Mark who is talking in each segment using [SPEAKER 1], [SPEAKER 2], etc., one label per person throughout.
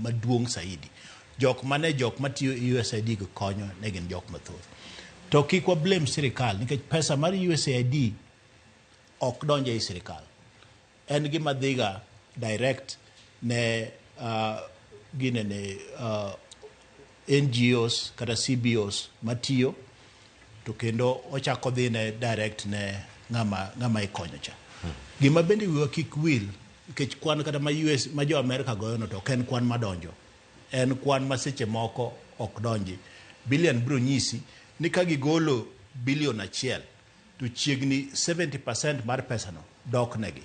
[SPEAKER 1] maduong' saidi. Jok mane jok matiyo e USAID go konyo ne gin jok mathoth. To kik wa blame sirikal nikech pesa mar USAID ok donj ei sirikal. En gima dhiga direct ne ginene NGOs kata CBOs matiyo, to kendo ochako dhi ne direct ne ng'ama ikonyo cha. Gima bende wiwa kik wil, nikech kwan kata ma US ma jo Amerika goyo no to ok en kwan madonjo. En kwan ma seche moko ok donji. Billion biro nyisi ni ka gigolo bilion 1 to chiegni 70% mar pesano dok negi.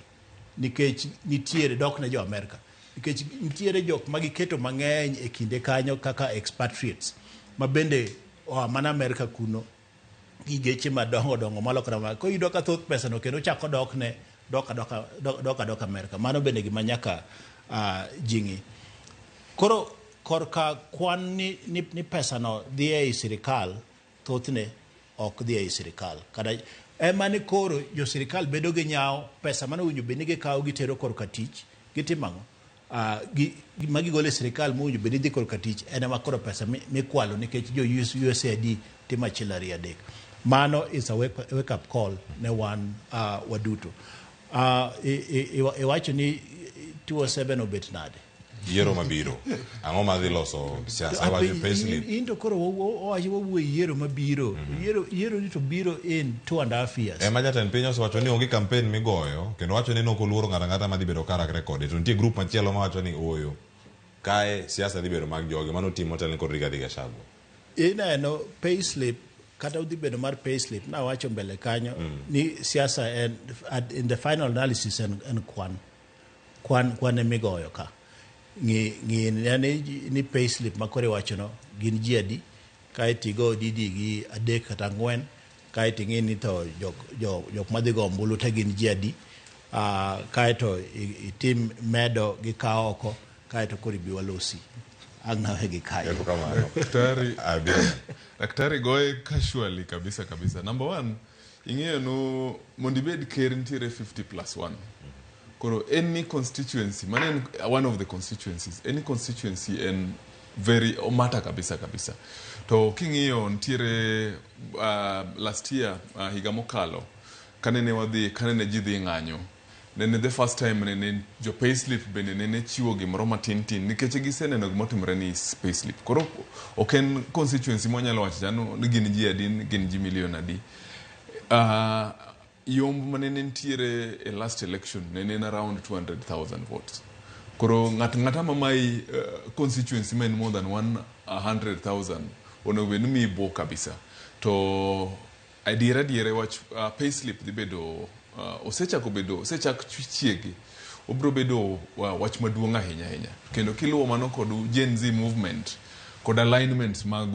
[SPEAKER 1] Nikech nitiere dok ne jo Amerika. Nikech nitiere jok ma giketo mang'eny e kinde kanyo kaka expatriates ma bende oa mana Amerika kuno gi geche madongo dongo malokore ma koro iyudo ka thoth pesano kendo chako dok ne dok adoka dok adoka Amerika. Mano bende gima nyaka ji ng'i. Koro korka kwan ni pesano dhi ei sirikal, thothne ok dhi ei sirikal. Kata ema ni koro jo sirikal bedo gi nyawo, pesa mane owinjo bed ni gikawo gitero korka tich, gitimo ang'o? Ma gigolo e sirikal mowinjo bed ni dhi korka tich en ema koro pesa mikwalo nikech jo USAID timo achiel ariyo adek. Mano is a wake up call ne wan waduto. Iwacho ni 207 obet nade?
[SPEAKER 2] Yiero mabiro. Ang'o madhi loso siasa? Wacho payslip.
[SPEAKER 1] In to koro owacho wawuoyo yiero mabiro. Yiero ni to biro in 2.5 years.
[SPEAKER 2] Ema jatend piny osewacho ni onge campaign migoyo, kendo wacho ni nok oluoro ng'ato ang'ata madhi bedo karakre kode. To nitie group machielo mawacho ni ooyo. Kae siasa dhi bedo mag jogi, mano tim motelne kod Rigathi Gachagua.
[SPEAKER 1] Ineno payslip kata odhi bedo mar payslip nawacho mbele kanyo ni siasa en in the final analysis en kwan. Kwan emigoyo ka. Ng'i ni payslip ma koro iwachono gin ji adi, kaeto igo didi gi 3 kata 4, kaeto ing'i ni to jok madhi go ombulu te gin ji adi, kaeto itim medo gi kawo oko, kaeto koro ibi walosi. Ang' nawe gi kae.
[SPEAKER 3] Daktari goye casually kabisa kabisa. Number 1, ing'eyo no mondo ibed ker nitiere 50+1. Koro any constituency, mano en one of the constituencies, any constituency en very omata kabisa kabisa. To king'iyo nitiere last year, higa mokalo, kanene wadhi, kanene ji dhi ng'anyo, nene the first time nene jo payslip bende nene chiwo gimoro matin tin nikech giseneno gima otimore ni payslip. Koro ok en constituency mwanyalo wacho chano ni gin ji adi, gin ji milion adi. Yomb manene nitiere e last election nene en around 200,000 votes. Koro ng'ata mamayi constituency ma en more than 100,000 onego bed ni miyi buok kabisa. To adiera adiera wach payslip dhi bedo osechako bedo, osechak chiegi, obiro bedo wach maduong' ahinya ahinya. Kendo kiluwo mano kod Gen Z movement kod alignments mag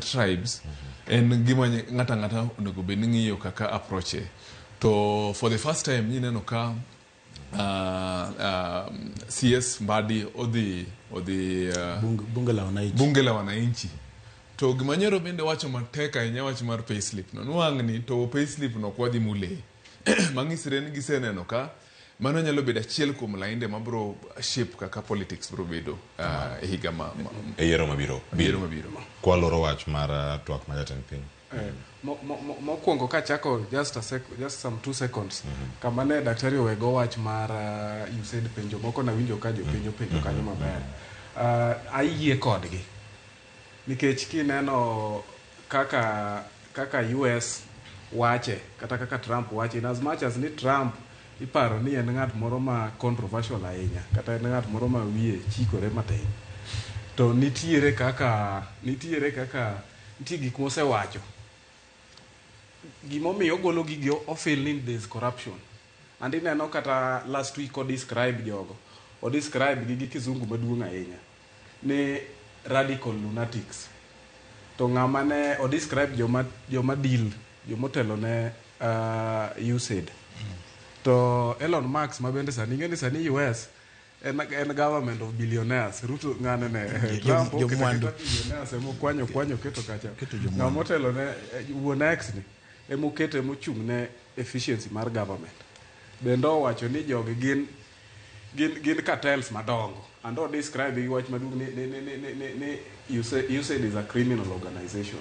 [SPEAKER 3] tribes, en gima ng'ata ng'ata onego bed ni ng'iyo kaka approach. To for the first time ineno ka CS Mbadi odhi
[SPEAKER 1] Bunge la Wananchi.
[SPEAKER 3] Bunge la Wananchi. To gima nyoro bende wacho matek ahinya wach mar payslip no. Nwang'ni to payslip no ok wadhi mule. Mang'isre ni giseneno ka mano nyalo bedo achiel kuom lainde mabiro shape kaka politics biro bedo e higa ma
[SPEAKER 2] e yiero mabiro.
[SPEAKER 3] Yiero mabiro.
[SPEAKER 2] Kwaloro wach mar twak ma jatend piny.
[SPEAKER 4] Mokwongo kachako just a sec, just some 2 seconds. Kama ne daktari owego wach mar USAID penjo moko nawinjo ka jopenjo penjo kanyo maber. Ayie kodgi. Nikech kineno kaka US wache kata kaka Trump wache, in as much as ni Trump iparo ni en ng'at moro ma controversial ahinya kata en ng'at moro ma wiye chikore matin, to nitiere kaka nitie gik mosewacho. Gimomiyo ogolo gigi o feel ni there is corruption. And ineno kata last week o describe jogo, o describe gi kizungu maduong' ahinya ni radical lunatics. To ng'ama ne o describe joma deal, jomotelo ne USAID. To Elon Musk ma bende sani ing'e ni sani US en government of billionaires. Ruto ng'ane ne Trump
[SPEAKER 1] jo mwandu.
[SPEAKER 4] Billionaires emo kwanyo keto kacha. Ng'ama otelo ne wuon X ni emo keto emo chung' ne efficiency mar government. Bende owacho ni jogi gin Gin cartels madongo. And o describe gi wach maduong' ni USAID is a criminal organization.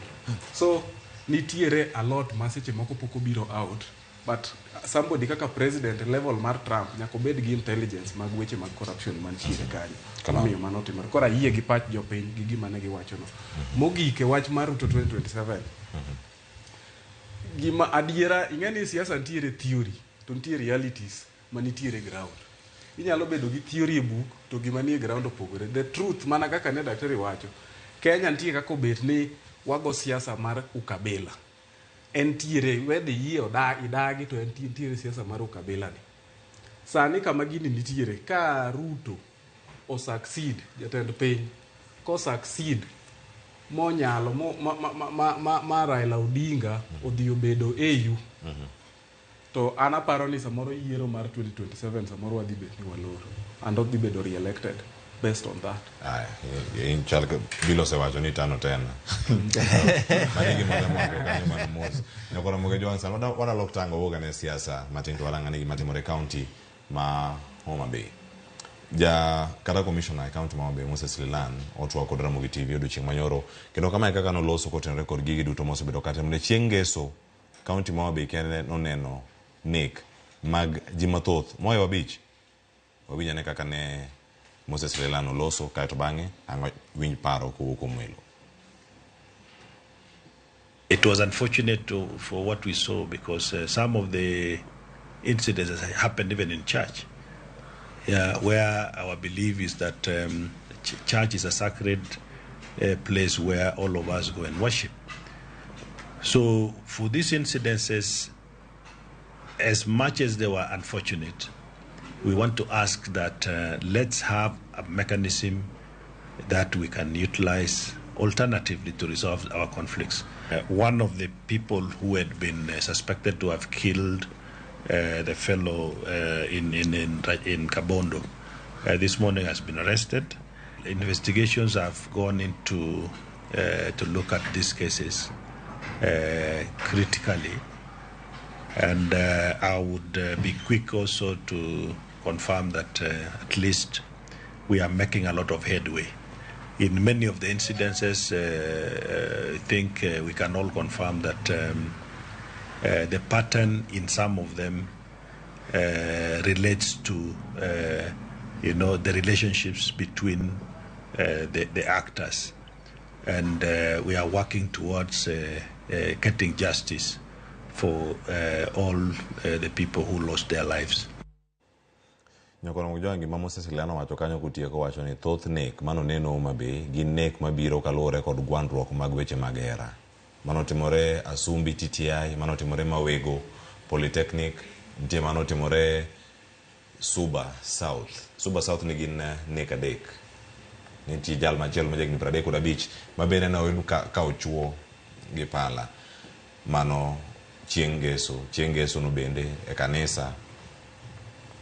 [SPEAKER 4] So nitiere a lot ma seche moko pok obiro out, but somebody kaka president level mar Trump nyaka obed gi intelligence mag weche mag corruption mantiere kanyo.
[SPEAKER 2] Kamano.
[SPEAKER 4] Omiyo mano otimore. Koro ayie gi pach jopiny gi gima ne giwachono. Mogik e wach mar Ruto 2027. Gima adiera, ing'e ni siasa nitiere theory to nitie realities manitiere e ground. Inyalo bedo gi theory e buk to gima nie ground opogore. The truth mana kaka ne daktari wacho, Kenya nitie kaka obet ni wago siasa mar ukabila. Entiere, whether iyie idagi to nitiere siasa mar ukabila ni. Sani kama gini nitiere, ka Ruto o succeed, jatend piny, ko succeed monyalo mo, ma, ma, ma, ma, ma, ma Raila Odinga odhi obedo AU, to an aparo ni samoro yiero mar 2027 samoro wadhi bet ni waloro and odhi bedo re-elected based on that.
[SPEAKER 2] Aya, in chal Bill osewacho ni tano tena. Mano e gima otemo wacho kanyo mano mos. Nyakoro Ramogi Ojwang' sani wadalok tango wuok ane siasa matin to warang ane gima timore e county ma Homa Bay. Ja kata commissioner e county ma Homa Bay Moses Lilan otwak kod Ramogi TV odiochieng' manyoro kendo kamae kaka noloso kotenore kod gigi duto mosebedo katimore chieng' ngeso county ma Homa Bay kende noneno nek mag ji mathoth mohewo abich. Wawinj ane kaka ne Moses Lelan oloso kaeto bang'e ang' winj paro kowuok kuom welo.
[SPEAKER 5] It was unfortunate for what we saw because some of the incidents happened even in church, where our belief is that church is a sacred place where all of us go and worship. So for these incidences, as much as they were unfortunate, we want to ask that let's have a mechanism that we can utilize alternatively to resolve our conflicts. One of the people who had been suspected to have killed the fellow in Kabondo this morning has been arrested. Investigations have gone into to look at these cases critically, and I would be quick also to confirm that at least we are making a lot of headway. In many of the incidences, I think we can all confirm that the pattern in some of them relates to the relationships between the actors, and we are working towards getting justice for all the people who lost their lives.
[SPEAKER 2] Nyakoro Mujwangi ma Moses Lelan owacho kanyo kotieko wacho ni thoth nek manoneno Homa Bay gin nek mabiro kaluwore kod gwandruok mag weche mag hera. Manotimore Asumbi TTI, manotimore Mawego Polytechnic, nitie manotimore Suba South. Suba South nigi nek adek. Nitie jal machielo ma jahigni 35 ma bende ne oyud ka ochuo gi pala. Mano chieng' ngeso. Chieng' ngeso no bende e kanisa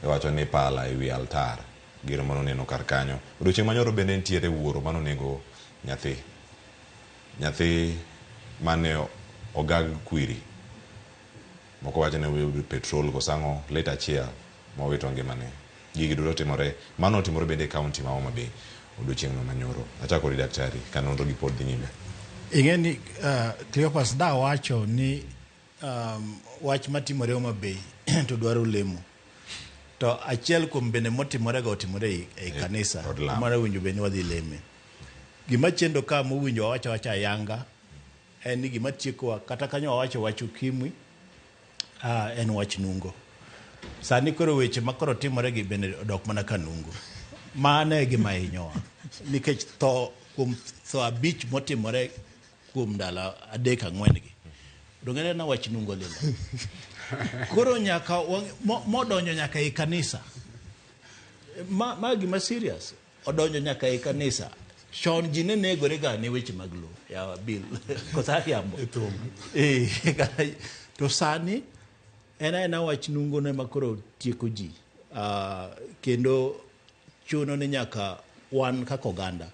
[SPEAKER 2] iwacho ni pala e wi altar. Gino manoneno kar kanyo. Odiochieng' manyoro bende nitiere wuoro manonego nyathi. Nyathi mane ogag kwiri. Moko wacho ni oyudo petrol koso ang'o, lita achiel mowito ngimane. Gigi duto timore. Mano otimore bende e county ma Homa Bay odiochieng' no manyoro. Achako kodi daktari ka nonro gi pod dhi nyime.
[SPEAKER 1] Ing'e ni Cleophas da wacho ni wach matimore Homa Bay to dwaro lemo. To achiel kuom bende motimore go otimore ei kanisa.
[SPEAKER 2] Od lamo.
[SPEAKER 1] Mano owinjo bed ni wadhi leme. Gima chendo ka mowinjo wawacho awacha ayanga en ni gima tiekowa kata kanyo wawacho wach ukimwi en wach nungo. Sani koro weche ma koro timore gi bende odok mana ka nungo. Mano e gima hinyowa. Nikech tho kuom tho abich motimore kuom ndalo adek ang'wen gi. Donge en wach nungo lilo. Koro nyaka modonjo nyaka ei kanisa. Ma gima serious. Odonjo nyaka ei kanisa. Chon ji ne negore ga ne weche mag lowo. Ya Bill. Kosa ariambo. To sani en aena wach nungo no ema koro tieko ji. Kendo chuno ni nyaka wan kaka oganda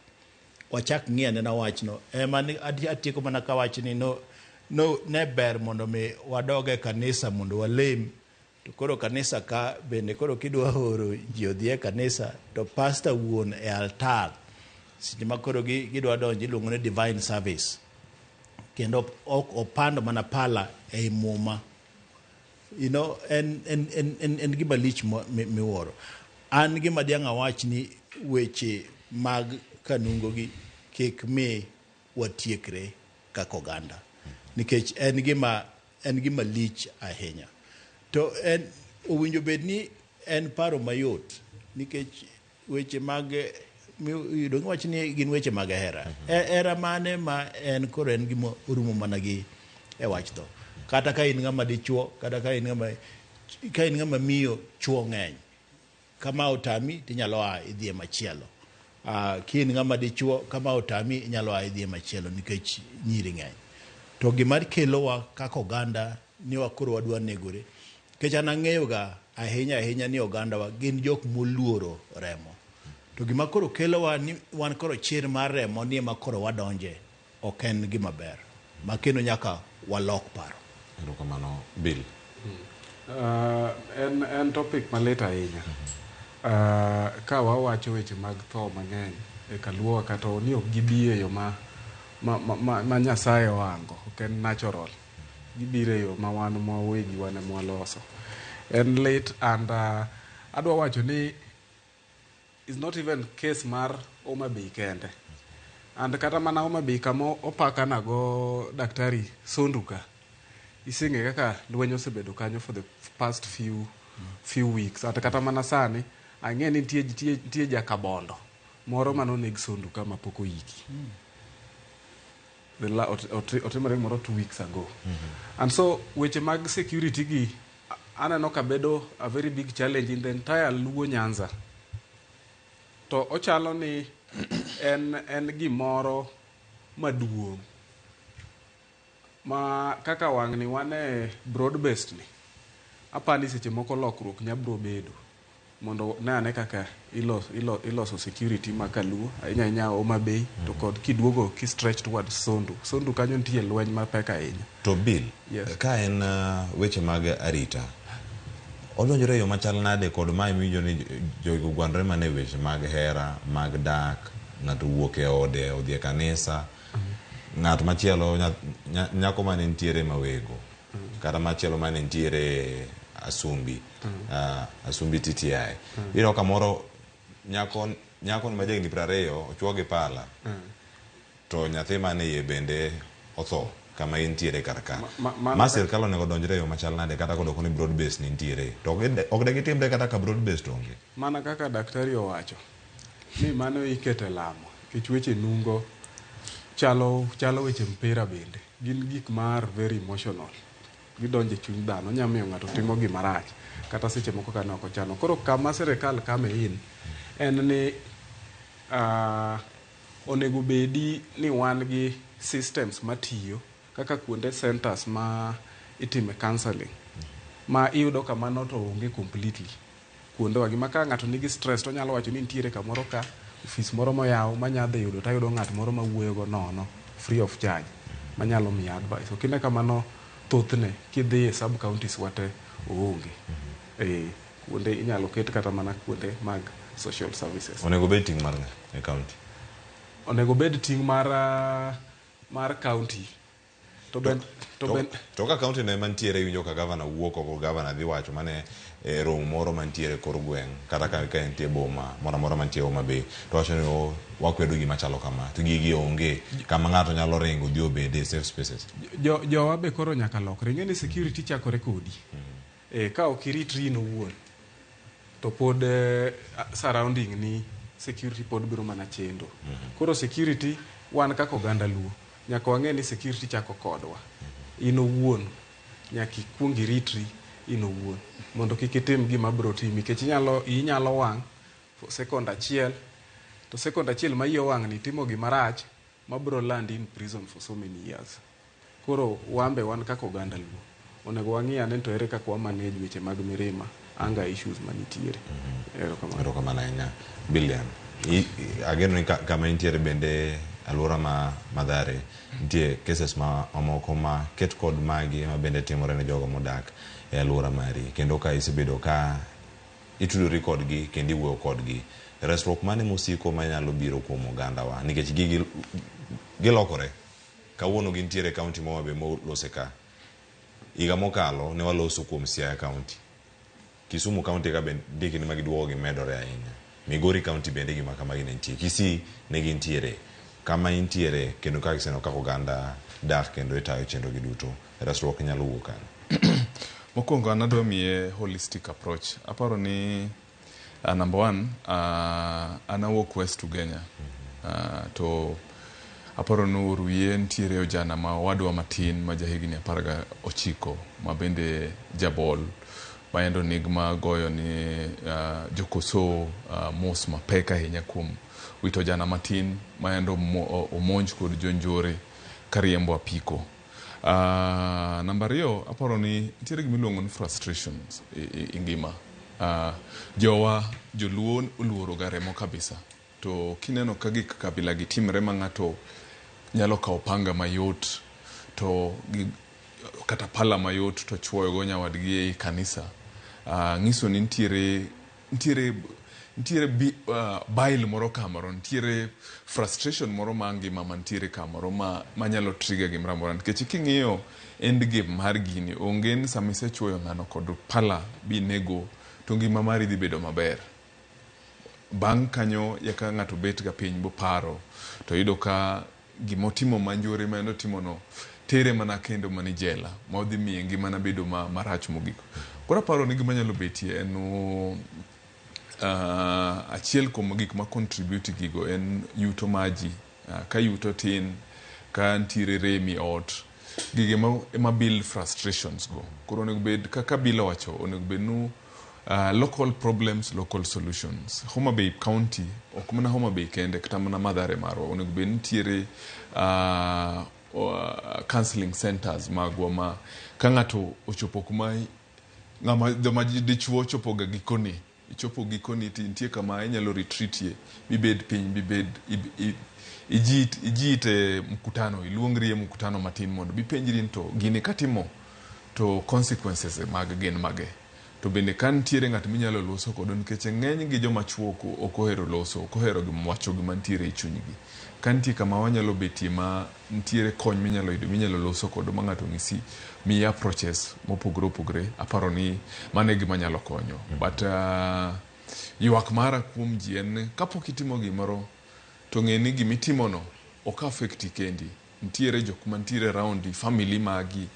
[SPEAKER 1] wachak ng'i anena wachno. Ema ni atieko mana ka wach ni no, ne ber mondo mi wadog e kanisa mondo walem To koro kanisa ka bende koro kidwa oro ji odhi e kanisa to pastor wuon e altar seche ma koro gidwa donjo iluongo ni divine service kendo ok opando mana pala ei muma. En gima lich miwuoro. An gima diang' awach ni weche mag kanungo gi kik mi watiekre kaka oganda nikech en gima lich ahinya. To en owinjo bed ni en paro mayot nikech weche mag miyudo wach ni gin weche mag hera. Hera mane ma en koro en gima orumo mana gi e wach tho. Kata ka in ng'ama dichuo, kata ka in ng'ama miyo, chuo ng'eny. Kama otami tinyalo a idhi e machielo. Ka in ng'ama dichuo, kama otami inyalo a idhi e machielo nikech nyiri ng'eny. To gima kelowa kaka oganda ni wakoro wadwa negore. Nikech an ang'eyo ga ahinya ahinya ni ogandawa gin jok moluoro remo. To gima koro kelowa ni wan koro chir mar remo ni ema koro wadonje ok en gima ber. Ma kendo nyaka walok paro.
[SPEAKER 2] Erokamano Bill.
[SPEAKER 4] En topic malit ahinya. Ka wawacho weche mag tho mang'eny e kaluowa kata ni ok gibi e yo ma Nyasaye oango, ok en natural. Gibiro e yo ma wan wawegi wan ema waloso. En lit and adwa wacho ni is not even case mar Homa Bay kende. And kata mana Homa Bay kama opakana go daktari Sondu ka, iseng'e kaka lweny osebedo kanyo for the past few weeks. Ata kata mana sani, ang'e ni nitie jakabondo moro manoneg Sondu ka mapok oiki. Otimore gimoro 2 weeks ago. And so weche mag security gi aneno ka bedo a very big challenge in the entire Luo Nyanza. To ochalo ni en gimoro maduong' ma kaka wang'ni wan e broad based ni apani seche moko lokruok nya bro bedo mondo ne ane kaka iloso security ma kaluo ahinya ahinya Homa Bay to kod kiduogo ki stretch towards Sondu. Sondu kanyo nitie lweny mapek ahinya.
[SPEAKER 2] To Bill,
[SPEAKER 4] Yes.
[SPEAKER 2] ka en weche mag arita, odonjore e yo machal nade kod mae miwinjo ni jogo gwandore mana e weche mag hera, mag dak, ng'ato wuok e ode odhi e kanisa, ng'at machielo nyako mane nitiere Mawego, kata machielo mane nitiere Asumbi, Asumbi TTI. Iyudo kamoro nyako ni ma jahigni 20 ochuo gi pala, to nyathi mane iye bende otho kama intiere kar ka. Ma sirkal onego donjre e yo machal nade kata kodoko ni broad base ni nitiere to ok de gitimre kata ka broad base to onge.
[SPEAKER 4] Mana kaka daktari owacho ni mano ikete lamo nikech weche nungo chalo weche mpira bende gin gik mar very emotional, gidonjo e chuny dhano, nya miyo ng'ato timo gima rach kata seche moko ka ne ok ochano. Koro kama sirikal come in en ni onego bedi ni wan gi systems matiyo kaka kuonde centers ma itime counseling ma iyudo ka mano to onge completely kuondewa gi ma ka ng'ato nigi stress to onyalo wacho ni nitiere kamoro ka ofis moro moyaw manya dhi yudo tayudo ng'at moro mawuoyo go nono free of charge manyalo miya advice. Ok ine kamano thothne kidhi e sub counties wate oonge e kuonde inyalo ket kata mana kuonde mag social services.
[SPEAKER 2] Onego bed ting' mar ng'a e county?
[SPEAKER 4] Onego bed ting' mar county to ben
[SPEAKER 2] To ka county no ema nitiere iwinjo ka gavana wuok oko, gavana dhi wacho mane e romo moro mantiere kor gweng' kata ka entie boma moro amora mantie Homa Bay to wacho ni o wakwedo gima chalo kama to gigi onge kama ng'ato nyalo ringo dhi obede safe spaces.
[SPEAKER 4] Jowa be koro nyaka lokre. Ing'e ni security chakore kodi ka ok iritri in owuon to pod surrounding ni security pod biro mana chendo. Koro security wan kaka oganda Luo nyaka wang'e ni security chako kodwa. In owuon nyaka ikuong iritri in owuon mondo kik itim gima biro timi nikech inyalo wang' for second achiel to second achiel ma iyi owang' ni timo gima rach mabiro land in prison for so many years. Koro wan be wan kaka oganda Luo onego wang'i ane to ere kaka wa manage weche mag mirima, anger issues manitiere. Erokamano.
[SPEAKER 2] Erokamano ahinya Billion. Ageno ni kama intiere bende alwora ma Mathare nitie cases ma mamoko ma ket kod magi ma bende timore ne jogo modak. e alwora mari kendo ka isebedo ka itudori kodgi kendo iwuoyo kodgi resruok mane mosiko manyalo biro kuom ogandawa nikech gigi gilokore kawuono gintiere e kaunti ma Homa Bay molose ka higa mokalo ne waloso kuom Siaya kaunti Kisumu kaunti ka bende nitie kinde ma giduogo gimedore ahinya Migori kaunti bende gima kamagi ne nitie Kisii ne gintiere kama intiere kendo kaka iseneno kaka oganda dak kendo itayo chenro gi duto resruok nyalo wuok kanyo.
[SPEAKER 3] Mokwongo an adwa miye holistic approach. Aparo ni number one, an awuok West Ugenya. To aparo ni Oruye nitiere ojana ma owadwa matin ma jahigni 19 ma bende jabol ma endo nig ma goyo ni jokoso mos mapek ahinya kuom wito ojana matin ma endo omonj kod jonjore kariembo apiko. Namba ariyo, aparo ni nitiere gima iluongo ni frustrations e ngima. Jowa joluo oluoro ga remo kabisa. To kineno ka gik kabila gi timre ma ng'ato nyalo kawo panga mayot to gi, kata pala mayot to chuoyo go nyawadgi ei kanisa, ng'iso ni nitiere bile moro kamoro, nitiere frustration moro ma ngima mantiere kamoro ma manyalo trigger gimoro amora nikech king'iyo end game mar gini onge ni sama isechuoyo ng'ano kod pala binego to ngima mari dhi bedo maber. Bang' kanyo yaka ng'ato bet ga piny boparo to yudo ka gimotimo manjore ma en otimono tere mana kendo mana e jela ma odhi miye ngimana bedo marach mogik. Koro aparo ni gima nyalo betie en achiel kuom gik ma contribute gigo en yuto mar ji. Ka yuto tin, ka nitiere rem e ot, gigi ema build frustrations go. Koro onego bed kaka Bill owacho, onego bed ni local problems, local solutions. Homa Bay County, ok mana Homa Bay kende, kata mana Mathare marwa, onego bed nitiere counseling centers magwa ma ka ng'ato ochopo kuma ng'ama joma dichuo ochopo ga gikone ichopo gikoni to nitie kama inyalo retreatie mibed piny mibed ijiit e mkutano iluongri e mkutano matin mondo bipenjri ni to gini katimo to consequences mag gin mage to bende ka nitiere ng'at minyalo loso kodo nikech ng'eny gi joma chuo ok ohero loso ok ohero wacho gima nitiere e chunygi ka nitie kama wanyalo betie ma nitiere kony minyalo yudo minyalo loso kodo ma ng'ato ng'isi miyi approaches mopogore opogore aparo ni mano e gima nyalo konyo but ywak mara kuom ji en ni kapok itimo gimoro to ng'e ni gimitimono ok affecti kendi nitiere jok mantiere around family magi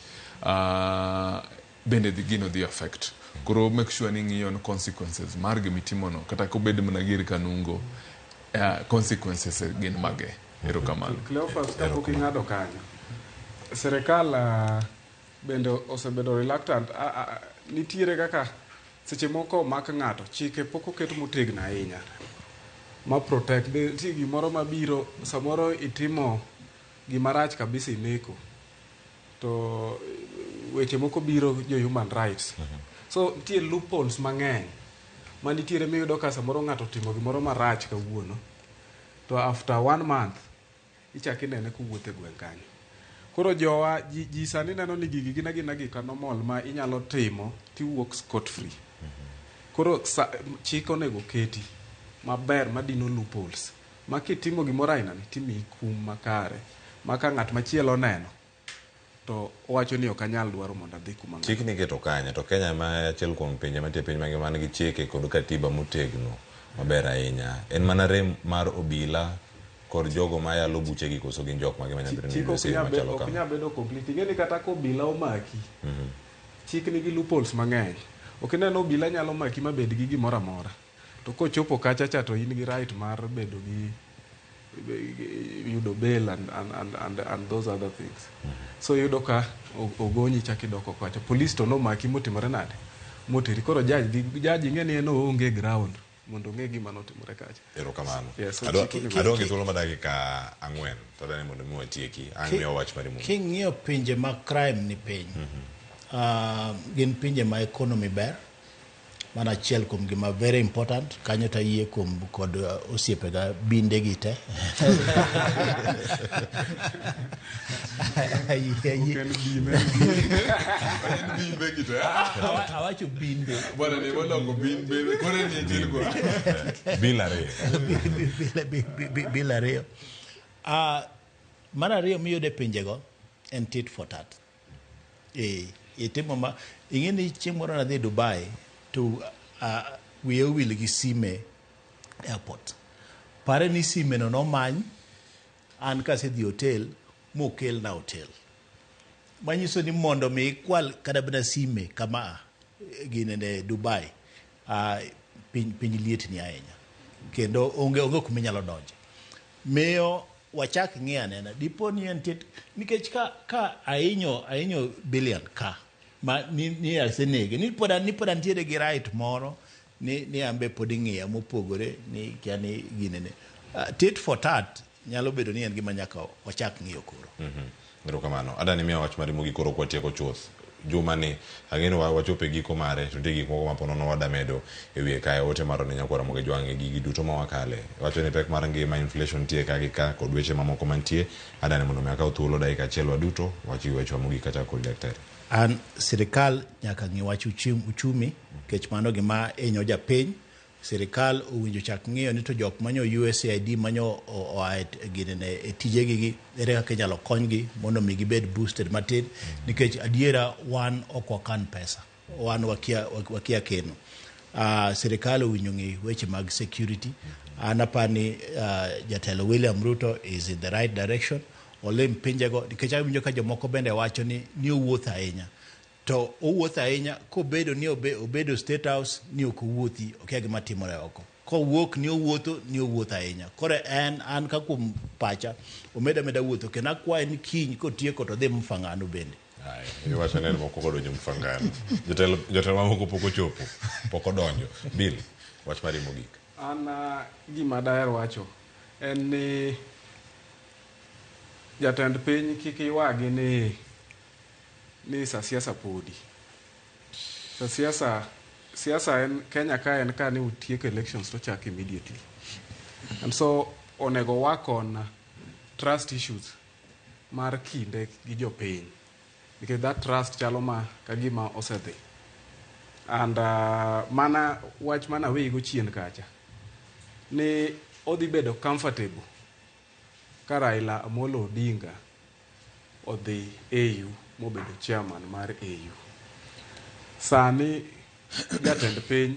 [SPEAKER 3] bende gino dhi affect koro make sure ni ing'iyo ni consequences mar gimitimono kata kobed mana gir kanungo consequences gin mage erokamano.
[SPEAKER 4] Cleophas, kapok ing'ado kanyo, sirikal bende osebedo reluctant. Nitiere kaka seche moko omak ng'ato, chike pok oket motegno ahinya ma protect. Nitie gimoro mabiro, samoro itimo gima rach kabisa ineko, to weche moko biro jo human rights. So nitie loopholes mang'eny manitiere miyudo ka samoro ng'ato otimo gimoro marach kawuono, to after one month ichako inene kowuotho e gweng' kanyo. Koro jowa ji sani neno ni gigi gin agina gik normal ma inyalo timo tiwuok scot free. Koro chik onego keti maber madino loopholes ma kitimo gimoro aina ni timiyi kum makare ma ka ng'at machielo oneno to owacho ni ok anyal dwaro mondo adhi kuma ng'ato.
[SPEAKER 2] Chik niketo kanye to Kenya ma achiel kuom pinje mantie e piny mangima man gi chike kod katiba motegno maber ahinya. En mana rem mar obila kod jogo ma yalo buchegi koso gin jok mage manyalo bedo ni
[SPEAKER 4] Chik
[SPEAKER 2] yudo
[SPEAKER 4] ok
[SPEAKER 2] sir
[SPEAKER 4] nyal
[SPEAKER 2] machalo
[SPEAKER 4] ok
[SPEAKER 2] kama.
[SPEAKER 4] nyal bedo complete. Ing'e ni kata ka obila omaki, chik nigi loopholes mang'eny. Ok ineno obila nyalo maki mabed gi gimoro amora. To kochopo kacha cha to in gi right mar bedo gi yudo bail and those other things. So iyudo ka ogonyi chak idok kocha. Police to nomaki motimore nade? Moteri. Koro judge judge ing'e ni en oonge ground mondo ong'e gima notimore kacha.
[SPEAKER 2] Erokamano.
[SPEAKER 4] Yes, so chik onego
[SPEAKER 2] Adwa gi thuolo ma dakika 4 to adwa ni mondo mi watieki. Ang' miyo wach mari mogik.
[SPEAKER 1] King'iyo pinje ma crime ni piny, gin pinje ma economy ber. Mano achiel kuom gima very important kanyo to ayie kuom kod osiepega binde gi te. Ayie, ayie.
[SPEAKER 4] Ok en bime.
[SPEAKER 3] En bimbe gi te.
[SPEAKER 1] Awacho binde.
[SPEAKER 3] Bwana ni moloko bimbe koro en achiel kuom.
[SPEAKER 2] Bill ariyo.
[SPEAKER 1] Bill ariyo. Mar ariyo miyudo e pinjego en tit for tat. Itimo ma ing'e ni chieng' moro nadhi Dubai to wiya owil gi sime airport. Pare ni sime no nomany an kasedhi hotel mokelna hotel. Manyiso ni mondo mi ikwal kata mana sime kama ginene Dubai, piny lietni ahinya. Kendo onge kuma inyalo donje. Miyo wachak ng'i anena dipo ni en tit nikech ka ahinyo billion ka ma ni asenege ni pod antiere gi right moro ni ambe pod ing'iya mopogore ni kia ni ginene. Tit for tat nyalo bedo ni en gima nyaka wachak ng'iyo koro.
[SPEAKER 2] Erokamano. Adani miya wach mari mogik koro kwatieko chuth. Juma ni ang'e ni wachopo e giko mare to nitie gik moko ma po nono wadamedo e wiye kae ote mar ne nyakwara Ramogi Jwang' e gigi duto ma wakale. Wacho ni pek mar ngima, inflation nitie ka gi ka kod weche mamoko mantie. Adani mondo mi akaw thuolo dakika achiel waduto wachiw wachwa mogik kachako kod daktari.
[SPEAKER 1] An sirikal nyaka ng'i wach uchumi nikech mano gima hinyo japiny. Sirikal owinjo chak ng'iyo ni to jok manyo USAID manyo oa ginene e tijegi gi ere kaka inyalo konygi mondo mi gibed boosted matin nikech adiera wan ok wakan pesa, wan wakia keno. Sirikal owinjo ng'i weche mag security. An apani jatelo William Ruto is in the right direction. Olim pinjego nikech awinjo ka jomoko bende wacho ni owuotho ahinya. To owuotho ahinya kobedo ni obedo State House ni ok owuothi, okia gima timore oko. Kowuok ni owuotho ni owuotho ahinya. Koro an ka kuom pacha omedo ameda wuotho kendo akwaye ni kiny kotieko to odhi Mfangano bende.
[SPEAKER 2] Iwacho ni moko kodonjo Mfangano. Jotelo mamoko pok ochopo, pok odonjo. Bill, wach mari mogik.
[SPEAKER 4] An gima daher wacho en ni jatend piny kik ywagi ni sa siasa podi. Sa siasa en Kenya ka en ka ni utieko elections to chak immediately. And so onego work on trust issues mar kinde gi jopiny. Nikech that trust chalo ma kagima osedhi. And mana wach mana weyigo chien kacha ni odhi bedo comfortable ka Raila Amolo Odinga odhi AU mobedo chairman mar AU. Sani jatend piny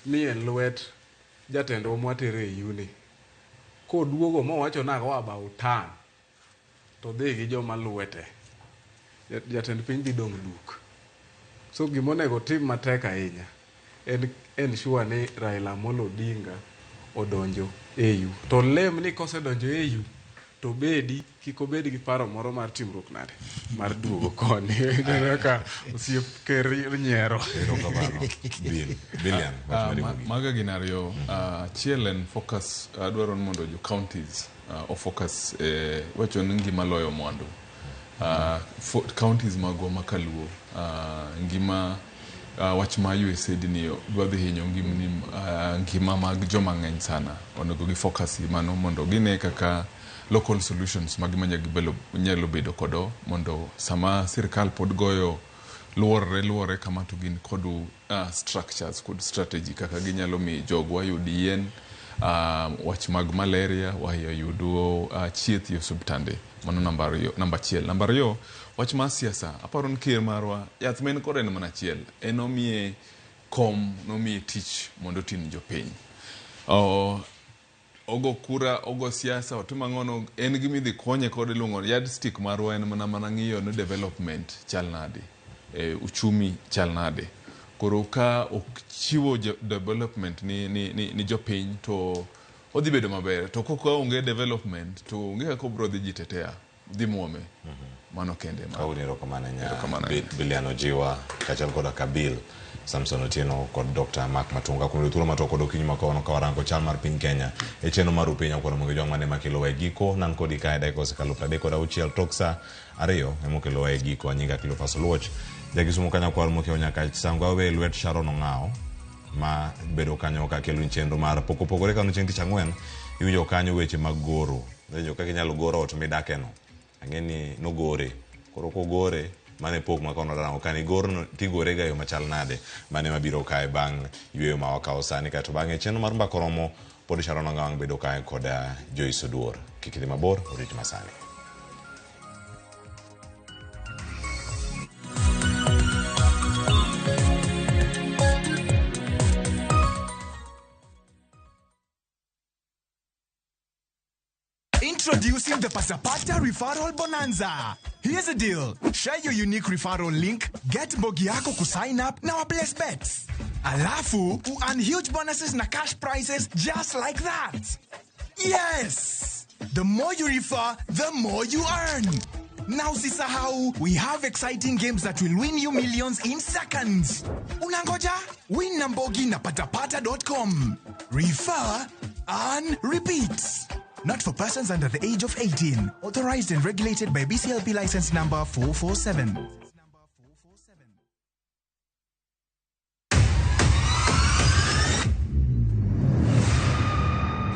[SPEAKER 4] ni e lwet jatendwa mwatero e AU ni. Koduogo mowacho nang'o about turn to dhi gi joma luwe te. Jatend piny dhi dong' duk. So gimonego tim matek ahinya en ensure ni Raila Amolo Odinga odonjo AU. To lem ni kosedonjo AU to bedi kik obed gi paro moro mar timruok nade mar duogo koni. Ineno ka osiep ker nyiero.
[SPEAKER 2] Erokamano. Billion.
[SPEAKER 3] Maga gin ariyo. Achiel en focus, adwaro ni mondo jo counties o focus wacho ni ngima loyo mwandu. Counties magwa makaluo ngima wach ma USAID ni dwa dhi hinyo ngima mag joma ng'eny sana. Onego gi focus mano mondo gine kaka local solutions mag nyalo bedo kodo mondo sama sirikal pod goyo luorre kama to gin kod structures kod strategy kaka ginyalo miyo jogwa yud yien, wach mag malaria wayudo chieth e osiptande. Mano namba achiel. Namba ariyo, wach mar siasa. Aparo ni ker marwa yath ma en kode en mana achiel. En omiye kom, nomiye tich mondo otim jopiny. Ogo kura, ogo siasa, otimo ang'ono, en gima idhi konye kod iluongo yardstick marwa en mana ng'iyo ni development chal nade, uchumi chal nade. Koro ka ok chiwo development ni jopiny to odhi bedo maber. To koka onge development to onge kaka obro dhi jitetea, dhi muome. Mano kende ma.
[SPEAKER 2] Kauni erokamano nya
[SPEAKER 3] Erokamano.
[SPEAKER 2] Billian Ojiwa kaachiel koda Kabil Samson Otieno kod Dr. Mark Matunga kuom thuolo matok kod okinyi ma kawuono ka warango chal mar piny Kenya e chenro mar Upiny Nyakwar Ramogi Jwang' mane makelowa e giko. Nan kodi kae dakika osekalo 36 tok sa 2 emokelowa e giko. Anyinga Cleophas Oluoch, jakisumo ka nyakwar mokiewo nyaka Sango awe lwet Sharon Ong'awo. Ma bedo kanyo ka kelo chenro mar pok opogore kano chieng' tich ang'wen iwinjo kanyo weche mag goro. Iwinjo kaka inyalo goro ot midakeno. Ang'e ni nogore. Koro kogore mane pok ma kono rango kani gorno tigore ga e yo machal nade mane mabiro kae bang' yweyo ma wakawo sani kaeto bang'e chenro mar mbaka oromo pod Sharon Ongawang' bedo kae kod Joyce Oduor. Kik idhi mabor, orit masani.
[SPEAKER 6] Introducing the Pasapata Referral Bonanza. Here's the deal. Share your unique referral link, get mbogi yako kusign up na waplace bets. Alafu, earn huge bonuses na cash prizes just like that. Yes! The more you refer, the more you earn. Now usisahau, we have exciting games that will win you millions in seconds. Unangoja? Win na mbogi na patapata.com. Refer, earn, repeat. Not for persons under the age of 18. Authorized and regulated by BCLP license number 447.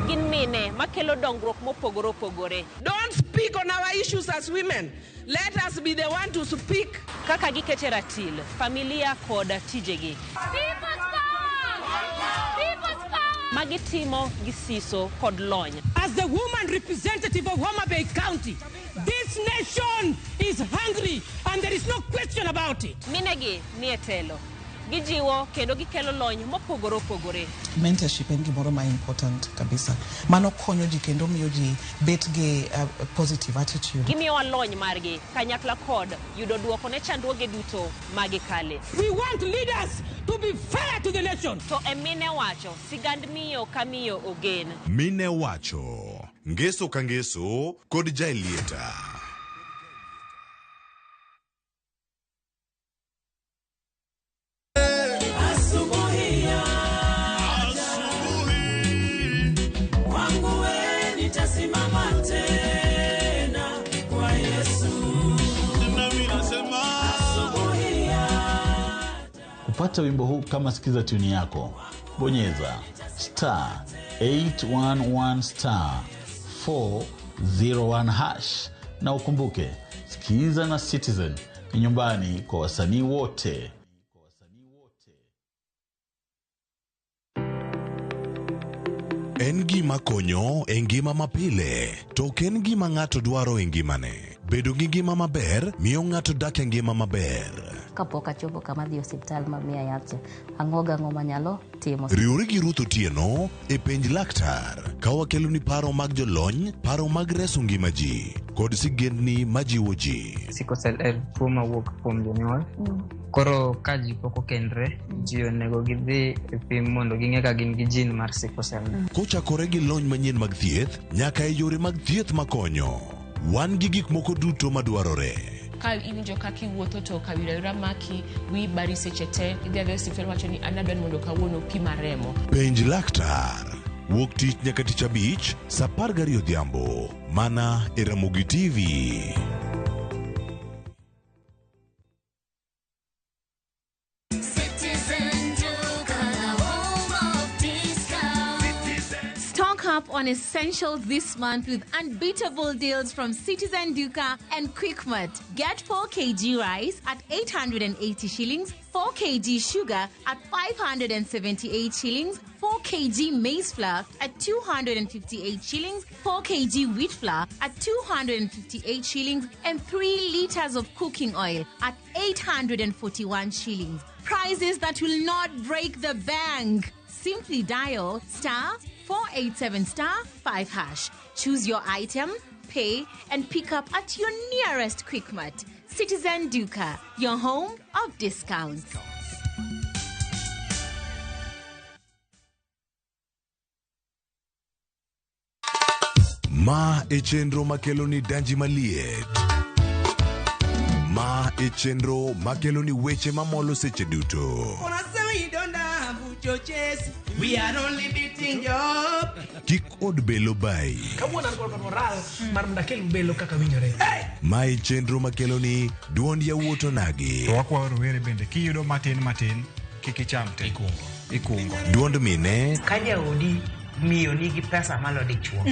[SPEAKER 7] Gin mine makelo dongruok mopogore opogore.
[SPEAKER 8] Don't speak on our issues as women. Let us be the one to speak.
[SPEAKER 7] Kaka gikete ratil, familia kod tijegi.
[SPEAKER 9] People's power! People's power!
[SPEAKER 7] Magitimo gi siso kod lony.
[SPEAKER 8] As the woman representative of Homa Bay County, this nation is hungry and there is no question about it.
[SPEAKER 7] Minegi nie telo. Gijiwo kendo gikelo lony mopogore opogore.
[SPEAKER 10] Mentorship en gimoro ma important kabisa. Mano konyo ji kendo miyo ji bet gi positive attitude.
[SPEAKER 7] Gimiyowa lony margi kanyakla kod yudo duoko ne chandruoge duto magikale.
[SPEAKER 8] We want leaders to be fair to the nation.
[SPEAKER 7] To e mine wacho, sigand miyo ka miyo ogen.
[SPEAKER 11] Mine wacho, ngeso ka ngeso kod Jaelieta.
[SPEAKER 1] Kupata wimbo huu kama sikiza tuni yako, bonyeza star 811 star 401 hash na ukumbuke, sikiza na Citizen ni nyumbani kwa wasanii wote.
[SPEAKER 11] En gima konyo e ngima mapile, to ok en gima ng'ato dwaro e ngimane. Bedo gi ngima maber miyo ng'ato dak e ngima maber.
[SPEAKER 12] Kapok achopo kama dhi osiptal ma miya yath, ang'o gang'o manyalo timo.
[SPEAKER 11] Riwri gi Ruth Otieno e penj laktar ka wakeloni paro mag jolony, paro mag reso ngima ji kod sigendni majiwo ji.
[SPEAKER 13] Sickle cell en tuo mawuok kuom jonyuol. Koro ka ji pok okendre, ji onego gidhi e pim mondo ging'e ka gin gi gene mar sickle cell.
[SPEAKER 11] Kochakore gi lony manyien mag thieth nyaka e yore mag thieth makonyo, wan gi gik moko duto madwarore.
[SPEAKER 14] Ka iwinjo kaka iwuotho to kawira maki, wi bari seche te, idhi adhiya e osiptal wacho ni an adwa ni mondo kawuono pima remo.
[SPEAKER 11] Penj laktar wuok tich nyaka tich abich saa 12 odhiambo mana e Ramogi TV.
[SPEAKER 9] Stock up on essentials this month with unbeatable deals from Citizen Duka and Quickmart. Get 4 kg rice at 880 shillings, 4 kg sugar at 578 shillings, 4 kg maize flour at 258 shillings, 4 kg wheat flour at 258 shillings, and 3 liters of cooking oil at 841 shillings. Prices that will not break the bank. Simply dial star 487 star 5 hash. Choose your item, pay, and pick up at your nearest Quickmart. Citizen Duka, your home of discounts.
[SPEAKER 11] Ma e chenro makelo ni danji maliet. Ma e chenro makelo ni weche mamolo seche duto.
[SPEAKER 8] We are only beating job.
[SPEAKER 11] Kik od belo bai.
[SPEAKER 15] Kawuono an kod moral mar mondo akel belo kaka winjore.
[SPEAKER 11] Ma e chenro makelo ni duond yawuot onagi.
[SPEAKER 16] To wakwayo rowere bende kiyudo matin matin
[SPEAKER 6] Kik icham te. Ikungo. Ikungo.
[SPEAKER 11] Duond mine
[SPEAKER 16] Ka jaodi miyo nigi pesa malo dichuo.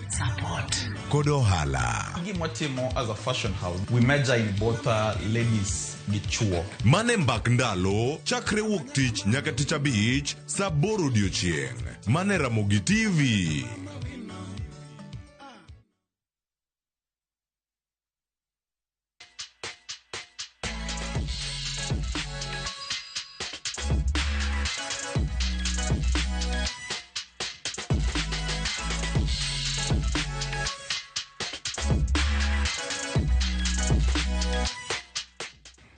[SPEAKER 16] Support.
[SPEAKER 11] Kod ohala.
[SPEAKER 17] Gima watimo as a fashion house, we major in both ladies gi chuo.
[SPEAKER 11] Mane mbak ndalo chakre wuok tich nyaka tich abich saa aboro odiochieng'. Mane Ramogi TV.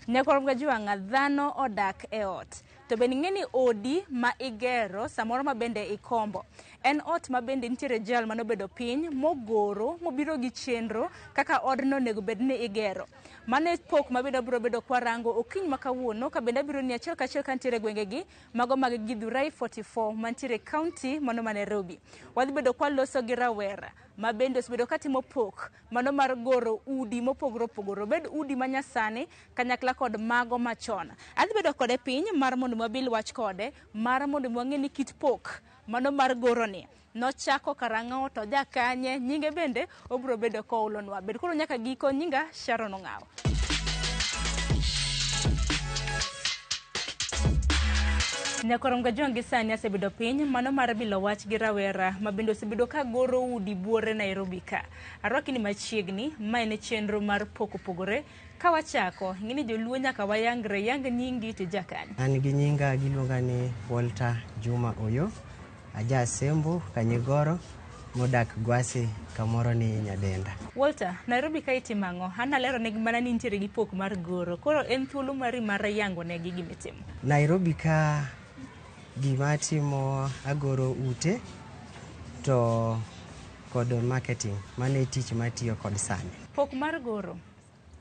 [SPEAKER 18] Nyakwar Kajwang', dhano odak e ot. To bende ing'e ni odi ma igero samoro ma bende ikombo. En ot ma bende nitiere jal manobedo piny mogoro mobiro gi chenro kaka odno onego bed ni igero. Mano e pok ma bende abiro bedo kwarango okinyi ma kawuono ka bende abiro ni achiel kachiel kantiere e gwengegi mago mag Githurai 44 mantiere county mano ma Nairobi. Wadhi bedo kwaloso gi rawera ma bende osebedo katimo pok mano mar goro udi mopogore opogore, obed udi manyasani kanyakla kod mago machon. Adhi bedo kode piny mar mondo wabil wach kode mar mondo wang'e ni kit pok mano mar goroni nochako karang'o to jakanye nyinge bende obiro bedo koulonwa. Bed koro nyaka giko, nyinga Sharon Ong'aw. Nyakorom Kajwang' gi sani asebedo piny mano mar bilo wach gi rawera ma bende osebedo ka goro udi buore Nairobi ka. Arwaki ni machiegni, ma en chenro mar pok opogore. Ka wachako, ing'e ni joluo nyaka wayangre, yang nyingi to jakanye.
[SPEAKER 19] An gi nyinga giluonga ni Walter Juma Oyo, aja Sembo, Kanyigoro, modak Gwasi kamoro ni Nyadenda.
[SPEAKER 18] Walter, Nairobi ka itimo ang'o? An alero negi mana ni intiere gi pok mar goro. Koro en thuolo mari mar yango negi gimitimo.
[SPEAKER 19] Nairobi ka gima atimo agoro ute to kod marketing, mano e tich matiyo kod sani.
[SPEAKER 18] Pok mar goro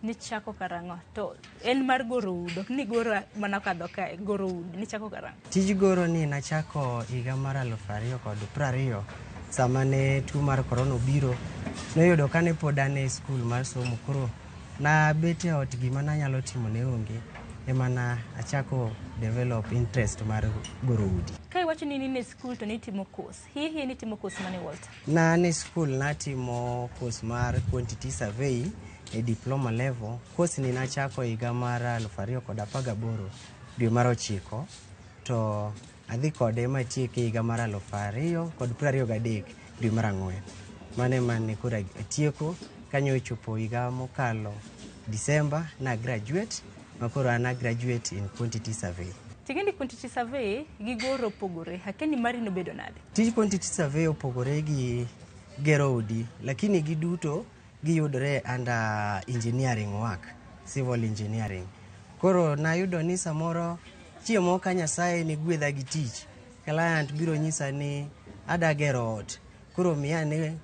[SPEAKER 18] nichako karang'o? To en mar goro udi, ok ni goro mana kadho kae, goro udi nichako karang'o?
[SPEAKER 19] Tij goro ni nachako higa mar 2020 sama ne tuo mar korona obiro. Noyudo kane pod an e skul mar somo, koro nabet e ot gima nanyalo timo ne onge, ema na achako develop interest mar goro udi.
[SPEAKER 18] Ka iwacho ni in e skul to nitimo course, hie nitimo course mane Walter?
[SPEAKER 19] Na an e skul natimo course mar quantity survey e diploma level. Course ni nachako higa mar 2018 dwe mar 9 to adhi kode matieke higa mar 2023 dwe mar 4. Mano ema ne koro atieko kanyo ochopo higa mokalo December na graduate, ma koro an a graduate in quantity survey.
[SPEAKER 18] Ting'e ni quantity survey gi goro opogore, akia ni mari nobedo nade?
[SPEAKER 19] Tij quantity survey opogore gi gero udi, lakini giduto giyudore under engineering work, civil engineering. Koro nayudo ni samoro chieng' moro ka Nyasaye ne gwedha gi tich, client biro nyisa ni ada gero ot. Koro miya ne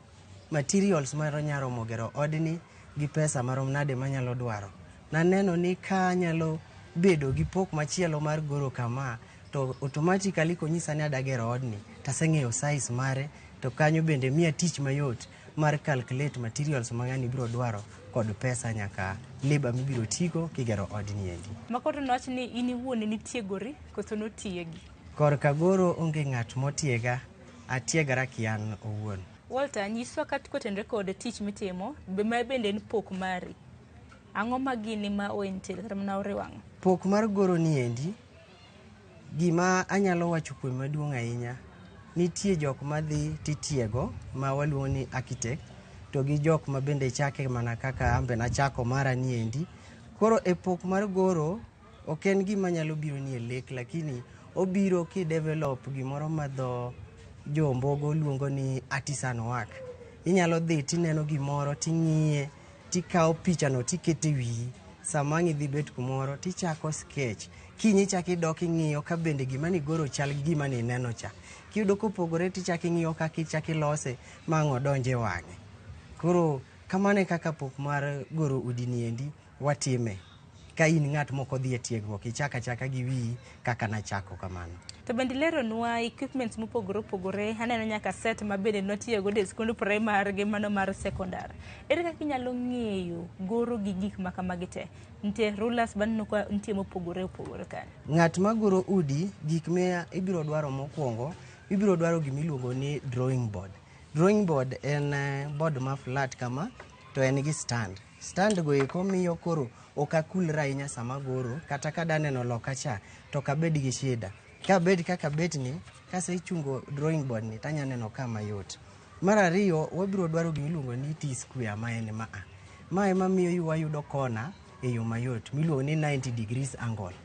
[SPEAKER 19] materials mar nyalo gero odni gi pesa marom nade manyalo dwaro. Naneno ni ka anyalo bedo gi pok machielo mar goro kama, to automatically konyisa ni ada gero odni, taseng'eyo size mare, to kanyo bende miya tich mayot mar calculate materials ma ng'ani biro dwaro kod pesa nyaka labor mibiro tigo kigero odni endi.
[SPEAKER 18] Makoto nowach ni in iwuon nitiegori koso notiegi?
[SPEAKER 19] Korka goro onge ng'at motiega, atiegara kian owuon.
[SPEAKER 18] Walter, nyiswa kat kotenore kod tich mitimo, be ma bende en pok mari. Ang'o ma gini ma oentel kata mana oriwo ang'o?
[SPEAKER 19] Pok mar goro ni endi, gima anyalo wacho kuome maduong' ahinya, nitie jok madhi titiego ma waluongo ni architect, to gi jok ma bende chake mana kaka an be nachako mara ni endi. Koro e pok mar goro, ok en gima nyalo biro ni e lek, lakini obiro ki develop gimoro ma dho jombogo luongo ni artisan work. Inyalo dhi tineno gimoro, ting'iye, tikawo pichano tikete wiyi. Sama ang' idhi bet kumoro tichako sketch. Kiny ichako idok ing'iyo ka bende gima nigoro chal gi gima nineno cha. Kiyudo kopogore tichako ing'iyo kaka ichako ilose ma ang' odonj e wang'e. Koro kamano e kaka pok mar goro udi ni endi watime. Ka in ng'at mok odhi e tiegruok, ichako achaka gi wiyi kaka nachako kamano.
[SPEAKER 18] To bende ileronwa equipments mopogore opogore, aneno nyaka set ma bende nwatiyo godo e skund primary gi mano mar secondary. Ere kaka inyalo ng'eyo goro gi gik ma kamagi te? Nitie rulers baneno ka nitie mopogore opogore kanyo.
[SPEAKER 19] Ng'at magoro udi, gik ma ibiro dwaro mokwongo, ibiro dwaro gimiluongo ni drawing board. Drawing board en board ma flat kama to en gi stand. Stand go eko miyo koro ok akulra ahinya sama agoro, kata ka daneno loka cha to ok abed gi shida. Kabed kaka bet ni, kasechungo drawing board ni tanya neno ka mayot. Mar ariyo, wabiro dwaro gimiluongo ni T-square ma en ma a. Ma ema miyo wayudo kona e yo mayot miluongo ni 90 degrees angle.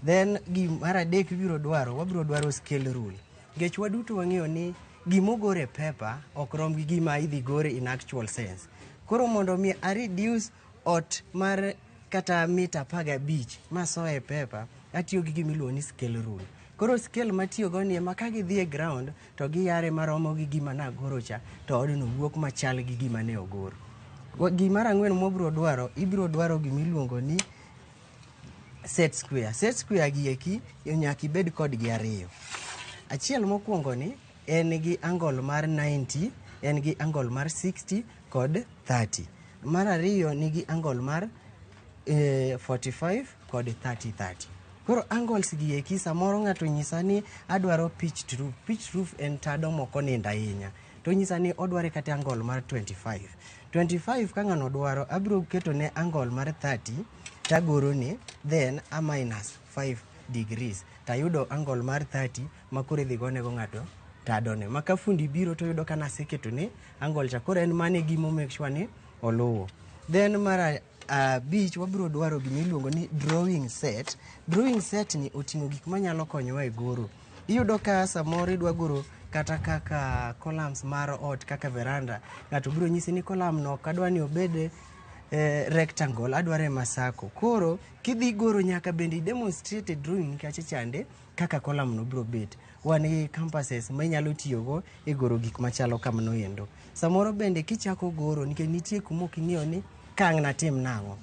[SPEAKER 19] Then mar adek wabiro dwaro, wabiro dwaro scale rule. Nikech waduto wang'eyo ni gimogor e paper ok rom gi gima idhi gore in actual sense. Koro mondo mi a reduce ot mar kata mita 15 masoyo e paper, atiyo gi gimiluongo ni scale rule. Koro scale matiyo go ni ema ka gidhi e ground to giyare maromo gi gima nagoro cha to odno wuok machal gi gima ne ogor. Gimar ang'wen mwabiro dwaro, ibiro dwaro gimiluongo ni set square. Set square gi eki nyaka ibed kodgi ariyo. Achiel mokwongo ni en gi angle mar 90, en gi angle mar 60 kod 30. Mar ariyo nigi angle mar 45 kod 30 30. Koro angles gi eki samoro ng'ato nyisa ni adwaro pitched roof. Pitched roof en tado mok onindo ahinya. To nyisa ni odware kata angle mar 25. 25 ka ng'ano dwaro abiro keto ne angle mar 30 tagoro ni then a minus 5 degrees. Tayudo angle mar 30 ma koro idhi gonego ng'ato tadone. Ma ka fundi biro to yudo ka naseketo ne angle cha. Koro en mane gimo make sure ni oluwo. Then mar abich wabiro dwaro gimiluongo ni drawing set. Drawing set ni oting'o gik manyalo konyowa e goro. Iyudo ka samoro idwa goro kata kaka columns mar ot kaka veranda, ng'ato biro nyisi ni column no ok adwa ni obed rectangle, adware ma circle. Koro kidhi goro nyaka bende i demonstrate drawing kacha chande kaka column no biro bet. Wan gi compasses ma inyalo tiyogo e goro gik machalo kamano endo. Samoro bende kichako goro nikech nitie kuma ok ing'eyo ni ka ang' natim nang'o.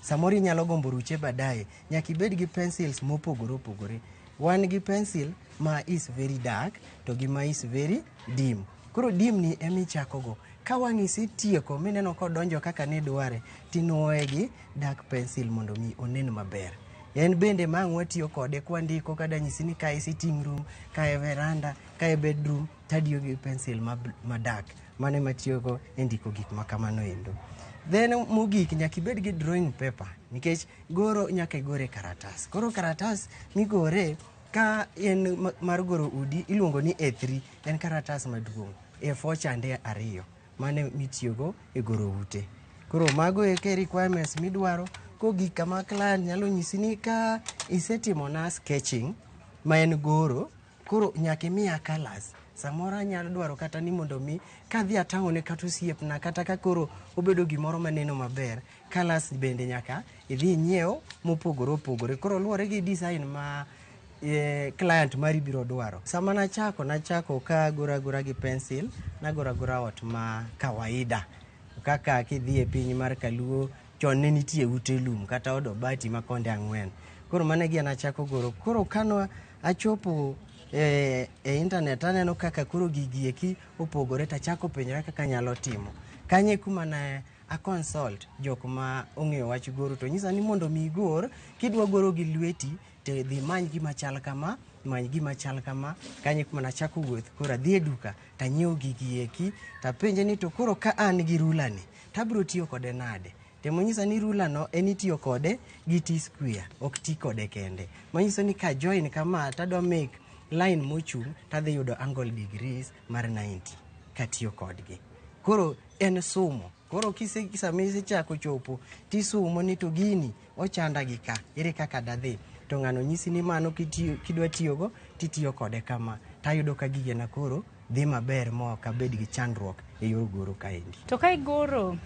[SPEAKER 19] Samoro inyalo gombo ruche baadaye. Nyaka ibed gi pencils mopogore opogore. Wan gi pencil ma is very dark to gi ma is very dim. Koro dim ni ema ichako go. Ka wang' isetieko mineno kodonjo kaka nidware, tinuoye gi dark pencil mondo mi onen maber. En bende ma ang' watiyo kode kwandiko kada nyisi ni kae sitting room, kae veranda, kae bedroom, tadiyo gi pencil ma dark. Mano ema atiyogo e ndiko gik ma kamano endo. Then mogik nyaka ibed gi drawing paper nikech goro nyaka igor e karatas. Koro karatas migore ka en mar goro udi iluongo ni A3, en karatas maduong'. A4 chande ariyo, mano mitiyogo e goro ute. Koro mago eke requirements midwaro. Kogik kama client nyalo nyisi ni ka isetimona sketching ma en goro, koro nyaka imiya colors. Samoro anyalo dwaro kata ni mondo mi kadhi atang'one kata osiepna kata ka koro obedo gimoro maneno maber, colors bende nyaka idhi inyiew mopogore opogore. Koro luwore gi design ma client mari biro dwaro. Sama nachako, nachako ka agoro agora gi pencil, nagoro agora ot ma kawaida. Kaka kidhi e piny mar Kaluo, chon ne nitie ute lum kata od obati ma konde ang'wen. Koro mano e gima nachako goro. Koro kano achopo e internet aneno kaka koro gigi eki opogore tachako penjora kaka anyalo timo. Kanyo e kuma ne a consult jok ma ong'eyo wach goro to nyisa ni mondo mi igor, kidwa goro gi lweti to dhi many gima chal kama, many gima chal kama. Kanyo e kuma nachako wuoth. Koro adhi e duka tanyiewo gigi eki tapenje ni to koro ka an gi rula ni tabiro tiyo kode nade? Temo nyisa ni rula no en itiyo kode gi T-square, ok ti kode kende. Manyiso ni ka join kama tadwa make line mochung' tadhi yudo angle degrees mar 90 katiyo kodgi. Koro en sumo. Koro kise sama isechako chopo tisumo ni to gini ochanda gi ka, ere kaka dadhi? To ng'ano nyisi ni mano kidwa tiyogo titiyo kode kama. Tayudo ka gigena koro dhi maber ma ok abed gi chandruok e yor goro kaendi.
[SPEAKER 18] To ka igoro,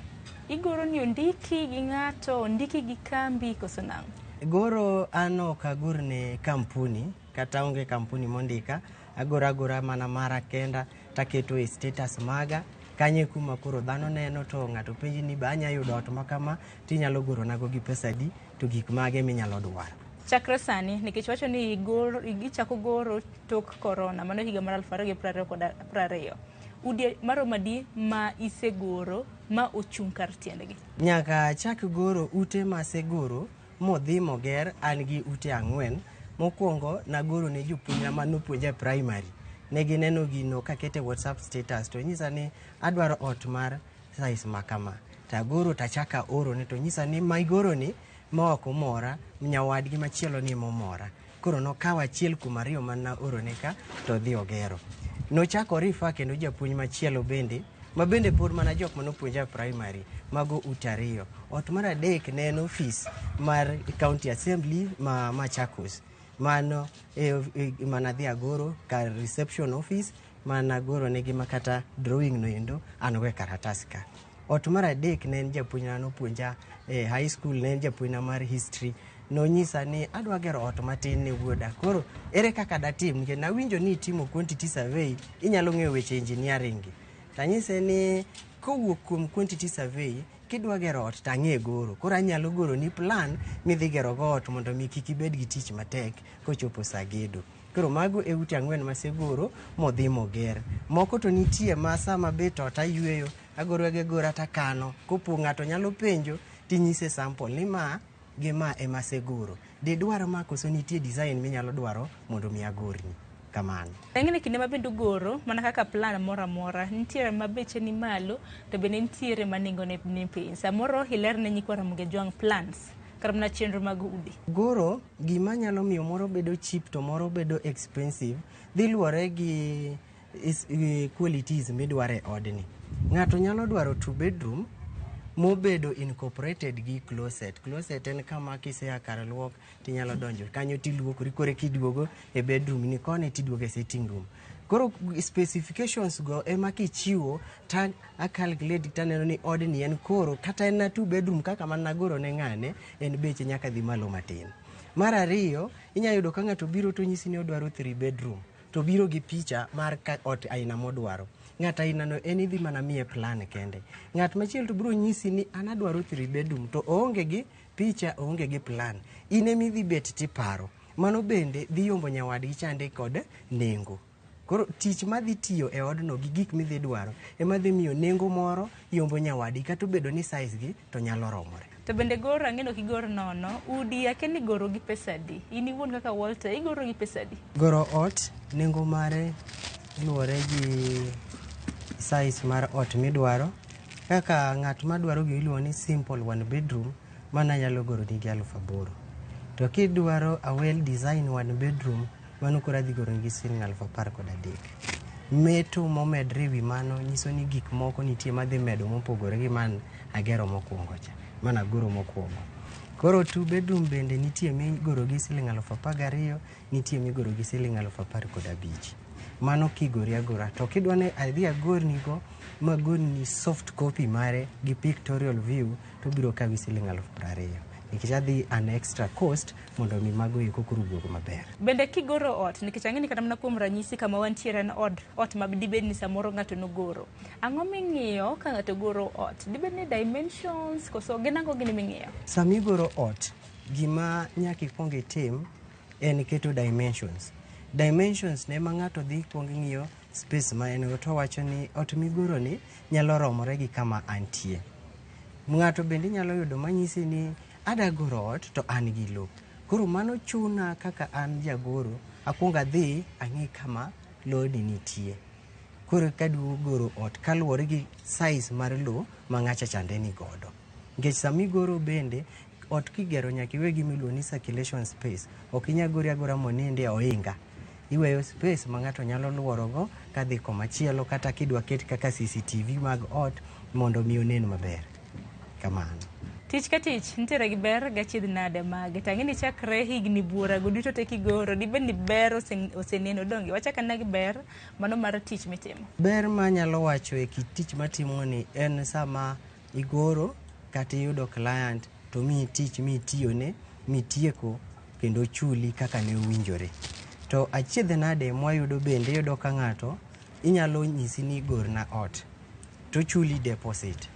[SPEAKER 18] igoro ni ondiki gi ng'ato, ondiki gi kambi koso nang'o?
[SPEAKER 19] Goro an ok agor ne kampuni kata onge kampuni mondika, agoro agora mana mara kenda taketo e status maga. Kanyo e kuma koro dhano neno to ng'ato penji ni be anya yudo ot ma kama tinyalo goronago gi pesa adi to gik mage minyalo dwaro.
[SPEAKER 18] Chakre sani, nikech wacho ni ichako goro tok korona, mano higa mar 2020. Udi maromo adi ma isegoro ma ochung' kar tiendgi?
[SPEAKER 19] Nyaka achak goro ute masegoro modhi moger, an gi ute 4. Mokwongo nagoro ne jopuonjna manopuonja e primary. Ne gineno gino kakete WhatsApp status to nyisa ni adwaro ot mar size ma kama. Tagoro tachaka orone to nyisa ni ma igoro ni ma ok omora, nyawadgi machielo ni momora. Koro nokawo achiel kuom 2 man naorone ka to odhi ogero. Nochako orifa kendo japuonj machielo bende, ma bende pod mana jok manopuonja e primary, mago ute 2. Ot mar 3 ne en ofis mar County Assembly ma Machakos. Mano manadhi agoro kar reception office managoro negi makata drawing no endo an go e karatas ka. Ot mar 3 ne en japuonjna nopuonja e high school, ne en japuonjna mar history. Nonyisa ni adwa gero ot matin ne wuoda. Koro ere kaka datim? Nikech nawinjo ni itimo quantity survey, inyalo ng'eyo weche engineering gi. Tanyise ni kowuok kuom quantity survey, kidwa gero ot tang'e goro. Koro anyalo goro ni plan midhi gero go ot mondo mi kik ibed gi tich matek kochopo sa gedo. Koro mago e ute 4 masegoro modhi moger. Moko to nitie ma sama bet ot ayweyo, agoro agora takano. Kopo ng'ato nyalo penjo tinyise sample ni ma gi ma ema asegoro. Didwar ma koso nitie design minyalo dwaro mondo mi agorni. Kamano.
[SPEAKER 18] Ang'e ni kinde ma bende ugoro, mana kaka plan moro amora, nitiere ma beche ni malo, to bende nitiere ma nengone ni piny. Samoro ilerne nyikwa Ramogi Ajwang' plans, kata mana chenro mag udi.
[SPEAKER 19] Goro, gima nyalo miyo moro bedo cheap to moro bedo expensive, dhi luwore gi qualities midwaro e odni. Ng'ato nyalo dwaro 2 bedroom mobedo incorporated gi closet. Closet en kama kisea kar luok tinyalo donjo kanyo tiluokori, koro kiduogo e bedroom ni koni tiduogo e sitting room. Koro specifications go ema kichiwo ta a calculate taneno ni odni en koro kata en na 2 bedroom kaka man nagoro ne ng'ane, en beche nyaka dhi malo matin. Mar ariyo, inyalo yudo ka ng'ato biro to nyisi ni odwaro 3 bedroom to biro gi picha mar ka ot aina modwaro. Ng'at aina no en idhi mana miye plan kende. Ng'at machielo to biro nyisi ni an adwaro 3 bedroom to oonge gi picha, oonge gi plan. In ema idhi bet tiparo. Mano bende dhi yombo nyawadgi chande kod nengo. Koro tich madhi tiyo e odno gi gik midhi dwaro ema dhi miyo nengo moro yombo nyawadgi kata obedo ni size gi to nyalo romore.
[SPEAKER 18] To bende goro ang'e ni ok igor nono, udi akia ni igoro gi pesa adi? In iwuon kaka Walter, igoro gi pesa adi?
[SPEAKER 19] Goro ot, nengo mare luwore gi size mar ot midwaro. Kaka ng'at madwaro gima iluongo ni simple 1 bedroom, mano anyalo goro ni gi 8,000. To kidwaro a well design 1 bedroom, mano koro adhi goro ni gi siling 13,000. Meto momedre ewi mano nyiso ni gik moko nitie madhi medo mopogore gi man agero mokwongo cha, man agoro mokwongo. Koro 2 bedroom bende nitie migoro gi siling 12,000, nitie migoro gi siling 15,500. Mano kigori agora. To kidwa ni adhi agornigo, magorni soft copy mare gi pictorial view, to biro kawi siling 20,000. Nikech adhi an extra cost mondo mi mago eko koro wuog maber.
[SPEAKER 18] Bende kigoro ot, nikech ang'e ni kata mana kuom ranyisi kama wantiere en ot ma dibed ni samoro ng'ato nogoro. Ang'o ming'iyo ka ng'ato goro ot? Dibed ni dimensions koso gin ang'o gini ming'iyo?
[SPEAKER 19] Sama igoro ot, gima nyaka ikwong itim en keto dimensions. Dimensions ne ma ng'ato dhi kwong ng'iyo space ma en go to wacho ni ot migoro ni nyalo romore gi kama antie. Ng'ato bende nyalo yudo manyisi ni ada goro ot to an gi lo. Koro mano chuna kaka an jagoro, akwong adhi ang'i kama loni nitie. Koro kaduogo goro ot kaluwore gi size mar lo ma ng'acha chande ni godo. Nikech sama igoro bende, ot kigero nyaka iwe gima iluongo ni circulation space. Ok inyal gori agora moninde e ohinga. Iweyo space ma ng'ato nyalo luorogo kadhi komachielo kata kidwa ket kaka CCTV mag ot mondo mi onen maber. Kamano.
[SPEAKER 18] Tich ka tich nitiere gi ber gachiedh nade mage. To ang'e ni chakre higni buora go duto te kigoro, dibed ni ber oseneno donge. Wachak ane gi ber mano mar tich mitimo.
[SPEAKER 19] Ber manyalo wacho e kit tich matimo ni en sama igoro kata iyudo client to miyi tich mitiyone, mitieko kendo chuli kaka ne owinjore. To achiedh nade mwayudo bende, iyudo ka ng'ato inyalo nyisi ni gorna ot to chuli deposit.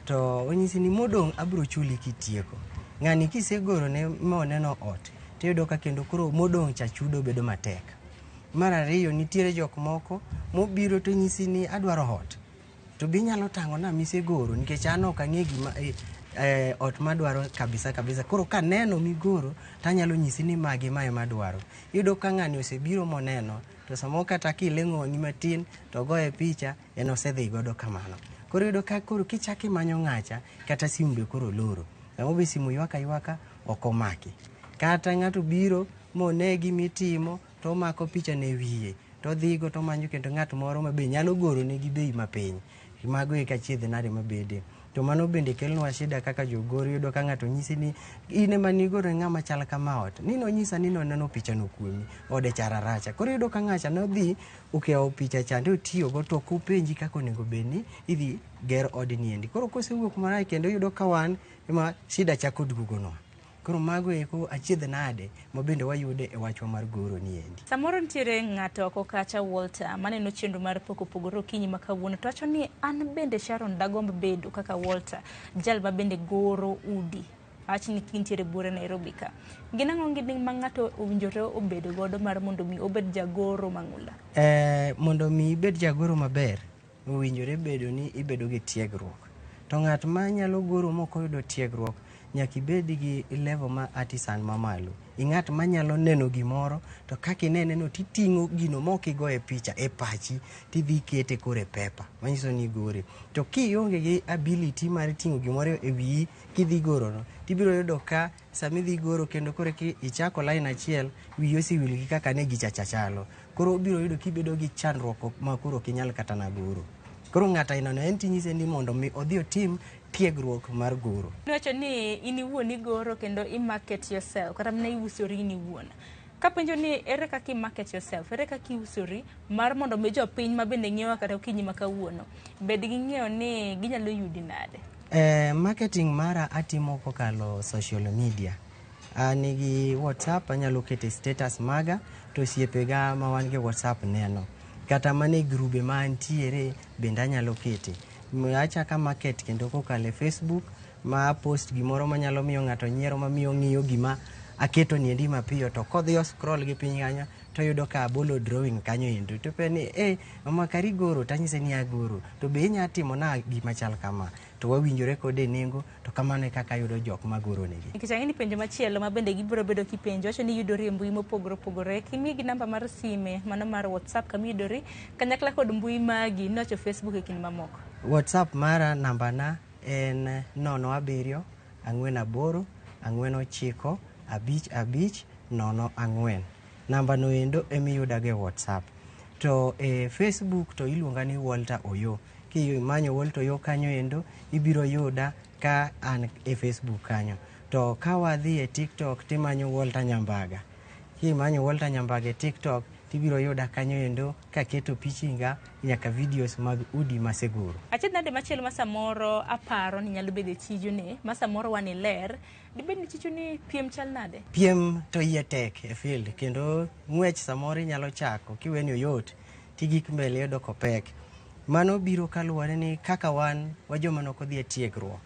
[SPEAKER 19] To onyisi ni modong' abiro chuli kitieko. Ng'ani kisegorone moneno ot Tiyudo ka kendo koro modong' cha chudo bedo matek. Mar ariyo, nitiere jok moko mobiro to nyisi ni adwaro ot. To be inyalo tang'ona misegoro nikech an ok ang'e gima ot madwaro kabisa kabisa. Koro kaneno migoro tanyalo nyisi ni magi ma ema adwaro. Iyudo ka ng'ani osebiro moneno to samoro kata kileng'o wang'i matin to goye picha en osedhi godo kamano. Koro iyudo ka koro kichako imanyo ng'acha kata simu be koro oloro. Samoro be simu ywak aywaka ok omaki. Kata ng'ato biro mone gimitimo to omako picha ne wiye to odhigo to omanyo kendo ng'at moro ma be nyalo gorone gi bei mapiny. Mago e achiedh nade mabede. To mano bende kelonwa shida kaka jogoro. Iyudo ka ng'ato nyisi ni in ema nigoro ne ng'ama chal kama ot. Ni nonyisa ni noneno pichano kuomi, ode cha raracha. Koro iyudo ka ng'acha nodhi okewo picha chande otiyogo to ok openji kaka onego bed ni idhi ger odni endi. Koro kosewuok marach kendo iyudo ka wan ema shida chako duogonwa. Koro mago eko achiedh nade ma bende wayude e wachwa mar goro ni endi.
[SPEAKER 18] Samoro nitiere ng'ato oko kacha Walter maneno chenro mar Pok Opogore okinyi ma kawuono to wacho ni an bende Sharon dagomb bedo kaka Walter, jal ma bende goro udi. Awach ni kintiere buore Nairobi ka. Gin ang'o gini ma ng'ato owinjore obed godo mar mondo mi obed jagoro mang'ula?
[SPEAKER 19] Mondo mi ibed jagoro maber, owinjore bedo ni ibedo gi tiegruok. To ng'at ma nyalo goro mok oyudo tiegruok, nyaka ibed gi level ma artisan mamalo. Ing'at manyalo neno gimoro to kaka inene no titing'o gino mok igoye picha e pachi tidhi ikete koro e paper manyiso ni igore. To kionge gi ability mar ting'o gimoro e wiyi kidhi gorono, tibiro yudo ka sama idhi goro kendo koro ichako line achiel, wiyi osewil gi kaka ne gicha cha chalo. Koro obiro yudo kibedo gi chandruok ma koro ok inyal kata na goro. Koro ng'ato ainano en tinyise ni mondo mi odhi otim tiegruok mar goro.
[SPEAKER 18] Niwacho ni in iwuon igoro kendo i market yourself, kata mana iusori in iwuon. Kapenjo ni ere kaka i market yourself, ere kaka iusori mar mondo mi jopiny ma bende ng'iewa kata okinyi ma kawuono bed gi ng'eyo ni ginyalo yudi nade?
[SPEAKER 19] Marketing mara atimo kokalo social media. An gi WhatsApp, anyalo keto status maga to osiepega ma wan go e WhatsApp neno. Kata mana e grube ma antiere bende anyalo kete. Achako market kendo kokalo e Facebook ma post gimoro manyalo miyo ng'ato nyiero mamiyo ng'iyo gima aketo niendi mapiyo to kodhi o scroll gi piny kanyo to oyudo ka abolo drawing kanyo endo. To penjo ni mama kari goro tanyise ni agoro to be inya timo na gima chal kama to wawinjore kode e nengo to kamano e kaka ayudo jok magoro negi.
[SPEAKER 18] Nikech ang'e ni penjo machielo ma bende gibiro bedo kipenjo wacho ni yudori e mbui mopogore opogore. Kimigi namba mar sime mano mar WhatsApp kama iyudori kanyakla kod mbui magi niwacho Facebook e kind mamoko.
[SPEAKER 19] WhatsApp mara nambana en 07 48 49 55 04. Namba no endo emiyudago e WhatsApp. To e Facebook to iluonga ni Walter Oyo. Kimanyo Walter Oyo kanyo endo ibiro yuda ka an e Facebook kanyo. To ka wadhi e TikTok timanyo Walter Nyambaga. Kimanyo Walter Nyambaga e TikTok tibiro yuda kanyo endo kaketo pichinga nyaka videos mag udi maseguro.
[SPEAKER 18] Achiedh nade machielo ma samoro aparo ni nyalo bedo e tijuni ma samoro wan iler, dibed ni tijuni piem chal nade?
[SPEAKER 19] Piem to iye tek e field kendo ng'wech samoro inyalo chako kiweni oyot tigik mbele iyudo kopek. Mano biro kaluwore ni kaka wan wa joma nok odhi e tiegruok.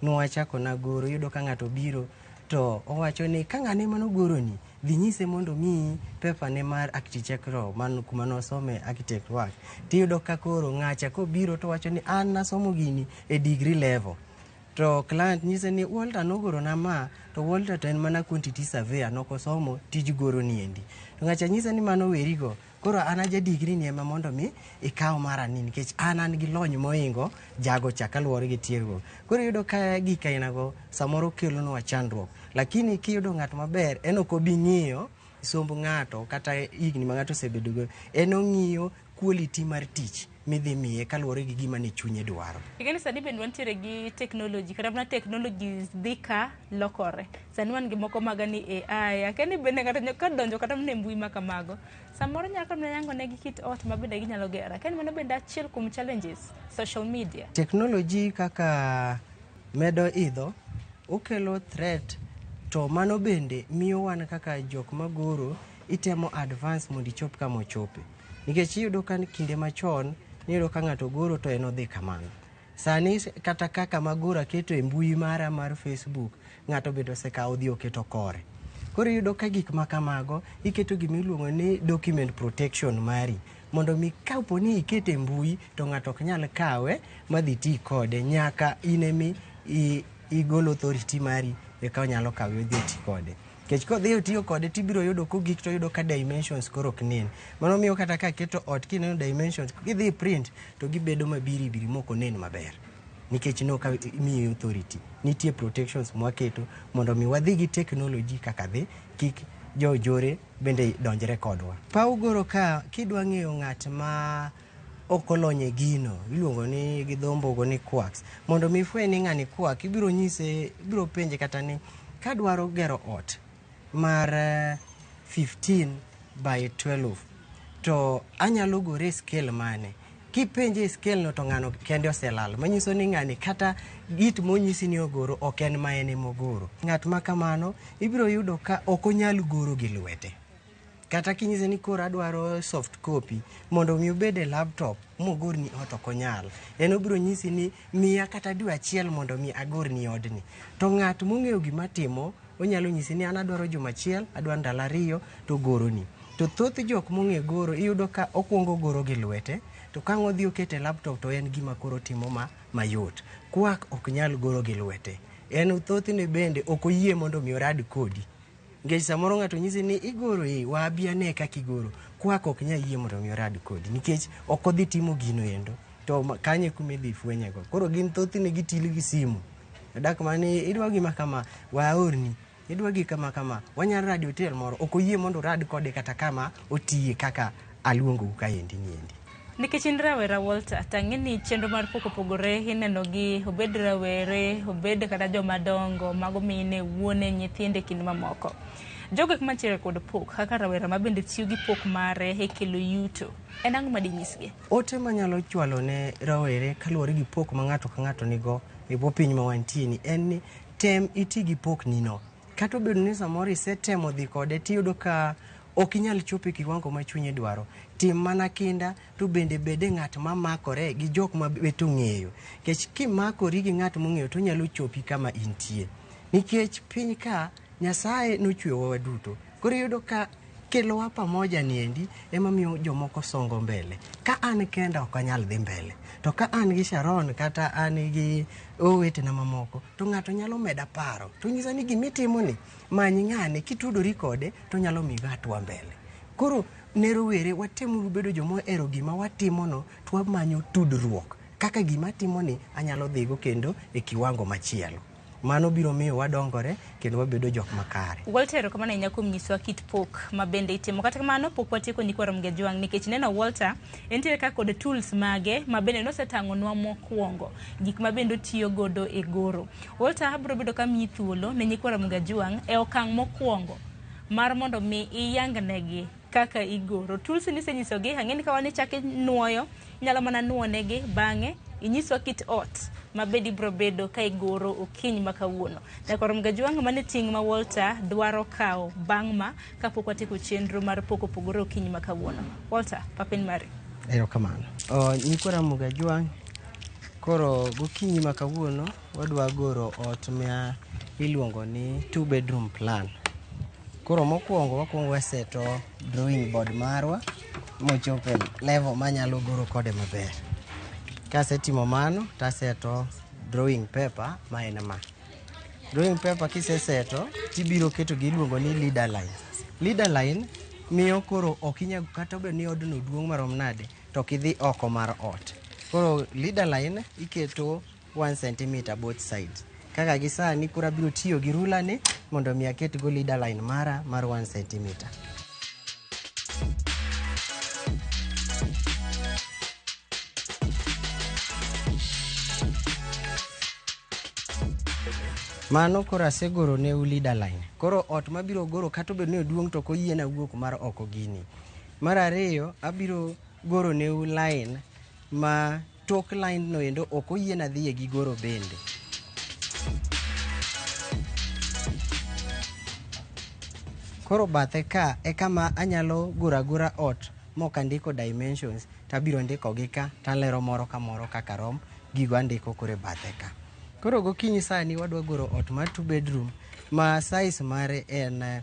[SPEAKER 19] Nwachako na goro, iyudo ka ng'ato biro to owacho ni ka ng'ane manogoroni, dhi nyise mondo omiyi paper ne mar architectural man kuma nosome architect work. Tiyudo ka koro ng'acha kobiro to wacho ni an nasomo gini e degree level. To client nyise ni Walter nogorona ma, to Walter to en mana quantity surveyor nokosomo tij goro niendi. To ng'acha nyise ni mano werigo, koro an aja degree ni ema mondo mi ikaw mara ni nikech an gi lony moingo jago cha kaluwore gi tiegruok. Koro iyudo ka gik ainago samoro kelonwa chandruok. Lakini kiyudo ng'at maber, en ok obi ng'iyo somb ng'ato kata higni ma ng'ato osebedogo. En ong'iyo quality mar tich midhi miye kaluwore gi gima ne chunye dwaro.
[SPEAKER 18] Ing'e ni sani bende wantiere gi technology, kata mana technologies dhi ka lokore. Sani wan gi moko maga ni AI, akia ni bende ng'ato kadonjo kata mana e mbui ma kamago, samoro nyalo kata mana yango negi kit ot ma bende ginyalo gero. Akia ni mano bende achiel kuom challenges, social media.
[SPEAKER 19] Technology kaka medo idho, okelo threat to mano bende miyo wan kaka jok magoro itemo advance mondo ichop kama ochope. Nikech iyudo ka kinde machon iyudo ka ng'ato goro to en odhi kamano. Sani kata kaka magoro aketo e mbui mara mar Facebook, ng'ato bende osekawo odhi oketo kore. Koro iyudo ka gik ma kamago iketo gima iluongo ni document protection mari mondo mi kapo ni ikete e mbui to ng'ato ok nyal kawe madhi ti kode nyaka in emi igol authority mari eka onyalo kawe odhi oti kode. Nikech kodhi otiyo kode tibiro yudo kogik to yudo ka dimensions koro ok nen. Mano miyo kata ka keto ot kineno dimensions kidhi print to gibedo mabiri biri mok onen maber. Nikech no ka imiyi authority. Nitie protections mwaketo mondo mi wadhi gi technology kaka dhi kik jo jore bende donjre kodwa. Paw goro ka kidwa ng'eyo ng'at ma ok olony e gino iluongo ni gi dho mbogo ni quacks. Mondo mi ifweny ni ng'ani quack ibiro nyise ibiro penje kata ni kadwaro gero ot mar 15 by 12 to anyalo gore e scale mane? Kipenje e scale no to ng'ano kende oselal manyiso ni ng'ani kata git monyisi ni ogoro ok en ma en emogoro. Ng'at ma kamano ibiro yudo ka ok onyal goro gi lwete. Kata kinyise ni koro adwaro soft copy mondo mi obed e laptop mogorni ot ok onyal. En obiro nyisi ni miya kata dwe achiel mondo mi agorni odni. To ng'at mong'eyo gima timo onyalo nyisi ni an adwaro juma achiel, adwaro ndalo ariyo to ogoroni. To thoth jok mong'e goro iyudo ka okwongo goro gi lwete to ka ang' odhi okete e laptop to en gima koro timo mayot. Quack ok nyal goro gi lwete. En thothne bende ok oyie mondo mi orad kodi. Nikech samoro ng'ato nyisi ni igoro e wabi ane kaka igoro. Quack ok nyal yie mondo mi orad kodi nikech ok odhi timo gino endo. To kanyo e kuma idhi fwenyego. Koro gin thothne gitilo gi simu. Odak mani idwa gima kama waorni. Idwa gi kama kama wanyalo rado e hotel moro. Ok oyie mondo orad kode kata kama otiye kaka aluongou kaendi niendi.
[SPEAKER 18] Nikech in rawera Walter, tang'e ni chenro mar pok opogore ineno gi obed rawere, obed kata joma dongo, mago mine, wuone, nyithindo e kind mamoko. Jogo eko mantiere kod pok kaka rawera ma bende tiyo gi pok mare e kelo yuto, en ang'o ma dinyisgi?
[SPEAKER 19] Ote manyalo chwalo ne rawere kaluwore gi pok ma ng'ato ka ng'ato nigo e bwo piny ma wantie ni en ni tem iti gi pokni no. Kata obedo ni samoro isetemo dhi kode tiyudo ka ok inyal chopo e kiwango ma chunyi dwaro. Tim mana kinda to bende bede ng'at ma makore gi jok ma bet ong'eyo. Nikech kimakori gi ng'at mong'eyo to onyalo chopi kama intie. Nikech piny ka Nyasaye nochweyowa waduto. Koro iyudo ka kelowa pamoja niendi ema miyo jomoko songo mbele. Ka an kenda ok anyal dhi mbele. To ka an gi Sharon kata an gi owetena mamoko to ng'ato nyalo meda paro. To nyisa ni gimitimo ni many ng'ane kitudori kode to nyalo miyi hatua mbele. Koro ne rowere watemuru bedo joma ohero gima watimono to wamanyo tudruok. Kaka gima atimoni anyalo dhigo kendo e kiwango machielo. Mano biro miyo wadongore kendo wabedo jok makare.
[SPEAKER 18] Walter, erokamano ahinya kuom nyisowa kit pok ma bende itimo. Kata kamano, pok watieko nyikwa Ramogi Ajwang' nikech neno Walter entiere ka kod tools mage ma bende nosetang'onwa mokwongo, gik ma bende otiyo godo e goro. Walter, abiro bedo ka miyi thuolo ne nyikwa Ramogi Ajwang' e okang' mokwongo mar mondo mi iyangnegi kaka igoro. Tools nisenyisogi, ang'e ni ka wan ichako inuoyo, inyalo mana nuonegi bang'e inyiswa kit ot ma bende ibiro bedo ka igoro okinyi ma kawuono. Nyakwar Ramogi Ajwang' mane ting' ma Walter dwaro kawo bang' ma kapok watieko chenro mar pok opogore okinyi ma kawuono. Walter, pap en mari.
[SPEAKER 19] Erokamano. Nyikwa Ramogi Ajwang', koro gokinyi ma kawuono wadwa goro ot ma iluongo ni 2 bedroom plan. Koro mokwongo wakwongo waseto drawing board marwa mochopo e level manyalo goro kode maber. Kasetimo mano taseto drawing paper ma en ma. Drawing paper kiseseto tibiro keto gi iluongo ni leader line. Leader line miyo koro ok inyal kata obedo ni odno duong' marom nade to ok idhi oko mar ot. Koro leader line iketo 1 centimeter both sides. Kaka gi sani koro abiro tiyo gi ruler ni mondo mi aket go leader line mara mar 1 centimeter. Mano koro asegoro ne u leader line. Koro ot mabiro goro kata obedo ni oduong' to ok oyiena wuok mar oko gini. Mar ariyo, abiro goro ne u line ma tok line no endo ok oyiena dhiye gi goro bende. Koro bathe ka e kama anyalo goro agora ot mok andiko dimensions to abiro ndiko gi ka talero moro ka moro kaka rom gigo andiko koro e bathe ka. Koro gokinyi sani wadwa goro ot mar 2 bedroom ma size mare en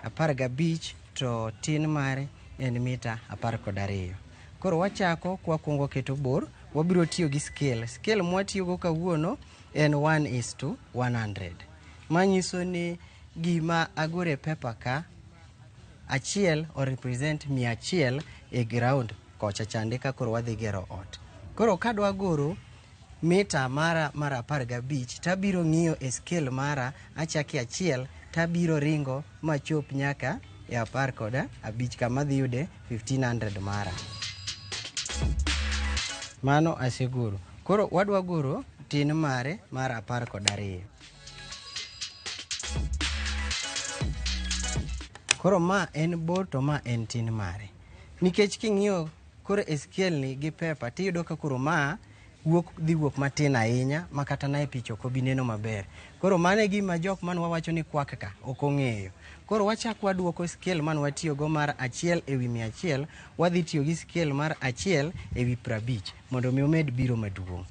[SPEAKER 19] 15 to tin mare en mita 12. Koro wachako kwakwongo keto bor, wabiro tiyo gi scale. Scale mwatiyogo kawuono en 1:100. Manyiso ni gima agoro e paper ka, achiel o represent 100 e ground kocha chande ka koro wadhi gero ot. Koro kadwa goro mita mara mar 15 tabiro ng'iyo e scale mara, achake achiel tabiro ringo machop nyaka e 15 kama adhi yude 1500 mara. Mano asegoro. Koro wadwa goro tin mare mar 12. Koro ma en bor to ma en tin mare. Nikech king'iyo koro e scale ni gi paper tiyudo ka koro ma dhi wuok matin ahinya ma kata na e picha ok obi neno maber. Koro mano e gima jok mane wawacho ni kwak ka ok ong'eyo. Koro wachak waduoko scale mane watiyogo mar 1/100, wadhi tiyo gi scale mar 1/50 mondo mi omed biro maduong'.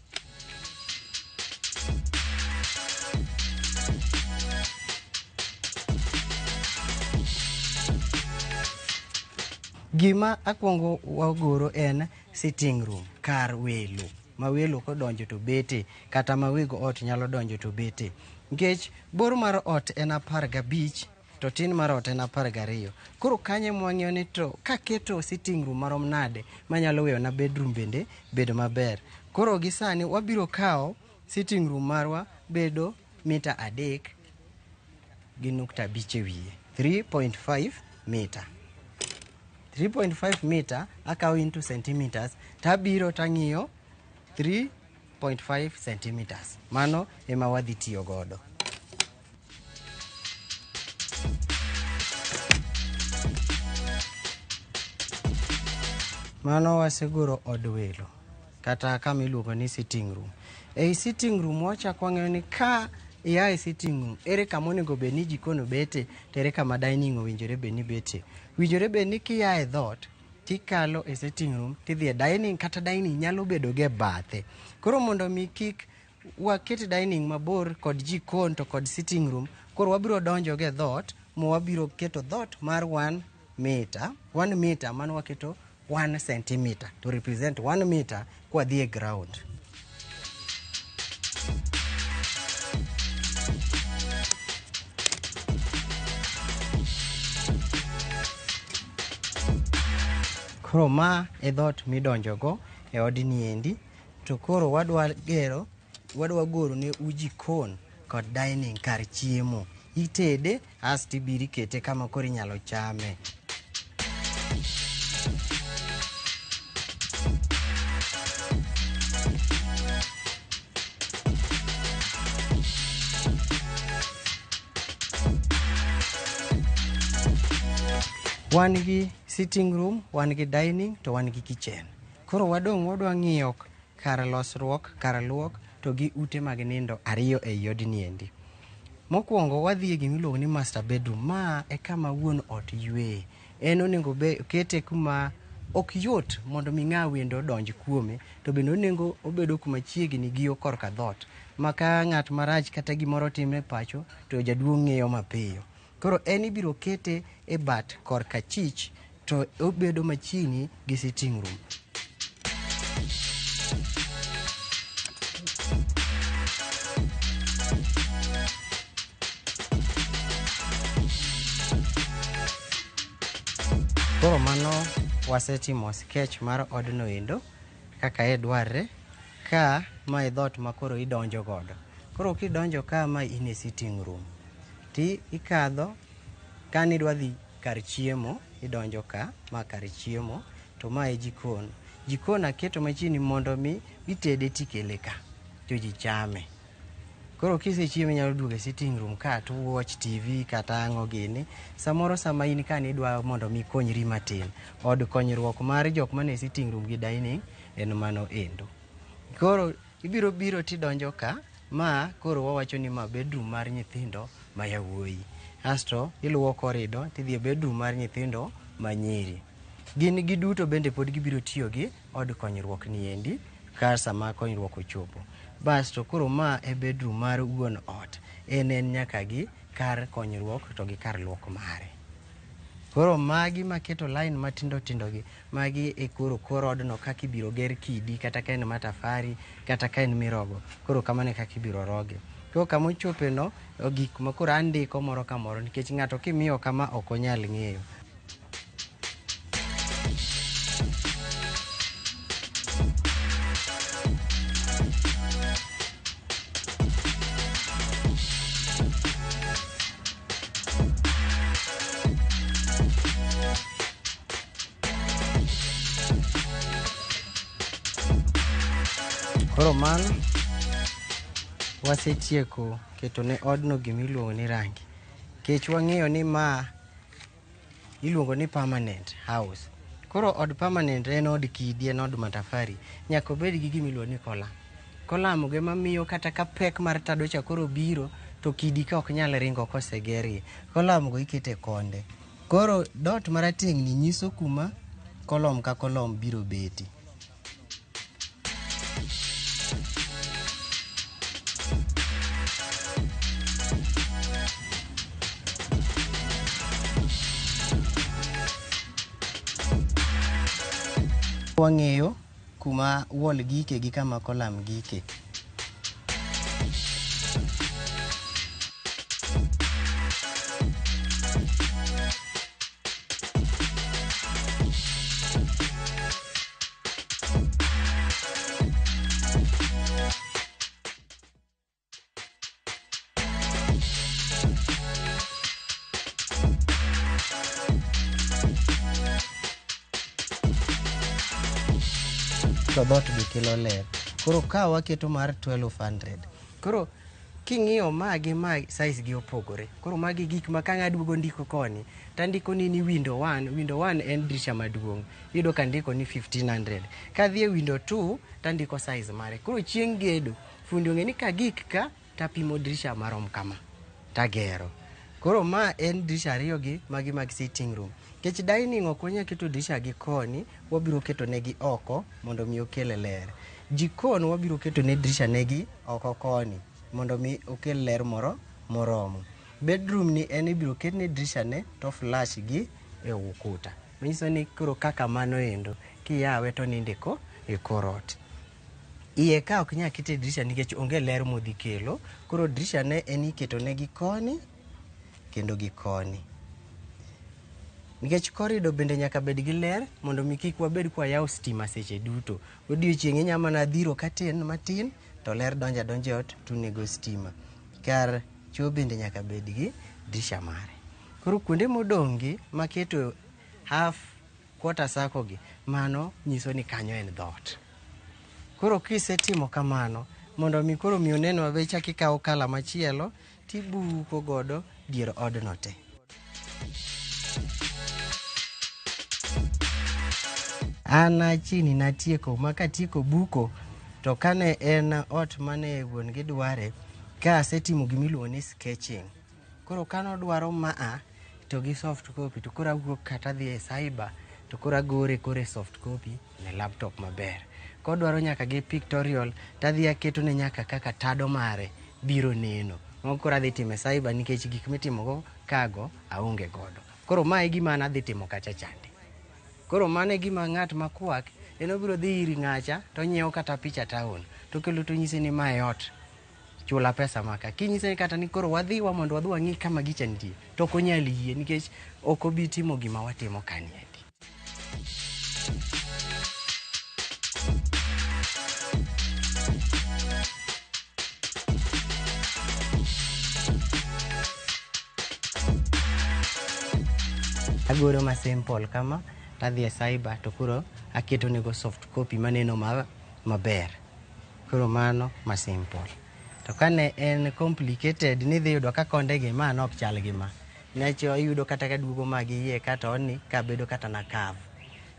[SPEAKER 19] Gima akwongo wagoro en sitting room, kar welo. Ma welo kodonjo to bete, kata ma weg ot nyalo donjo to bete. Nikech bor mar ot en 15 to tin mar ot en 12. Koro kanyo ema wang'iyo ni to kaketo sitting room marom nade manyalo weyo na bedroom bende bedo maber. Koro gi sani wabiro kawo sitting room marwa bedo mita 3.5 e wiye, 3.5 mita. 3.5 mita akawo into centimeters tabiro tang'iyo 3.5 centimeters. Mano ema wadhi tiyo godo. Mano wasegoro od welo kata kama iluongo ni sitting room. Ei sitting room wachako wang'eyo ni ka ia e sitting room, ere kama onego bed ni jikon obete to ere kama dining owinjore bed ni bete. Winjore bed ni kia e dhoot tikalo e sitting room tidhi e dining, kata dining nyalo bedo gi e bathe. Koro mondo mi kik waket dining mabor kod jikon to kod sitting room, koro wabiro donjo gi e dhoot ma wabiro keto dhoot mar 1 meter, 1 meter mano waketo 1 centimeter to represent 1 meter kwadhi e ground. Koro ma e dhoot midonjogo e odni endi, to koro wadwa goro ne u jikon kod dining kar chiemo. Itede asto ibiro ikete kama koro inyalo chame. Wan gi sitting room, wan gi dining to wan gi kitchen. Koro wadong' wadwa ng'iyo kar losruok, kar luok to gi ute mag nindo ariyo ei odni endi. Mokwongo wadhi e gima iluongo ni master bedroom. Ma e kama wuon ot yweye. En onego kete kuma ok yot mondo mi ng'a wendo odonj kuome, to bende onego obedo kuma chiegni gi yo korka dhoot ma ka ng'at marach kata gimoro timre pacho to jaduong' ng'iyo mapiyo. Koro en ibiro kete e bat korka chich to obedo machiegni gi sitting room. Koro mano wasetimo sketch mar odno endo kaka e dwarre ka ma e dhoot ma koro idonjo godo. Koro kidonjo ka ma in e sitting room ti ikadho ka nidwa dhi kar chiemo, idonjo ka ma kar chiemo to ma e jikon. Jikon aketo machiegni mondo mi itede tikele ka to ji chame. Koro kisechiemo inyalo duogo e sitting room ka to watch TV kata ang'o gini. Samoro sama in ka nidwa mondo mi ikonyri matin. Od konyruok mar jok mane sitting room gi dining en mano endo. Koro ibiro biro tidonjo ka, ma koro wawacho ni ma bedroom mar nyithindo ma yawuoyi. Asto iluwo korido tidhi e bedroom mar nyithindo ma nyiri. Gin giduto bende pod gibiro tiyo gi od konyruok ni endi ka sama konyruok ochopo. Basto koro ma e bedroom mar wuon ot. En nyaka gi kar konyruok to gi kar luok mare. Koro magi maketo line matindo tindo gi, magi e koro kor odno kaka ibiro ger kidi kata ka en matafari kata ka en mirogo. Koro kamano e kaka ibiro roge. Koro kama ochope no, gik ma koro andiko moro ka moro nikech ng'ato kimiyo kama ok onyal ng'eyo. Koro mano wasetieko keto ne odno gimiluongo ni rangi. Kech wang'eyo ni ma iluongo ni permanent house. Koro od permanent en od kidi, en od matafari. Nyaka obed gi gimiluongo ni column. Column go ema miyo kata ka pek mar tado cha koro biro to kidi ka ok nyal ringo kosegerie. Column go ikete konde. Koro dot marateng' ni nyiso kuma column ka column biro betie. Wang'eyo kuma wall gike gi kama column gike. To dhoot be kelo ler. Koro ka waketo mar 1200. Koro king'iyo ma gi ma size gi opogore. Koro magi gik ma ka ng'aduogo ndiko koni, tandiko ni window 1, window 1 en dirisha maduong'. Iyudo ka ndiko ni 1500. Kadhi e window 2 tandiko size mare. Koro chieng' gedo, fundi ong'e ni kagik ka tapimo dirisha marom kama tagero. Koro ma en dirisha ariyo gi magi mag sitting room. Nikech dining ok wanyal keto dirisha gi koni, wabiro keto negi oko mondo mi okel ler. Jikon wabiro keto ne dirisha negi oko koni mondo mi okel ler moro moromo. Bedroom ni en ibiro ketne dirisha ne to flush gi e ukuta. Manyiso ni koro kaka mano endo kiyawe to nindo e kor ot. Iye ka ok nyal kete dirisha nikech onge ler modhi kelo. Koro dirisha ne en iketo ne gi koni kendo gi koni. Nikech corridor bende nyaka bed gi ler mondo mi kik wabed kwa yawo stima seche duto. Odiochieng' inya mana dhiro curtain matin to ler donjo adonja e ot tunego stima. Kar choo bende nyaka bed gi dirisha mare. Koro kuonde modong' gi maketo half quarter circle gi, mano nyiso ni kanyo en dhoot. Koro kisetimo kamano, mondo mi koro mi onen maber, ichak ikawo kala machielo tibuko godo dier odno te. An achini natieko ma katieko buko to kane en ot mane wuon gi dware, ka asetimo gimiluongo ni sketching. Koro kanodwaro maa to gi soft copy to koro awuok kata adhi e cyber to koro agore koro e soft copy ne laptop maber. Kodwaro nyaka gi pictorial tadhi aketone nyaka kaka tado mare biro neno. Mago koro adhi timo e cyber nikech gik mitimogo kago aonge godo. Koro mae e gima an adhi timo kacha chande. Koro mano e gima ng'at makwak en obiro dhi ir ng'acha to onyiewo kata picha town to kelo to nyise ni mae ot chula pesa maka. Kinyise kata ni koro wadhi wa mondo wadhi wang'i kama gicha nitie to ok onyal yie nikech ok obi timo gima watimo kani endi. Agoro ma simple kama tadhi e cyber to koro aketo nego soft copy maneno maber. Koro mano ma simple. To kane en complicated nidhi yudo ka konde gi ma nok chal gi ma. Nacho iyudo kata ka duogo magi iye kata onni ka bedo kata na curve.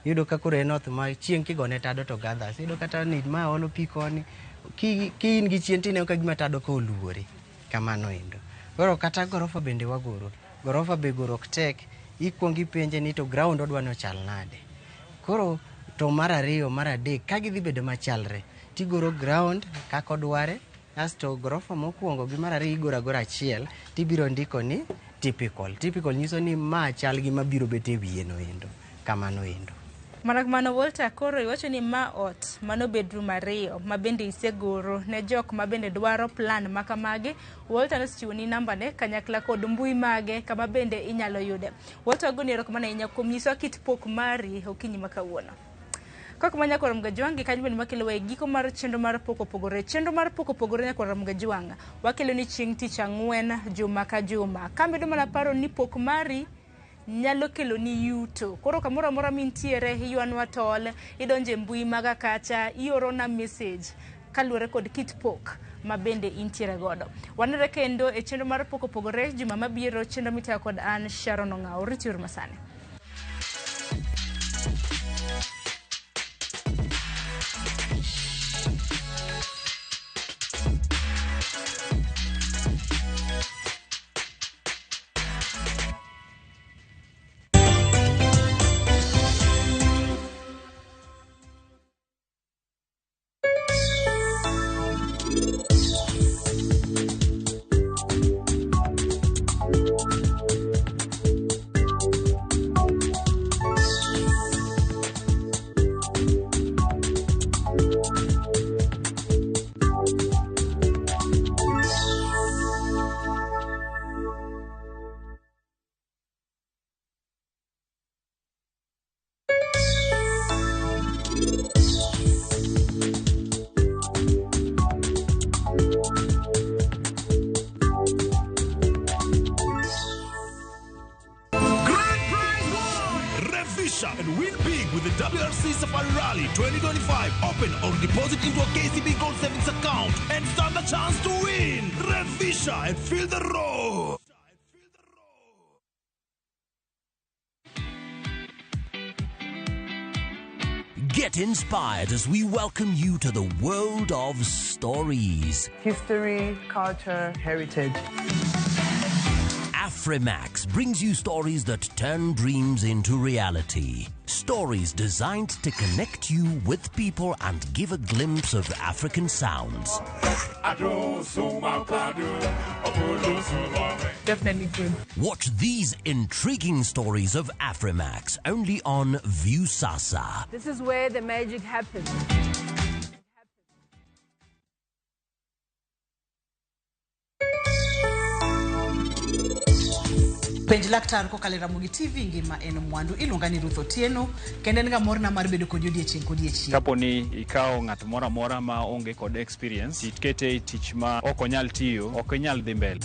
[SPEAKER 19] Iyudo ka koro en ot ma chieng' kigone tado to gathers. Iyudo kata ni ma olo pi koni. Ki in gi chien tineno ka gima tado ka oluore. Kamano endo. Koro kata gorofa bende wagoro. Gorofa be goro ok tek. Ikuongo ipenje ni to ground odwa ni ochal nade. Koro to mar ariyo mar adek ka gidhi bedo machalre tigoro ground kaka odware asto gorofa mokwongo gi mar ariyo igoro agora achiel tibiro ndiko ni typical. Typical nyiso ni ma chal gi mabiro bet e wiye no endo, kamano endo.
[SPEAKER 18] Mana kamano Walter, koro iwacho ni ma ot mano bedroom 2 ma bende isegoro ne jok ma bende dwaro plan ma kamagi. Walter nosechiwo ni namba ne kanyakla kod mbui mage kama bende inyalo yude. Walter, agoni erokamano ahinya kuom nyisowa kit pok mari okinyi ma kawuono. Kok ma nyakwar Mgajwang' gi kanyo bende makelo e giko mar chenro mar pok opogore. Chenro mar pok opogore nyakwar Mgajwang' wakelo ni chieng' tich ang'wen juma ka juma. Kamedo mana paro ni pok mari nyalo kelo ni yuto. Koro kamoro amora mintiere, iywanwa tol, idonje mbui maga kacha, iorona message kaluwore kod kit pok ma bende intiere godo. Wanere kendo e chenro mar pok opogore juma mabiro, chenro mitayo kod an Sharon Ong'awo. Rituru masani.
[SPEAKER 11] And win big with the WRC Safari Rally 2025. Open or deposit into a KCB Gold Savings account and stand a chance to win. Revisha and feel the roar.
[SPEAKER 20] Get inspired as we welcome you to the world of stories.
[SPEAKER 21] History, culture, heritage.
[SPEAKER 20] Afrimax brings you stories that turn dreams into reality. Stories designed to connect you with people and give a glimpse of African sounds.
[SPEAKER 21] Definitely good.
[SPEAKER 20] Watch these intriguing stories of Afrimax only on Viusasa.
[SPEAKER 21] This is where the magic happens.
[SPEAKER 10] Penj laktar kokalo e Ramogi TV ngima en mwandu. Iluonga ni Ruth Otieno kendo en ga morna mar bedo kodi odiechieng' kodiechieng'.
[SPEAKER 22] Kapo ni ikawo ng'at moro amora ma onge kod experience, ikete e tich ma ok onyal tiyo, ok inyal dhi mbele.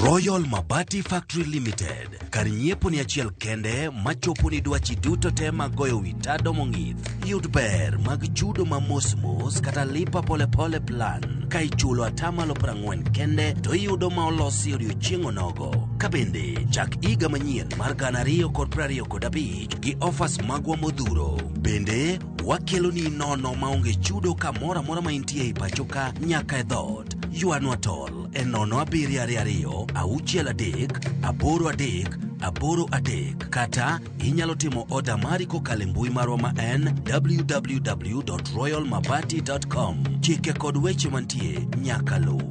[SPEAKER 20] Royal Mabati Factory Limited. Kar nyiepo ni achiel kende machopo ni dwachi duto te mag goyo wi tado mong'ith. Yud ber mag chudo ma mos mos kata lipa pole pole plan. Ka ichulo 40% kende to iyudo ma olosi odiochieng' onogo. Ka bende chak higa manyien mar 2025 gi offers magwa modhuro. Bende wakelo ni nono maonge chudo kamoro amora ma intie e pacho ka nyaka e dhoot. Ywanwa tol e 0722 63 83 83 kata inyalo timo oda mari kokalo e mbui marwa ma en www.royalmabati.com. Chike kod weche mantie nyaka luw.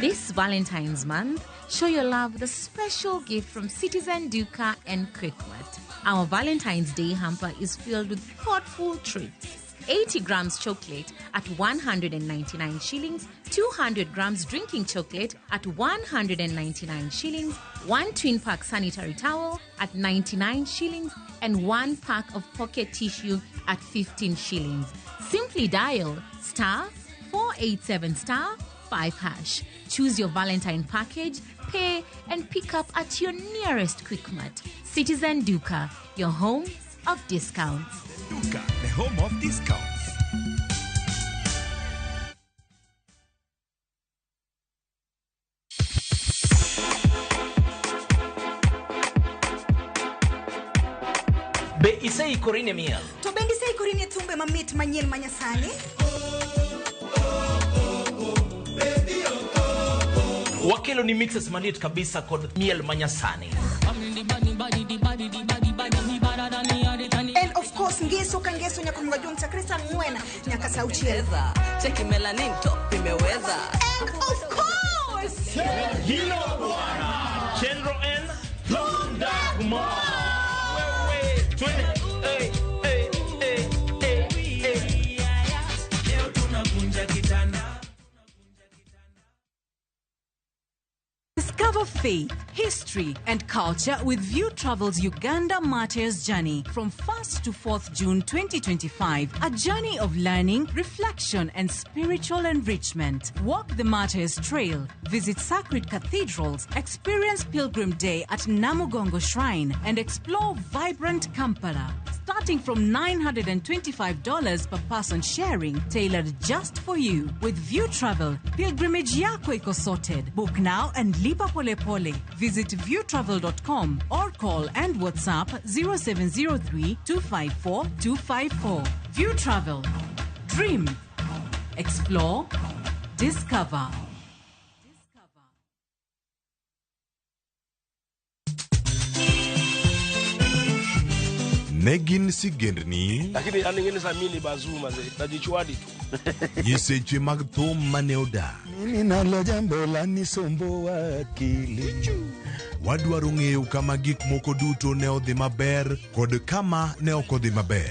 [SPEAKER 9] This Valentine's month, show your love with a special gift from Citizen Duka and Quickmart. Our Valentine's Day hamper is filled with thoughtful treats. 80 grams chocolate at 199 shillings, 200 grams drinking chocolate at 199 shillings, 1 twin pack sanitary towel at 99 shillings, and 1 pack of pocket tissue at 15 shillings. Simply dial star 487 star 5#. Choose your Valentine package, pay, and pick up at your nearest Quickmart. Citizen Duka, your home of discounts.
[SPEAKER 6] Duka, the home of discounts.
[SPEAKER 15] Be iseikori ne miel?
[SPEAKER 23] To bende iseikori ne thumbe mamit manyien manyasani?
[SPEAKER 3] Wakelo ni mixes maliet kabisa kod miel manyasani.
[SPEAKER 23] And of course ngeso ka ngeso nyaka mga chakre saa 4 nyaka saa 6.
[SPEAKER 4] Cheki melanin top imeweza.
[SPEAKER 23] And of course
[SPEAKER 3] Hilo bwana. Chenro N Lunda Kumar. Wewe twende. Hey, hey, hey, hey, hey.
[SPEAKER 5] Leo tunakunja kitanda.
[SPEAKER 24] Discover faith, history, and culture with View Travel's Uganda Martyrs Journey from 1st to 4th June 2025. A journey of learning, reflection, and spiritual enrichment. Walk the Martyrs Trail, visit sacred cathedrals, experience Pilgrim Day at Namugongo Shrine, and explore vibrant Kampala. Starting from $925 per person sharing, tailored just for you. With View Travel, pilgrimage yako iko sorted. Book now and lipa pole pole. Visit viewtravel.com or call and WhatsApp 0703 254 254. View Travel. Dream. Explore. Discover.
[SPEAKER 25] Ne gin sigendni
[SPEAKER 26] Lakini aningine samini bazuma ze najichwadi tu.
[SPEAKER 25] nyiseche mag thum mane odak.
[SPEAKER 27] Mimi nalo jambo la nisomboa akili.
[SPEAKER 25] Wadwaro ng'eyo kama gik moko duto ne odhi maber kod kama ne ok odhi maber.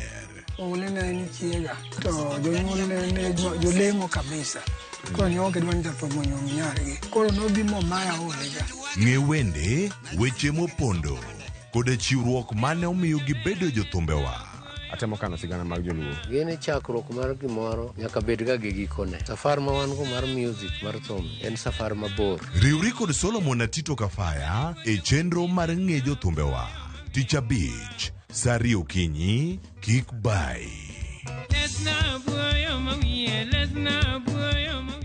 [SPEAKER 28] Oule ne en chiega to jonyuol ne ne jolemo kabisa. Koro ne ok gidwa ni jatho onyuom nyargi. Koro nobi momaya olega.
[SPEAKER 25] Ng'e wende, weche mopondo kod chiwruok mane omiyo gibedo jothumbewa.
[SPEAKER 29] Atemo kano sigana mag joluo.
[SPEAKER 30] Gini chakruok mar gimoro nyaka bed ga gi gikone. Safar ma wan go mar music mar thum en safar mabor.
[SPEAKER 25] Riwri kod Solomon Atito Kafaya e chenro mar ng'e jothumbewa. Tich abich, saa ariyo okinyi, kik bai.
[SPEAKER 5] Lesna buoyo mawiye, lesna buoyo mawiye.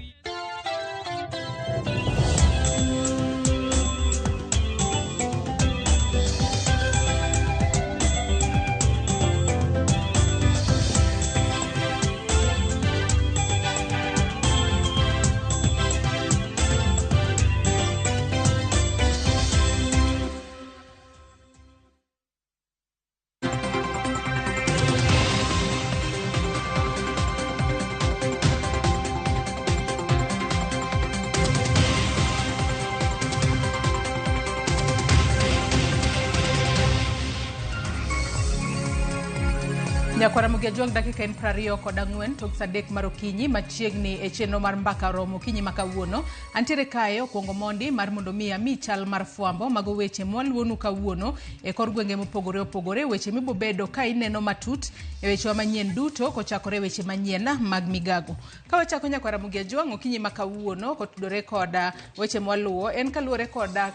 [SPEAKER 18] Nyakwara Mugia dakika en 24 tok saa 3 mar okinyi machiegni e chenro mar mbaka romo okinyi ma kawuono. Antiere kae okuongo mondi mar mondo mi ami chal mar fwambo mago weche mwaluonu kawuono e kor gwenge mopogore opogore, weche mibobedo ka ineno matut e wechewa manyien duto kochakore weche manyien mag migago. Ka wachako Nyakwara Mugia okinyi ma kawuono kotudore koda weche mwaluwo en kaluwore koda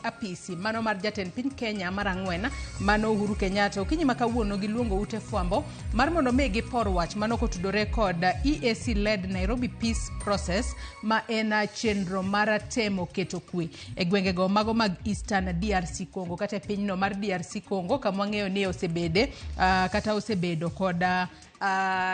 [SPEAKER 18] apisi mano mar jatend piny Kenya mar ang'wen mano Uhuru Kenyatta. Okinyi ma kawuono giluongo ute fwambo mar mondo mi gipor wach mano kotudore kod EAC led Nairobi Peace Process ma en chenro mar temo keto kwe e gwengego mago mag Eastern DRC Congo kata e pinyno mar DRC Congo kama wang'eyo ni osebede kata osebedo kod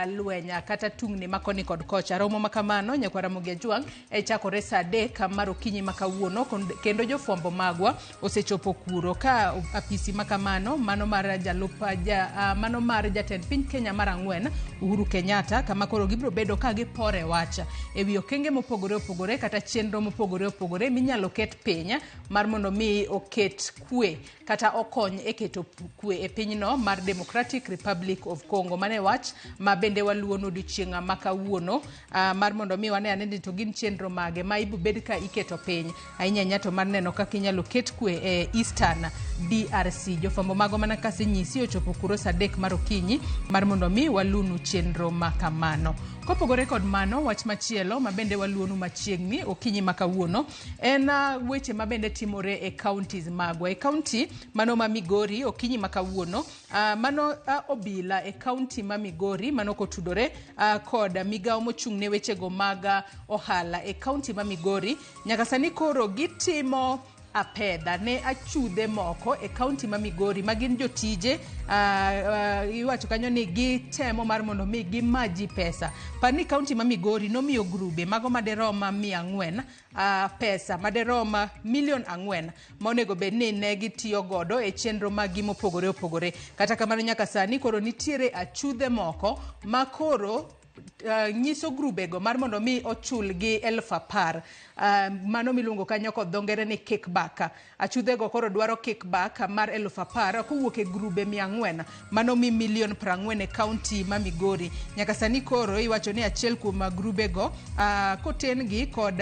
[SPEAKER 18] lwenya kata tungni makoni kod kocha. Romo makamano Nyakwara Ramogi Ajwang' e chakore saa 3 mar okinyi ma kawuono kendo jofwambo magwa osechopo kuro ka apisi makamano mano mar jalup mano mar jatend piny Kenya mar ang'wen Uhuru Kenyatta kama koro gibiro bedo ka gipore wach ewi okenge mopogore opogore kata chenro mopogore opogore minyalo ket piny mar mondo mi oket kwe kata okony e keto kwe e pinyno mar Democratic Republic of Congo. Mane wach ma bende waluono odiochieng' ma kawuono mar mondo mi wane ane ni to gin chenro mage ma ibobed ka iketo piny ahinya ahinya to mar neno kaka inyalo ket kwe e Eastern DRC. Jofwambo mago mana kasenyisi ochopo kuro saa 3 mar okinyi mar mondo mi walunu chenro ma kamano. Kopogore kod mano, wach machielo ma bende waluonu machiegni okinyi ma kawuono en weche ma bende timore e counties magwa. E county mano ma Migori okinyi ma kawuono mano obila e county ma Migori mano kotudore kod migawo mochung' ne wechego mag ohala e county ma Migori nyaka sani koro gitimo
[SPEAKER 1] apedha ne achudhe moko e kaunti ma Migori ma gin jotije. Iwacho kanyo ni gitemo mar mondo mi gimaji pesa. Par ni kaunti ma Migori nomiyo grube mago maderom 400 pesa maderom milion 4 ma onego bed ni ne gitiyo godo e chenro maggi mopogore opogore. Kata kamano nyaka sani koro nitiere achudhe moko ma koro nyiso grubego mar mondo mi ochulgi 10,000, mano miluongo kanyo kod dho ngere ni kickback. Achudhego koro dwaro kickback mar 10,000 kowuok e grube 400 mano mi milion 40 e kaunti ma Migori. Nyaka sani koro iwacho ni achiel kuom grubego koten gi kod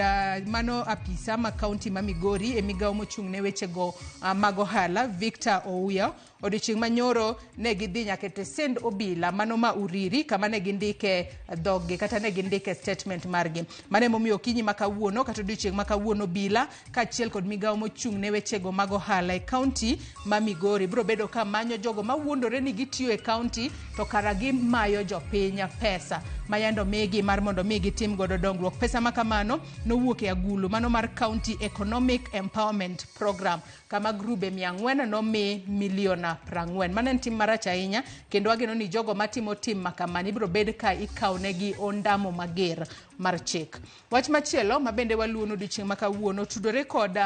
[SPEAKER 1] mano apisa ma kaunti ma Migori e migawo mochung' ne wechego mag ohala Victor Ouya. Odiochieng' manyoro ne gidhi nyaka e tesend obila mano ma Uriri kama ne gindike dhoggi kata ne gindike statement margi. Mano emomiyo okinyi ma kawuono kata odiochieng' ma kawuono obila kaachiel kod migawo mochung' ne wechego mag ohala e kaunti ma Migori biro bedo ka manyo jogo mawuondore ni gitiyo e kaunti to kara gimayo jopiny pesa mayando migi mar mondo mi gitim godo dongruok. Pesa ma kamano nowuok e agulu mano mar County Economic Empowerment Program kama grube 400 nomi milion 40. Mano en tim marach ahinya kendo ageno ni jogo matimo tim makamano ibiro bed ka ikawnegi ondamo mager mar chik. Wach machielo ma bende waluono odiochieng' ma kawuono tudore kod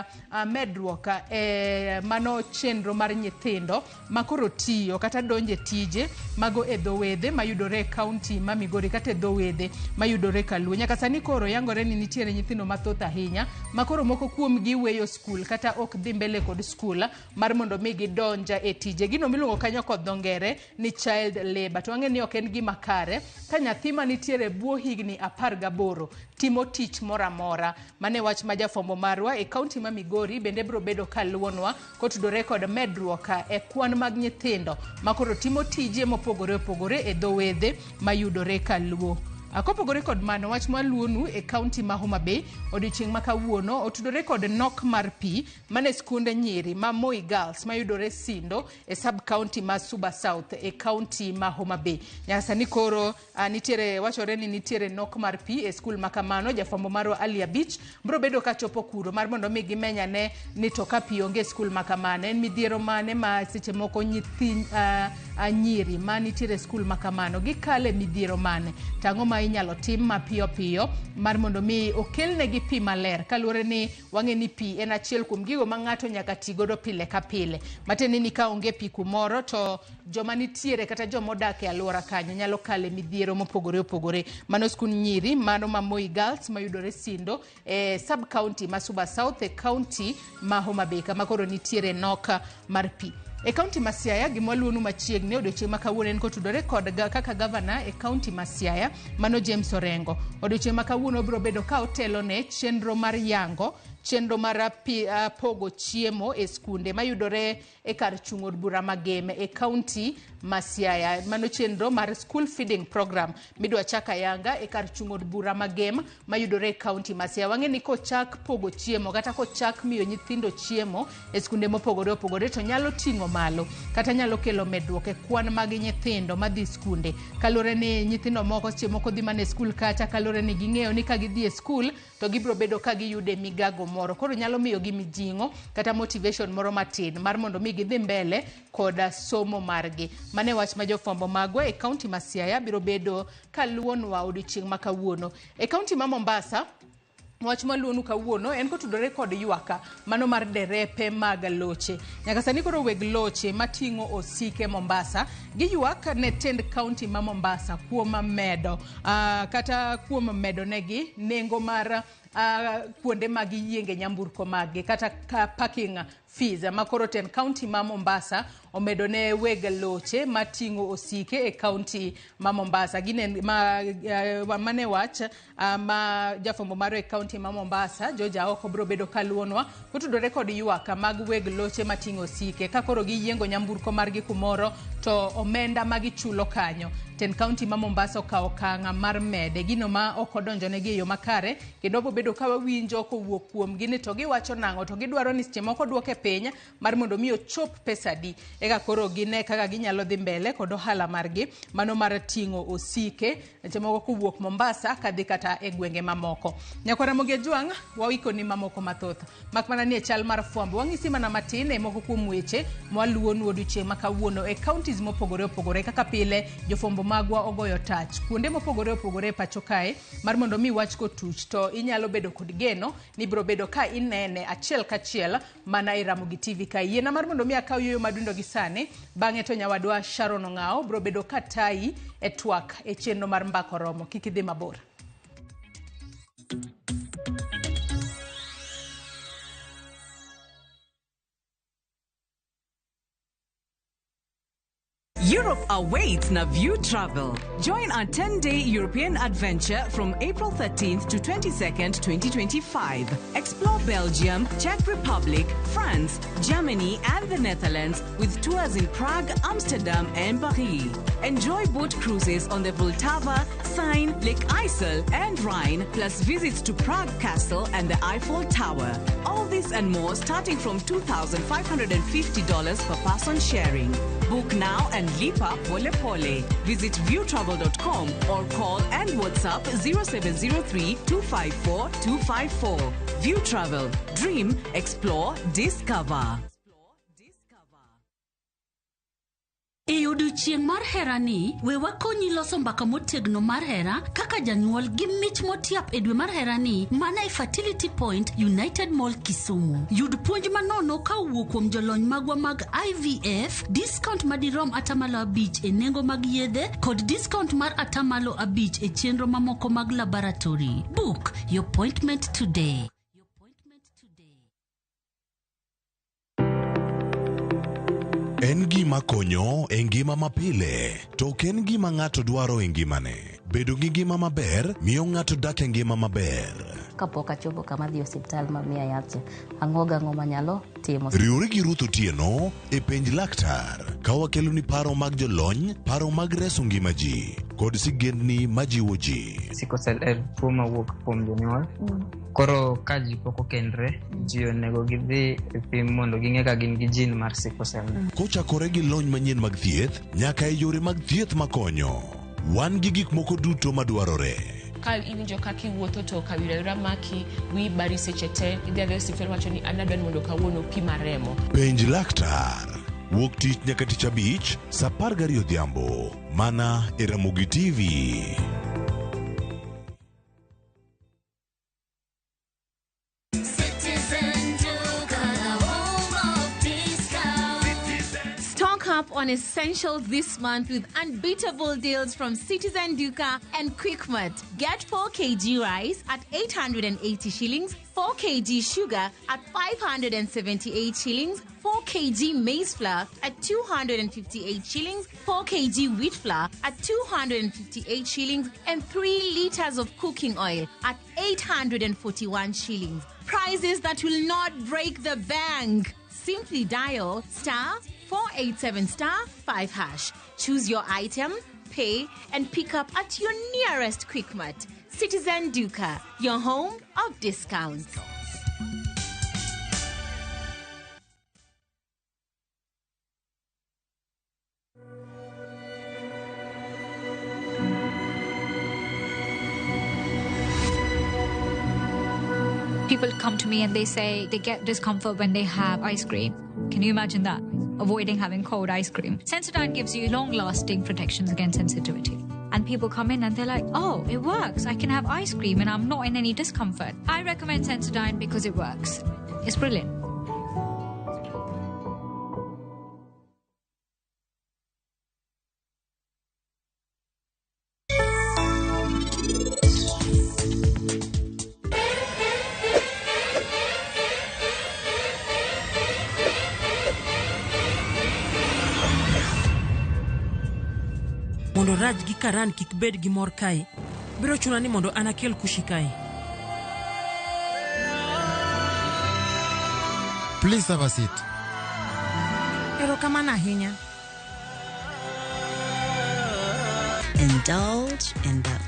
[SPEAKER 1] medruok e mano chenro mar nyithindo ma koro tiyo kata donje tije mago e dho wedhe mayudore e kaunti ma Migori kata e dho wedhe mayudore Kaluo. Nyaka sani koro yangore ni nitiere nyithindo mathoth ahinya ma koro moko kuomgi weyo skul kata ok dhi mbele kod skul mar mondo mi gidonja e tije. Gino miluongo kanyo kod dho ngere ni child labor. To wang'e ni ok en gima kare ka nyathi manitiere bwo higni 18 timo tich moro amora. Mane wach ma jafwambo marwa e kaunti ma Migori bende biro bedo kaluwonwa kotudore kod medruok e kwan mag nyithindo ma koro timo tije mopogore opogore e dho wedhe mayudore Kaluo. Kopogore kod mano, wach mwaluonu e kaunti ma Homa Bay odiochieng' ma kawuono otudore kod nok mar pi mane skunde nyiri ma Moi Girls mayudore Sindo e sub county ma Suba South e kaunti ma Homa Bay. Nyaka sani koro nitiere wachore ni nitiere nok mar pi e skul ma kamano. Jafwambo marwa Ali Abich biro bedo kachopo kuro mar mondo mi gimenyane ni to ka pi onge e skul ma kamano en midhiero mane ma seche moko nyithi nyiri ma nitiere e skul ma kamano gikale midhiero mane, tang'o ma inyalo tim mapiyo piyo mar mondo mi okelnegi pi maler, kaluwore ni wang'e ni pi en achiel kuom gigo ma ng'ato nyaka ti godo pile ka pile. Matiende ni ka onge pi kumoro to joma nitiere kata joma odak e alwora kanyo nyalo kale midhiero mopogore opogore. Mano skund nyiri mano ma Moi Girls mayudore Sindo e sub county ma Suba South e county ma Homa Bay kama koro nitiere nok mar pi. E kaunti ma Siaya gima waluonu machiegni odiochieng' ma kawuono en kotudore kod kaka gavana e kaunti ma Siaya mano James Orengo. Odiochieng' ma kawuono biro bedo ka otelo ne chenro mar yango chenro mar pogo chiemo e skunde mayudore e kar chung' od bura ma Gem e kaunti ma Siaya. Mano chenro mar school feeding program midwa chak ayanga e kar chung' od bura ma Gem mayudore e kaunti ma Siaya. Wang'e ni kochak pogo chiemo kata kochak miyo nyithindo chiemo e skunde mopogore opogore to nyalo ting'o malo kata nyalo kelo medruok e kwan mag nyithindo madhi skunde, kaluwore ni nyithindo moko seche moko dhi mana e skul kacha kaluwore ni ging'eyo ni ka gidhi e skul to gibiro bedo ka giyude migago moro, koro nyalo miyo gi mijing'o kata motivation moro matin mar mondo mi gidhi mbele koda somo margi. Mane wach ma jofwambo magwa e kaunti ma Siaya biro bedo kaluwonwa odiochieng' ma kawuono. E kaunti ma Mombasa wach maluonu kawuono en kotudore kod ywak mano mar derepe mag loche. Nyaka sani koro weg loche mating'o osike Mombasa giywak ne tend kaunti ma Mombasa kuom medo kata kuom medo negi nengo mar kuonde ma giyienge nyamburko maggi kata parking fees ma koro tend kaunti ma Mombasa omedo ne weg loche mating'o osike e kaunti ma Mombasa. Gine ma mane wach ma jafwambo marwa e kaunti ma Mombasa George Aoko biro bedo kaluwonwa kotudore kod ywak mag weg loche mating'o osike ka koro giyiengo nyamburko margi kumoro to omenda ma gichulo kanyo tend kaunti ma Mombasa okawo okang' mar mede gino ma ok odonjonegi e yo makare, kendo biro bedo bedo ka wawinjo kowuok kuomgi ni to giwacho nang'o, to gidwaro ni seche moko duoke piny mar mondo mi ochop pesa adi eka koro gine kaka ginyalo dhi mbele kod ohala margi mano mar ting'o osike seche moko kowuok Mombasa kadhi kata e gwenge mamoko. Nyakwar Ramogi Ajwang', waikoni mamoko mathoth mak mana ni e chal mar fwambo wang'isi mana matin e moko kuom weche mwaluwonu odiochieng' ma kawuono e counties mopogore opogore. Kaka pile, jofwambo magwa ogoyo tach kuonde mopogore opogore e pacho kae mar mondo mi wach kotuch to inyalo bedo kod geno ni ibiro bedo ka inene achiel kachiel mana e Ramogi TV kae. Yiena mar mondo mi akaw yueyo madundo gi sani, bang'e to nyawadwa Sharon Ong'awo biro bedo ka tayi e twak e chenro mar Mbaka Oromo. Kik idhi mabor.
[SPEAKER 24] Europe awaits Naview Travel. Join our 10-day European adventure from April 13th to 22nd, 2025. Explore Belgium, Czech Republic, France, Germany, and the Netherlands with tours in Prague, Amsterdam, and Paris. Enjoy boat cruises on the Vltava, Seine, Lake Isel, and Rhine, plus visits to Prague Castle and the Eiffel Tower. All this and more starting from $2,550 per person sharing. Book now and lipa pole pole. Visit viewtravel.com or call and WhatsApp 0703 254 254. View Travel. Dream, explore, discover.
[SPEAKER 2] E odiochieng' mar herani, we wakonyi loso mbaka motegno mar hera kaka janyuol gi mich motiap e dwe mar herani mana e Fertility Point, United Mall, Kisumu. Yud puonj manono ka owuok kuom jolony magwa mag IVF, discount madirom 5% e nengo mag yedhe kod discount mar 5% e chenro mamoko mag laboratory. Book your appointment today.
[SPEAKER 25] En gima konyo e ngima mapile, to ok en gima ng'ato dwaro e ngimane. Bedo gi ngima maber miyo ng'ato dak e ngima maber.
[SPEAKER 7] Kapok achopo kama adhi e osiptal ma miya yath cha, ang'o gang'o manyalo timo.
[SPEAKER 25] Riwri gi Ruth Otieno e Penj Laktar ka wakeloni paro mag jolony, paro mag reso ngima ji, kod sigendni majiwo ji.
[SPEAKER 8] Sickle cell en tuo mawuok kuom jonyuol. Koro ka ji pok okendre, ji onego gidhi e pim mondo ging'e ka gin gi gene mar sickle cell.
[SPEAKER 25] Kochakore gi lony manyien mag thieth nyaka e yore mag thieth makonyo. Wan gi gik moko duto madwarore.
[SPEAKER 11] Ka iwinjo kaka iwuotho to kawira wira maki, wiyi bari seche te, idhi adhiya e osiptal wacho ni an adwa ni mondo kawuono pima remo.
[SPEAKER 25] Penj laktar. Wuok tich nyaka tich abich, saa 12 odhiambo. Mana e Ramogi TV.
[SPEAKER 9] Stock up on essentials this month with unbeatable deals from Citizen Duka and Quickmart. Get 4 kg rice at 880 shillings, 4 kg sugar at 578 shillings, 4 kg maize flour at 258 shillings, 4 kg wheat flour at 258 shillings, and 3 liters of cooking oil at 841 shillings. Prices that will not break the bank. Simply dial star 487 star 5 hash. Choose your item, pay, and pick up at your nearest Quickmart. Citizen Duka, your home of discounts.
[SPEAKER 12] People come to me and they say they get discomfort when they have ice cream. Can you imagine that? Avoiding having cold ice cream. Sensodyne gives you long-lasting protections against sensitivity. And people come in and they're like, oh, it works. I can have ice cream and I'm not in any discomfort. I recommend Sensodyne because it works. It's brilliant.
[SPEAKER 13] Mondo Raj gi Karan kik bed gi mor kae, biro chuna ni mondo an akel Kushi kae.
[SPEAKER 14] Please have a seat.
[SPEAKER 16] Erokamano ahinya.
[SPEAKER 17] Indulge in the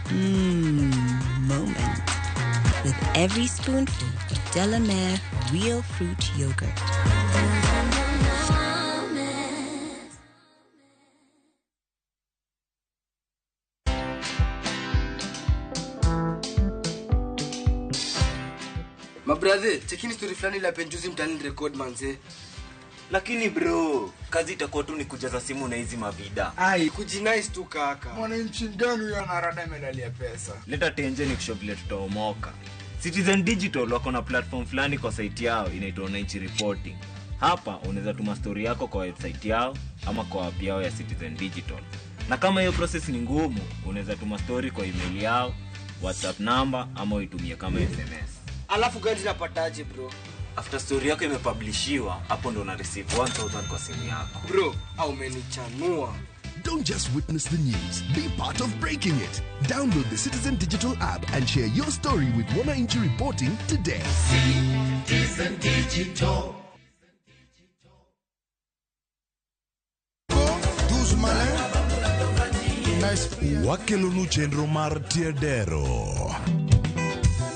[SPEAKER 17] moment with
[SPEAKER 6] Every spoonful of Delamere real fruit yogurt.
[SPEAKER 10] Mabrathe, chekini story fulani la penjuzi mtaani record manze.
[SPEAKER 14] Lakini bro, kazi itakuwa tu ni kujaza simu na hizi mavida.
[SPEAKER 10] Ai, kujinice tu kaka.
[SPEAKER 15] Mwananchi gani huyo anarada medali ya pesa?
[SPEAKER 14] Leta tenje ni kushow vile tutaomoka. Citizen Digital wako na platform fulani kwa site yao inaitwa Wananchi Reporting. Hapa unaweza tuma story yako kwa website yao ama kwa app yao ya Citizen Digital. Na kama hiyo process ni ngumu, unaweza tuma story kwa email yao, WhatsApp number ama uitumie kama SMS.
[SPEAKER 10] Alafu gani napataje bro?
[SPEAKER 14] After story yako imepublishiwa, hapo ndo una receive 1000 kwa simu yako.
[SPEAKER 10] Bro, au umenichanua.
[SPEAKER 16] Don't just witness the news, be part of breaking it. Download the Citizen Digital app and share your story with Wananchi Reporting today.
[SPEAKER 17] Citizen Digital.
[SPEAKER 25] Wakelonu chenro mar Tiedero.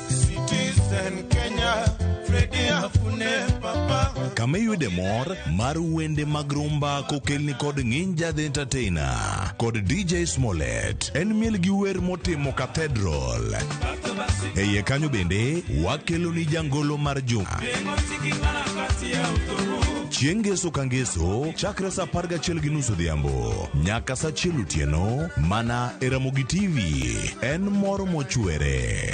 [SPEAKER 5] Citizen Kenya, Freddy Afune Papa.
[SPEAKER 25] Kama iyude mor mar wende mag rumba kokelni kod Nginja the Entertainer kod DJ Smollett en miel gi wer motimo Cathedral. E iye kanyo bende wakeloni jangolo mar juma. Chieng' ngeso ka ngeso chakre saa 11:30 odhiambo nyaka saa 1 otieno mana e Ramogi TV. En mor mochwere.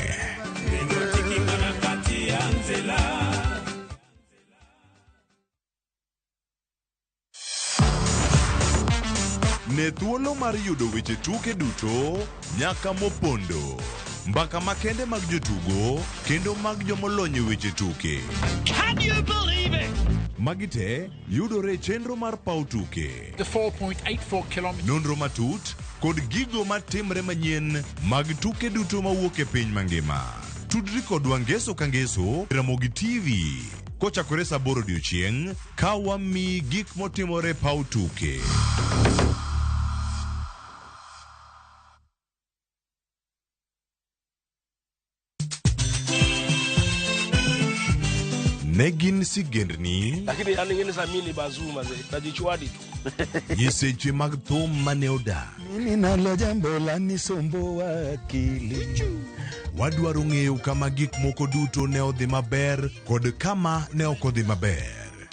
[SPEAKER 25] Ne thuolo mar yudo weche tuke duto nyaka mopondo, mbaka makende mag jotugo kendo mag jomolony e weche tuke.
[SPEAKER 5] Can you believe it?
[SPEAKER 25] Magi te yudore e chenro mar paw tuke.
[SPEAKER 5] The 4.84 kilometers.
[SPEAKER 25] Nonro matut kod gigo matimre manyien mag tuke duto mawuok e piny mangima. Tudri kodwa ngeso ka ngeso Ramogi TV kochakore saa 8 odiochieng' ka wamiyi gik motimore paw tuke. Ne gin sigendni
[SPEAKER 26] Lakini yani ngine za mimi ni bazuu mazee. Najichuadi tu.
[SPEAKER 25] nyiseche mag thum mane odak.
[SPEAKER 27] Mimi nalo jambo la nisomboa akili.
[SPEAKER 25] Wadwaro ng'eyo kama gik moko duto ne odhi maber kod kama ne ok odhi maber.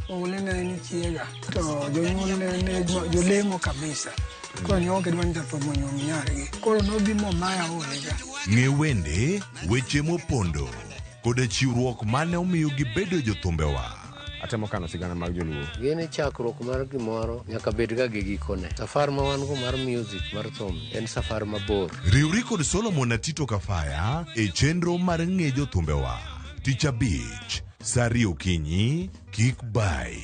[SPEAKER 28] Ole ne en chiega to jonyuol ne jolemo kabisa. Koro ne ok gidwa ni jatho monyuom nyargi. Koro nobi momaya ole ga.
[SPEAKER 25] Ng'e wende, weche mopondo kod chiwruok mane omiyo gibedo jothumbewa.
[SPEAKER 29] Atemo kano sigana mag joluo.
[SPEAKER 30] Gini chakruok mar gimoro nyaka bed ga gi gikone. Safar ma wan go mar music mar thum en safar mabor.
[SPEAKER 25] Riwri kod Solomon Atito Kafaya e chenro mar ng'e jothumbewa. Tich abich, saa 2 okinyi, kik bai.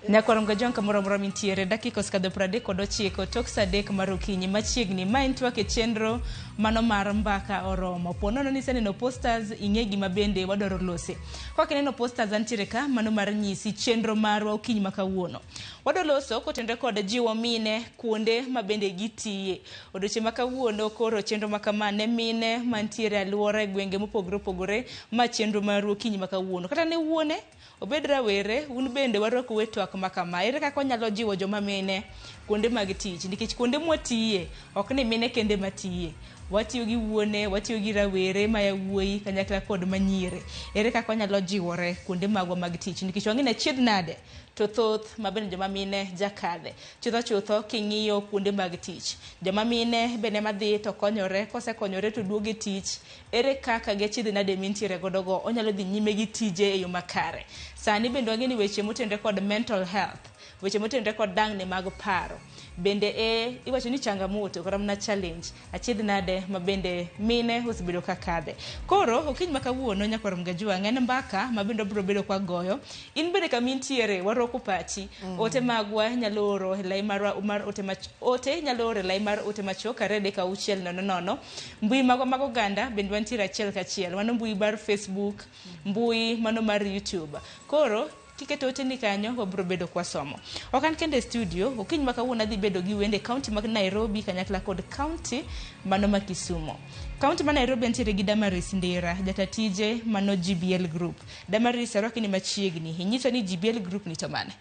[SPEAKER 18] Nyakwarom Gajwang' kamoro amora mintiere dakika osekadho 39 tok saa 3 mar okinyi machiegni. Ma en twak e chenro mano mar mbaka oromo. Po nono ni iseneno posters ing'e gima bende wadwaro lose. Kaka ineno posters antiere ka mano mar nyisi chenro marwa okinyi ma kawuono. Wadwa loso kotenore kod jiwo mine kuonde ma bende gitiye. Odiochieng' ma kawuono koro chenro ma kama ne mine mantiere alwora e gwenge mopogore opogore ma chenro marwa okinyi ma kawuono. Kata ne wuone obed rawere un bende warwako we twak ma kama. Ere kaka wanyalo jiwo joma mine kuonde mag tich? Nikech kuonde mwatiye ok ni mine kende matiye. Watiyo gi wuone, watiyo gi rawere ma yawuoyi kanyakla kod manyiri. Ere kaka wanyalo jiwore kuonde magwa mag tich? Nikech wang'e ni achiedh nade to thoth ma bende joma mine jakadhe. Chutho chutho king'iyo kuonde mag tich. Joma mine bende madhi to konyore, kosekonyore to duogo e tich. Ere kaka gi achiedh nade mintiere godo go onyalo dhi nyime gi tije e yo makare. Sani bende wang'e ni weche motenore kod mental health Weche motenore kod dang'ni mag paro. Bende e iwacho ni changamoto kata mana challenge achiedh nade ma bende mine osebedo ka kadhe. Koro okinyi ma kawuono nyakwar Mgajwang' en mbaka ma bende wabiro bedo kwa goyo. In bende kama intiere warwako pachi. Ote magwa inyalo oro e lai marwa mar ote mach, ote inyalo oro e lai mar ote machuok 236 00. Mbui magwa mag oganda bende wantiere achiel kachiel. Mano mbui mar Facebook, mbui mano mar YouTube. Koro kiketo oteni kanyo wabiro bedo kwasomo. Ok an kende e studio, okinyi ma kawuono adhi bedo gi wende kaunti mag Nairobi kanyakla kod kaunti mano ma Kisumo. Kaunti ma Nairobi antiere gi Damaris Ndira, jata tije mano GBL Group. Damaris, arwaki ni machiegni. Inyisa ni GBL Group ni to mane?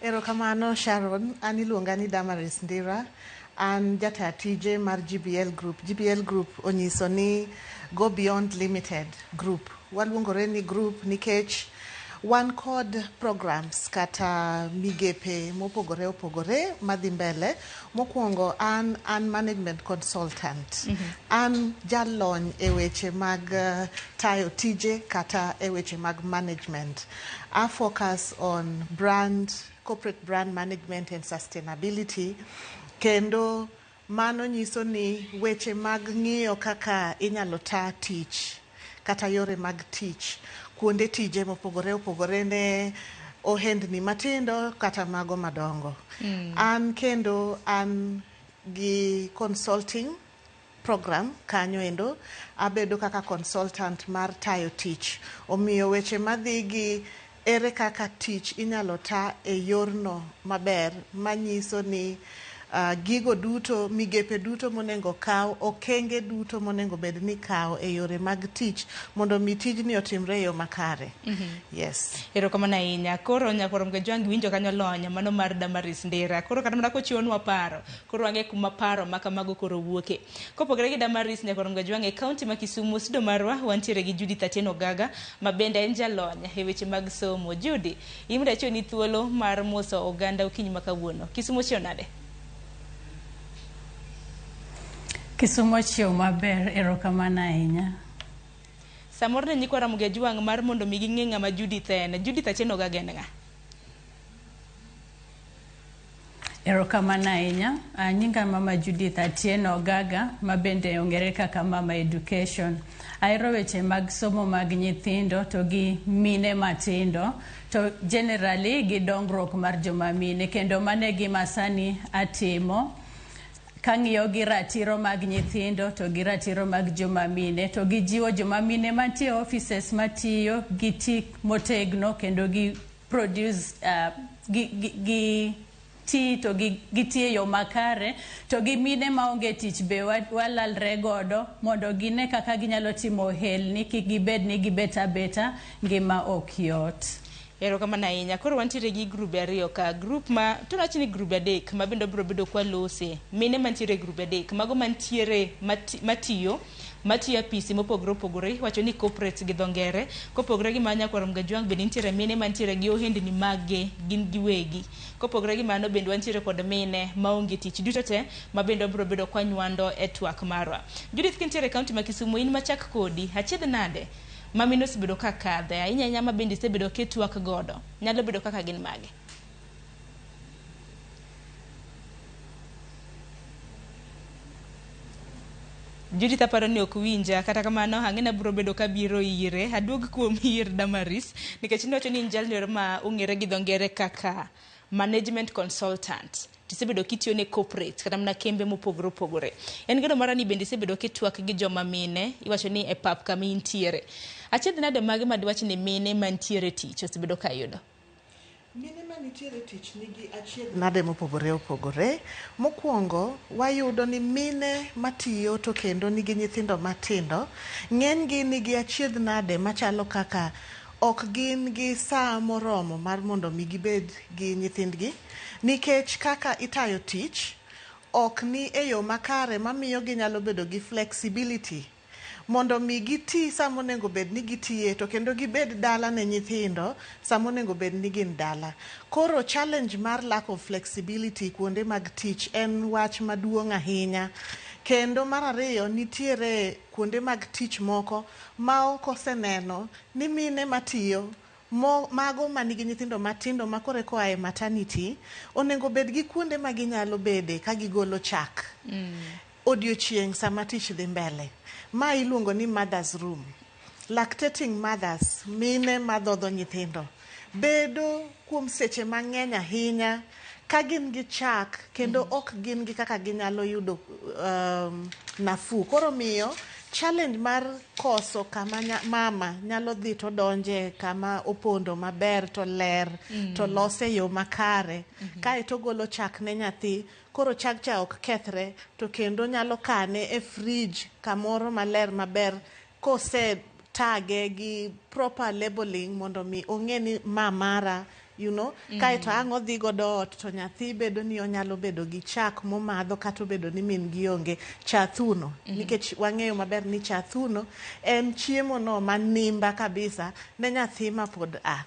[SPEAKER 1] Erokamano Sharon, an iluonga ni Damaris Ndira. An jata tije mar GBL Group. GBL Group onyiso ni Go Beyond Limited Group. Waluongore ni group nikech wan kod programs kata migepe mopogore opogore madhi mbele. Mokwongo an management consultant. An jalony e weche mag tayo tije kata e weche mag management. I focus on brand, corporate brand management and sustainability. Kendo mano nyiso ni weche mag ng'iyo kaka inyalo ta tich kata yore mag tich kuonde tije mopogore opogore ne ohendni matindo kata mago madongo. An kendo an gi consulting program kanyo endo, abedo kaka consultant mar tayo tich. Omiyo weche madhi gi ere kaka tich inyalo ta e yorno maber manyiso ni gigo duto, migepe duto monengo kaw, okenge duto monengo bed ni kaw e yore mag tich mondo mi tijni otimre e yo makare. Yes.
[SPEAKER 18] Erokamano ahinya. Koro nyakwar Mgajwang' winjo kanyo lony mano mar Damaris Ndira. Koro kata mana kochiwonwa paro, koro wang'e kuma paro ma kamago koro wuoke. Kopogore gi Damaris nyakwar Mgajwang' e kaunti ma Kisumu, studio marwa wantiere gi Judith Atieno Ogaga ma bende en jalony e weche mag somo. Judy, in mondo achiwni thuolo mar moso oganda okinyi ma kawuono. Kisumu ochiew nade?
[SPEAKER 2] Kisumu ochiew maber, erokamano ahinya.
[SPEAKER 18] Samoro ne nyikwa Ramogi Ajwang' mar mondo mi ging'e ng'ama Judith en. Judith Atieno Ogaga en ng'a?
[SPEAKER 2] Erokamano ahinya. Nyinga Mama Judith Atieno Ogaga, ma bende ong'ere kaka Mama Education. Ahero weche mag somo mag nyithindo to gi mine matindo, to generally gi dongruok mar joma mine, kendo mano e gima sani atimo. Kang'iyo gi ratiro mag nyithindo to gi ratiro mag joma mine, to gijiwo joma mine mantie e offices matiyo gi ti motegno kendo gi produce gi ti to gi ti e yo makare, to gi mine maonge tich be walalre godo mondo gine kaka ginyalo timo ohelni, kik gibed ni gibet abeta, ngima ok yot.
[SPEAKER 18] Erokamano ahinya. Koro wantiere gi grube ariyo ka. Group ma, to wach ni grube adek ma bende obiro bedo kwa lose. Mine mantiere e grube adek, mago mantiere matiyo apisi mopogore opogore, iwacho ni corporates gi dho ngere. Kopogore gi mano nyakwar Mgajwang' bende nitiere mine mantiere gi ohendni maggi gin giwegi. Kopogore gi mano bende wantiere kod mine maonge tich. Duto te ma bende wabiro bedo kwa nywando e twak marwa. Judith, kintiere e kaunti ma Kisumu, in machak kodi, achiedh nade ma mine osebedo ka kadhe, ahinya ahinya ma bende isebedo kitwak godo, nyalo bedo kaka gin mage? Judith aparo ni ok winja, kata kamano ang'e ni abiro bedo kabiro ire, aduog kuom ir Damaris, nikech niwacho ni in jalno ma ong'ere gi dho ngere kaka management consultant. Tisebedo kitiyo ne corporate kata mana kembe mopogore opogore. En geno mara ni bende isebedo kitwak gi joma mine, iwacho ni e pap kama intiere. Achiedh nade mage madwach ni mine mantiere tich osebedo ka yudo?
[SPEAKER 1] Mine manitiere tich nigi achiedh nade mopogore opogore. Mokwongo, wayudo ni mine matiyo to kendo nigi nyithindo matindo, ng'enygi nigi achiedh nade machalo kaka ok gin gi saa moromo mar mondo mi gibed gi nyithindgi, nikech kaka itayo tich ok ni e yo makare mamiyo ginyalo bedo gi flexibility mondo mi giti sama onego bed ni gitiye to kendo gibed dala ne nyithindo sama onego bed ni gin dala. Koro challenge mar lack of flexibility kuonde mag tich en wach maduong' ahinya. Kendo mar ariyo, nitiere kuonde mag tich moko ma ok oseneno ni mine matiyo mo, mago manigi nyithindo matindo ma koro eka oa e maternity onego bed gi kuonde ma ginyalo bede ka gigolo chak odiochieng' sama tich dhi mbele. Ma iluongo ni mother's room. Lactating mothers, mine madhodho nyithindo, bedo kuom seche mang'eny ahinya ka gin gi chak kendo ok gin gi kaka ginyalo yudo nafuu. Koro miyo challenge mar koso kama mama nyalo dhi to donje kama opondo maber to ler to lose e yo makare kaeto ogolo chak ne nyathi koro chak cha ok kethre to kendo nyalo kane e fridge kamoro maler maber kose tage gi proper labeling mondo mi ong'e ni ma mara kaeto ang' odhi godo ot to nyathi bedo ni onyalo bedo gi chak momadho kata obedo ni min gi onge cha thuno nikech wang'eyo maber ni cha thuno en chiemo no manimba kabisa ne nyathi mapod a.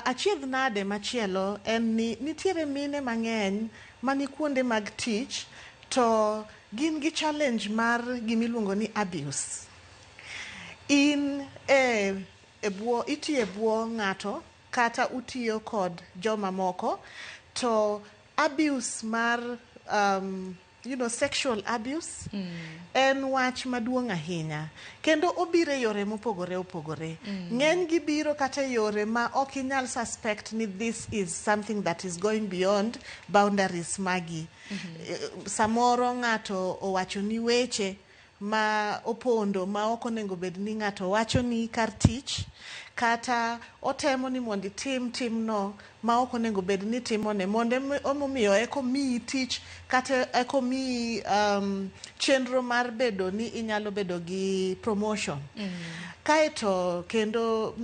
[SPEAKER 1] Achiedh nade machielo en ni nitiere mine mang'eny mani kuonde mag tich to gin gi challenge mar gimiluongo ni abuse. In e bwo itiyo e bwo ng'ato kata utiyo kod joma moko to abuse mar sexual abuse en wach maduong' ahinya kendo obiro e yore mopogore opogore. Ng'eny gi biro kata e yore ma ok inyal suspect ni this is something that is going beyond boundaries magi. Samoro ng'ato owacho ni weche ma opondo ma ok onego bed ni ng'ato wacho ni kar tich kata otemo ni mondo itim timno ma ok onego bed ni itimone mondo emomiyo eko miyi tich kata eko miyi chenro mar bedo ni inyalo bedo gi promotion. Kaeto kendo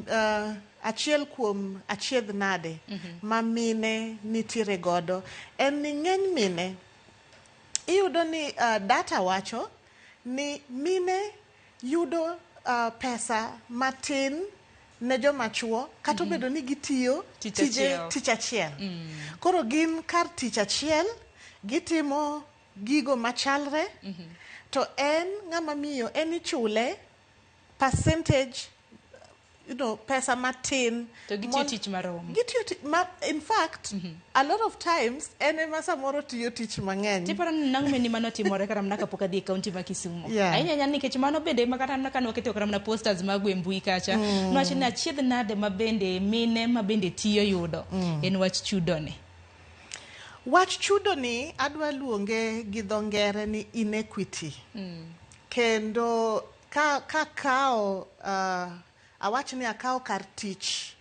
[SPEAKER 1] achiel kuom achiedh nade ma mine nitiere godo en ni ng'eny mine iyudo ni data wacho ni mine yudo pesa matin ne joma chuo kata obedo ni gitiyo
[SPEAKER 18] tich
[SPEAKER 1] tije
[SPEAKER 18] achiel.
[SPEAKER 1] Tich achiel. Koro gin kar tich achiel gitimo gigo machalre to en ng'ama miyo en ichule percentage pesa matin
[SPEAKER 18] To gitiyo tich marom.
[SPEAKER 1] Gitiyo ma, in fact a lot of times en ema samoro tiyo tich mang'eny.
[SPEAKER 18] Tiparo ni nang'o ni mano timore kata mana kapok adhi e kaunti ma Kisumu. Ahinya ahinya nikech mano bende ema kata mana kane waketo kata mana posters mag e mbui kacha. Nwacho ni achiedh nade ma bende mine ma bende tiyo yudo en wach chudo ni.
[SPEAKER 1] Wach chudo ni adwa luonge gi dho ngere ni inequity. Kendo ka kawo awach ni akawo kar tich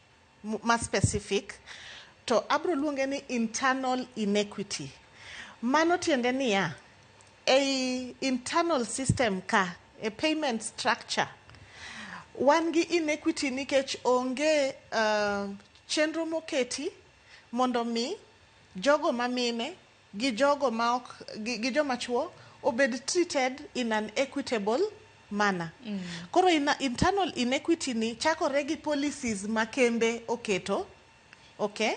[SPEAKER 1] ma specific to abro luonge ni internal inequity. Mano tiende niya, ei internal system ka, e payment structure, wan gi inequity nikech onge chenro moketi mondo mi jogo mamine gi jogo ma ok gi joma chuo obed treated in an equitable manner. Koro internal inequity ni chakore gi policies ma kembe oketo, okay?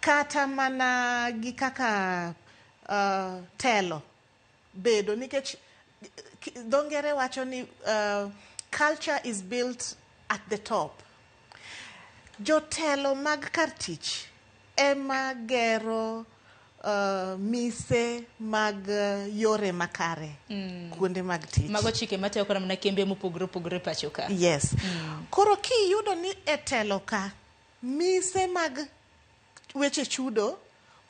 [SPEAKER 1] Kata mana gi kaka telo bedo nikech dho ngere wacho ni culture is built at the top. Jotelo mag kar tich ema gero mise mag yore makare kuonde mag tich.
[SPEAKER 18] Mago chike matayo kata mana kembe mopogore opogore e pacho ka.
[SPEAKER 1] Yes. Koro kiyudo ni e telo ka mise mag weche chudo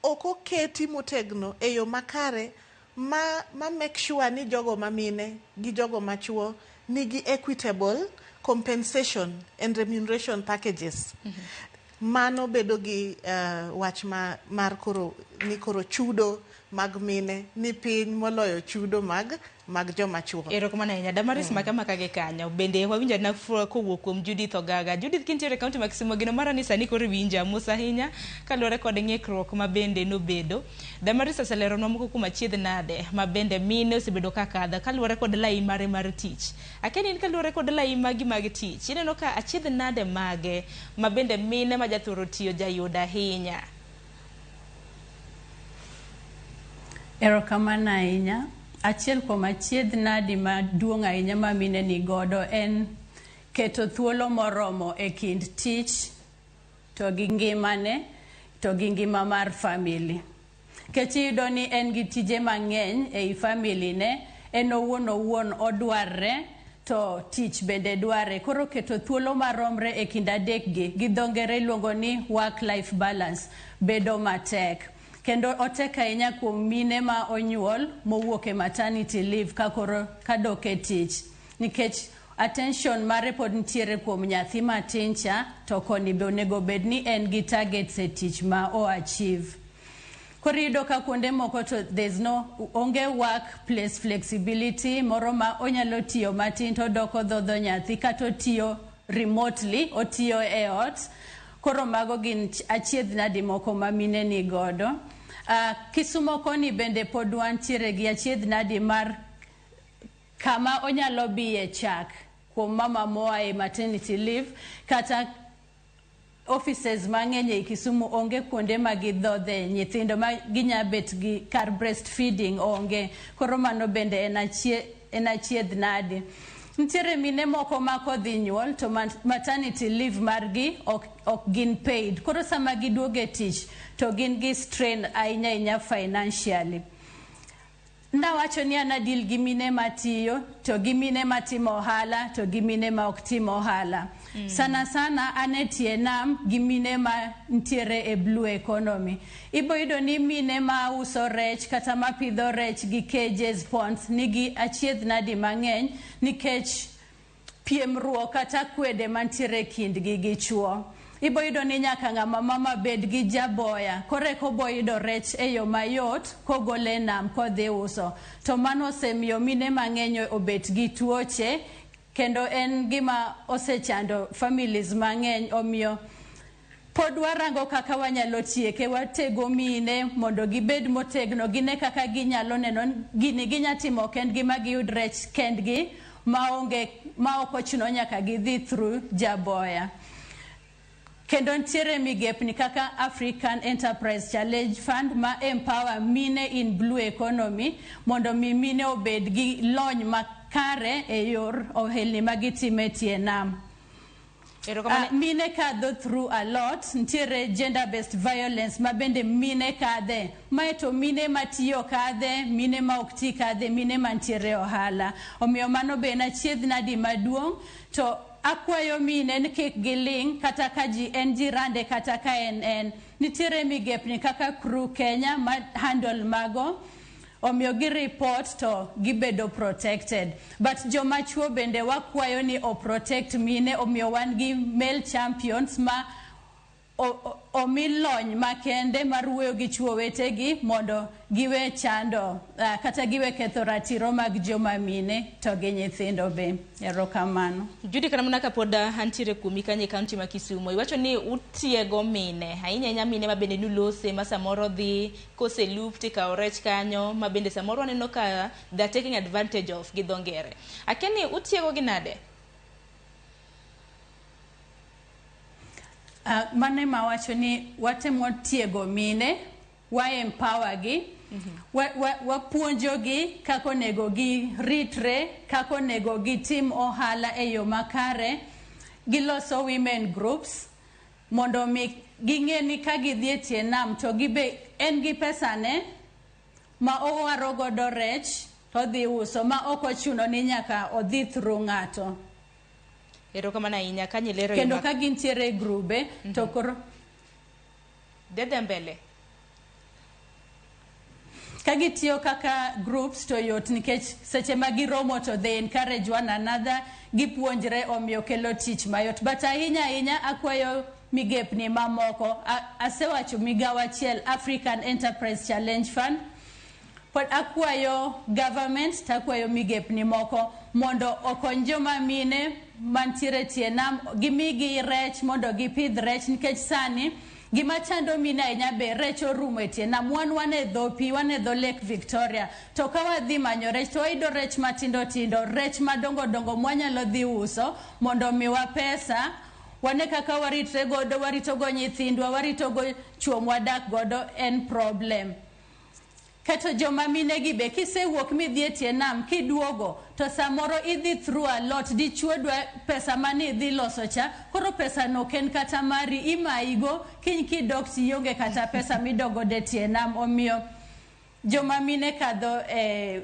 [SPEAKER 1] ok oketi motegno e yo makare ma make sure ni jogo mamine gi jogo machuo nigi equitable compensation and remuneration packages. Mano bedo gi wach mar koro ni koro chudo mag mine ni piny moloyo chudo mag joma chuo.
[SPEAKER 18] Erokamano ahinya. Damaris maka maka gi kanyo. Bende wawinjo na kowuok kuom Judith Ogaga. Judith kintiere e kaunti ma Kisumu gino mara ni sani koro iwinja mos ahinya kaluwore kod ng'ikruok ma bende nobedo. Damaris oseleronwa moko kuom achiedh nade ma bende mine osebedo ka kadho kaluwore kod lai mare mar tich. Akia ni in kaluwore kod lai magi mag tich. Ineno ka achiedh nade mage ma bende mine ma jathoro tiyo jayudo ahinya.
[SPEAKER 2] Erokamano ahinya. Achiel kuom achiedh nadi maduong' ahinya ma mine ni godo en Keto thuolo moromo e kind tich to gi ngimane to gi ngima mar family. Nikech iyudo ni en gi tije mang'eny ei family ne, en owuon owuon odwarre to tich bende dware. Koro keto thuolo maromre e kind adek gi, gi dho ngere iluongo ni work life balance, bedo matek. Kendo otek ahinya kuom mine ma onyuol mowuok e maternity leave ka koro kadok e tich. Nikech attention mare pod nitiere kuom nyathi matin cha, to koni be onego bed ni en gi targets e tich ma o achieve. Koro iyudo ka kuonde moko to there's no onge work place flexibility moro ma onyalo tiyo matin to odok odhodho nyathi kata otiyo remotely, otiyo e ot. Koro mago gin achiedh nadi moko ma mine ni godo. Kisumo koni bende pod wantiere gi achiedh nadi mar kama onyalo biye chak kuom mama moa e maternity leave kata offices mang'eny ei Kisumu onge kuonde ma gidhodhe nyithindo ma ginya bet gi kar breastfeeding onge. Koro mano bende en achiedh nadi. Nitiere mine moko ma kodhi nyuol to maternity leave margi ok gin paid. Koro sama giduogo e tich to gin gi strain ahinya ahinya financially. Nawacho ni an adeal gi mine matiyo to gi mine matimo ohala to gi mine ma ok tim ohala. Sana sana an e tie nam gi mine ma ntiere e blue economy. Ibo yudo ni mine ma uso rech kata mapidho rech gi cages, ponds nigi achiedh nadi mang'eny nikech piemruok kata kwede mantiere e kindgi gi chuo. Ibo yudo ni nyaka ng'ama mama bed gi jaboya koreka obo yudo rech e yo mayot kogole e nam kodhi uso. To mano osemiyo mine mang'eny obet gi tuoche kendo en gima osechando families mang'eny omiyo pod warango kaka wanyalo tieke watego mine mondo gibed motegno gine kaka ginyalo neno gini ginya timo kendgi ma giyud rech kendgi maonge ma ok ochuno nyaka gidhi through jaboya. Kendo nitiere migepni kaka African Enterprise Challenge Fund ma empower mine in blue economy mondo mi mine obed gi lony makare e yor ohelni ma gitimo e tie nam. Mine kadho through a lot, nitiere gender based violence ma bende mine kadhe. Mae to mine matiyo kadhe, mine ma ok ti kadhe, mine mantiere ohala. Omiyo mano be en achiedh nadi maduong' to akwayo mine ni kik giling' kata ka ji en jirande kata ka en. Nitiere migepni kaka Crew Kenya ma handle mago. Omiyo gi report to gibedo protected. But joma chuo bende wakwayo ni o protect mine omiyo wan gi male champions ma omi lony makende mar wuoyo gi chuo wetegi mondo giwe chando kata giwe ketho ratiro mag joma mine to gi nyithindo be. Erokamano.
[SPEAKER 18] Judy, kata mana kapod antiere kuomi kanyo e kaunti ma Kisumu, iwacho ni utiego mine, ahinya ahinya mine ma bende nulose ma samoro dhi koselup tikawo rech kanyo, ma bende samoro waneno ka they are taking advantage of gi dho ngere. Akia ni utiego gi nade?
[SPEAKER 2] Mano ema awacho ni watemo tiego mine, wa empower gi, wapuonjogi kaka onego giritre, kaka onego gitim ohala e yo makare. Giloso women groups mondo mi ging'e ni ka gidhi e tie nam to gibe en gi pesane ma owaro godo rech to odhi uso ma ok ochuno ni nyaka odhi through ng'ato.
[SPEAKER 18] Erokamano ahinya kanyo ilero
[SPEAKER 2] Kendo ka gintiere e grube to koro
[SPEAKER 18] Dhi mbele.
[SPEAKER 2] Ka gitiyo kaka groups to yot nikech seche ma giromo to they encourage one another, gipuonjre omiyo kelo tich mayot. But ahinya ahinya akwayo migepni mamoko. Asewacho migawo achiel, African Enterprise Challenge Fund. Pod akwayo government to akwayo migepni moko mondo okony joma mine mantiere tie nam, gimigi rech mondo gipidh rech nikech sani gima chando mine ahinya be rech orumo e tie nam. Wan e dho pi, wan e dho Lake Victoria. To ka wadhi manyo rech to wayudo rech matindo tindo, rech madongo dongo mwanyalo dhi uso mondo miwa pesa. Wane kaka waritre godo, warito go nyithindwa, warito go chuo mwadak godo en problem. Kato joma mine gi be kisewuok midhi e tie nam kiduogo to samoro idhi through a lot dichuo dwa pesa mane idhi loso cha koro pesa no ok en kata mari imayigo kiny kidok tionge kata pesa midok godo e tie nam omiyo joma mine kadho e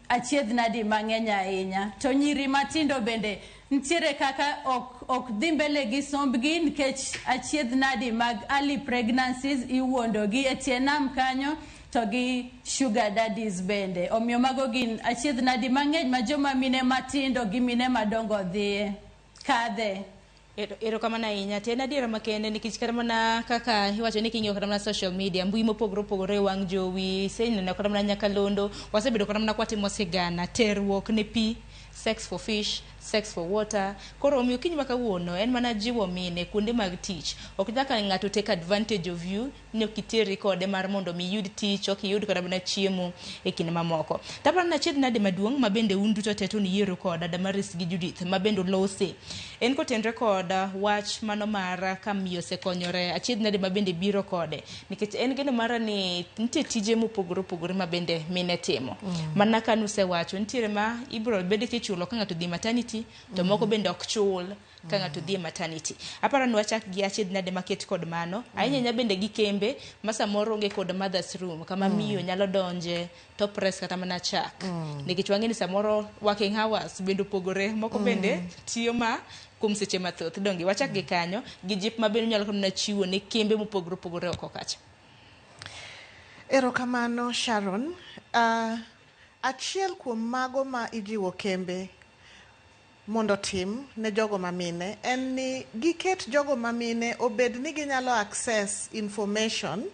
[SPEAKER 2] achiedh nadi mang'eny ahinya to nyiri matindo bende nitiere kaka ok, ok dhi mbele gi sombgi nikech achiedh nadi mag early pregnancies iwuondo gi e tie nam kanyo to gi sugar daddies bende omiyo mago gin achiedh nadi mang'eny ma joma mine matindo gi mine madongo dhiye kadhe
[SPEAKER 18] Erokamano ahinya. To en adiera makende nikech kata mana kaka iwacho ni king'iyo kata mana social media, mbui mopogore opogore, wang' jowi, iseneno kata mana nyakalondo, wasebedo kata mana kwatimo sigana, terruok ne pi, sex for fish, sex for water. Koro omiyo kiny ma kawuono en mana jiwo mine kuonde mag tich. Ok nyaka ng'ato take advantage of you ni ok iterri kode mar mondo mi iyud tich, ok iyud kata mana chiemo e kinde mamoko. Taparo ni achiedh nade maduong' ma bende un duto te to niyiero koda Damaris gi Judith ma bende ulose. En kotenre kod wach mano mar ka miyo osekonyore, achiedh nade ma bende biro kode. Nikech en geno mara ni nitie tije mopogore opogore ma bende mine timo. Mana ka nusewacho, nitiere ma ibiro bed kichulo ka ng'ato dhi maternity, to moko bende ok chul ka ng'ato dhi e maternity. Aparo ni wachak gi achiedh nade maket kod mano. Ahinya ahinya bende gi kembe ma samoro onge kod mother's room kama miyo nyalo donje to press kata mana chak. Nikech wang'e ni samoro working hours bende opogore, moko bende tiyo ma kuom seche mathoth. Donge wachak gi kanyo gi jip ma bende unyalo mana chiwo ne kembe mopogore opogore oko kacha.
[SPEAKER 1] Erokamano Sharon. Achiel kuom mago ma ijiwo kembe mondo tim ne jogo mamine en ni giket jogo mamine obed ni ginyalo access information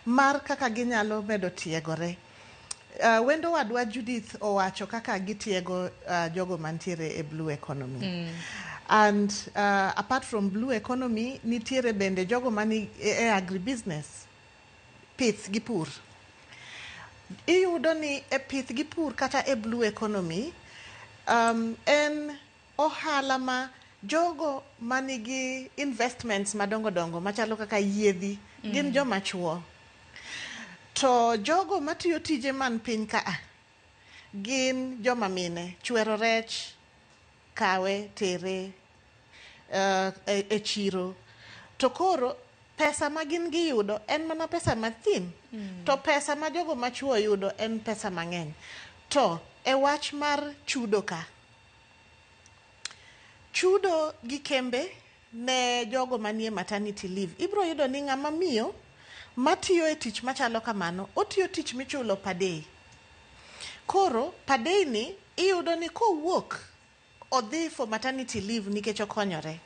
[SPEAKER 1] mar kaka ginyalo medo tiegore. Wendo wadwa Judith owacho kaka gitiego jogo mantiere e blue economy. And apart from blue economy, nitiere bende jogo mani e agribusiness, pith gi pur. Iyudo ni e pith gi pur kata e blue economy, en ohala ma jogo manigi investments madongo dongo machalo kaka yiedhi gin joma chuo. To jogo matiyo tije man piny ka a gin joma mine, chwero rech, kawe, tere e chiro. To koro pesa ma gin giyudo en mana pesa mathin. To pesa ma jogo machuo yudo en pesa mang'eny. To e wach mar chudo ka, chudo gi kembe ne jogo manie maternity leave, ibiro yudo ni ng'ama miyo matiyo e tich machalo kamano, otiyo tich michulo per day. Koro per day ni iyudo ni kowuok odhi for maternity leave nikech okonyore.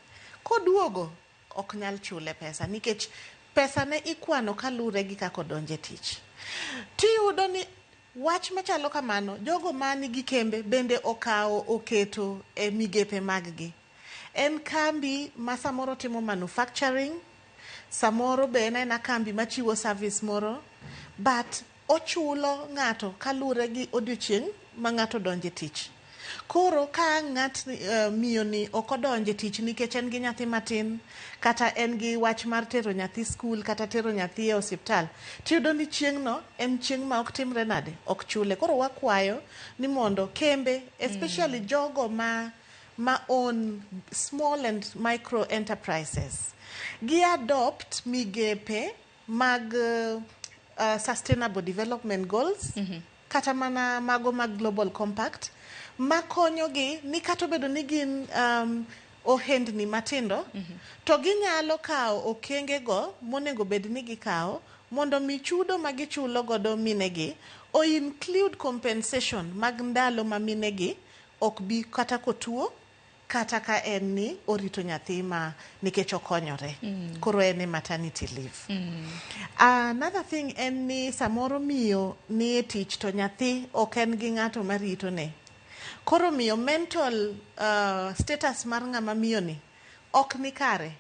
[SPEAKER 1] Koduogo ok nyal chule pesa nikech pesa ne ikwano kalure gi kaka odonje tich. Tiyudo ni wach machalo kamano, jogo manigi kembe bende okawo oketo e migepe mag gi. En kambi ma samoro timo manufacturing, samoro be en aena kambi machiwo service moro, but ochulo ng'ato kalure gi odiochieng' ma ng'ato donje tich. Koro ka ng'at miyo ni ok odonje tich nikech en gi nyathi matin, kata en gi wach mar tero nyathi skul kata tero nyathi e osiptal, tiyudo ni chieng' no en chieng' ma ok timre nade, ok chule. Koro wakwayo ni mondo kembe, especially jogo ma own small and micro enterprises, gi adopt migepe mag sustainable development goals, kata mana mago mag global compact makonyogi ni kata obedo ni gin ohendni matindo, to ginyalo kawo okenge go monego bed ni gikawo mondo mi chudo ma gichulo godo minegi o include compensation mag ndalo ma minegi ok bi kata kotuo kata ka en ni orito nyathi ma nikech okonyore. Koro en e maternity leave. Another thing en ni samoro miyo ni e tich to nyathi ok en gi ng'ato marito ne. Koro miyo mental status mar ng'ama miyo ni ok ni kare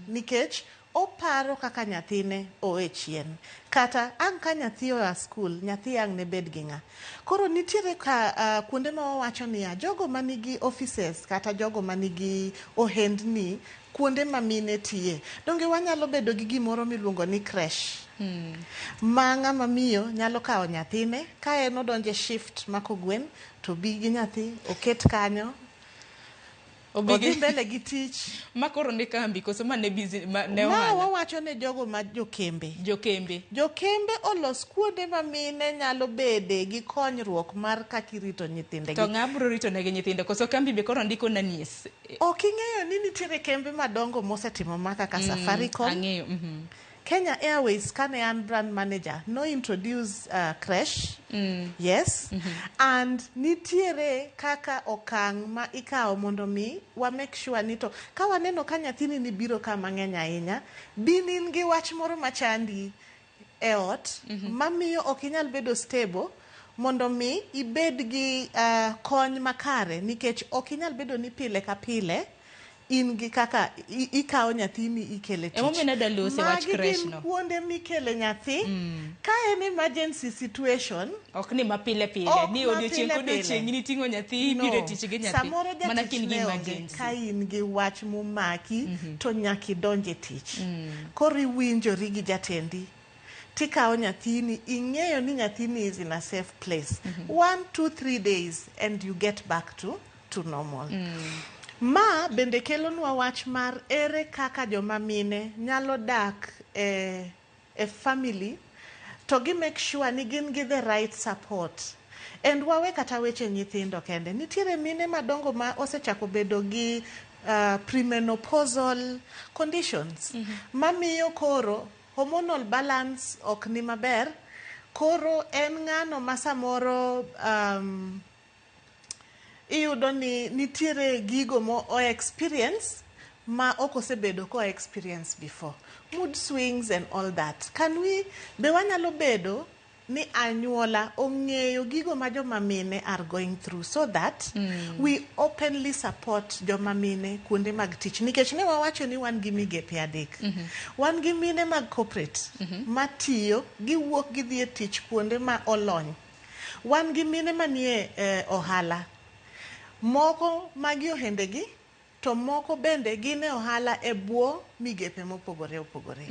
[SPEAKER 1] nikech oparo kaka nyathine owe chien kata ang' ka nyathi oa skul nyathi ang' ne bed gi ng'a. Koro nitiere ka kuonde ma wawacho niya jogo manigi offices kata jogo manigi ohendni kuonde ma mine tiye donge wanyalo bedo gi gimoro miluongo ni creche. Ma ng'ama miyo nyalo kawo nyathine ka en odonjo e shift ma kogwen to bi gi nyathi oket kanyo
[SPEAKER 3] Obi
[SPEAKER 1] odhi mbele gi tich.
[SPEAKER 3] Ma koro ne kambi koso ma ne busy ma ne
[SPEAKER 1] Ma
[SPEAKER 3] ohala?
[SPEAKER 1] wawacho ne jogo ma jokembe.
[SPEAKER 3] Jokembe.
[SPEAKER 1] Jokembe olos kuonde ma mine nyalo bede gi konyruok mar kaka irito nyithindegi.
[SPEAKER 3] To ng'a bro rito negi nyithindo koso kambi be koro ndiko nannies?
[SPEAKER 1] Ok ing'eyo ni nitiere kembe madongo mosetimo ma kaka Safaricom.
[SPEAKER 3] Ang'eyo.
[SPEAKER 1] Kenya Airways kane an brand manager no introduce creche. Yes. And nitiere kaka okang' ma ikawo mondo mi wa make sure ni to ka waneno ka nyathini ni biro ka mang'eny ahinya, bin in gi wach moro machandi e ot mamiyo ok inyal bedo stable mondo mi ibed gi kony makare nikech ok inyal bedo ni pile ka pile in gi kaka ikawo nyathini ikele tich.
[SPEAKER 3] Emomiyo nadwa lose wach
[SPEAKER 1] Magi
[SPEAKER 3] creche
[SPEAKER 1] gin
[SPEAKER 3] no.
[SPEAKER 1] kuonde mikele nyathi ka en emergency situation.
[SPEAKER 3] Ok ni mapile pile,
[SPEAKER 1] Ok
[SPEAKER 3] ni odiochieng'
[SPEAKER 1] mapile pile.
[SPEAKER 3] kodiochieng' in iting'o nyathi ibiro e tich gi nyathi.
[SPEAKER 1] Samoro
[SPEAKER 3] Mana
[SPEAKER 1] jatich
[SPEAKER 3] kin gi
[SPEAKER 1] ne onge
[SPEAKER 3] emergency.
[SPEAKER 1] ka in gi wach momaki to nyaka idonj e tich. Koro iwinjori gi jatendi tikawo nyathini ing'eyo ni nyathini is in a safe place. 1, 2, 3 days and you get back to normal. Ma bende kelonwa wach mar ere kaka joma mine nyalo dak e family to gi make sure ni gin gi the right support. And wawe kata weche nyithindo kende. Nitiere mine madongo ma osechako bedo gi premenopausal conditions mamiyo koro hormonal balance ok ni maber. Koro en ng'ano ma samoro iyudo ni nitiere gigo mo o experience ma ok osebedo ko experience before, mood swings and all that. Can we be wanyalo bedo ni anyuola ong'eyo gigo ma joma mine are going through so that we openly support joma mine kuonde mag tich, nikech ne wawacho ni wan gi migepe adek. Wan gi mine mag corporate matiyo, giwuok gidhi e tich kuonde ma olony. Wan gi mine manie ohala moko magi ohendegi, to moko bende gin e ohala e bwo migepe mopogore opogore.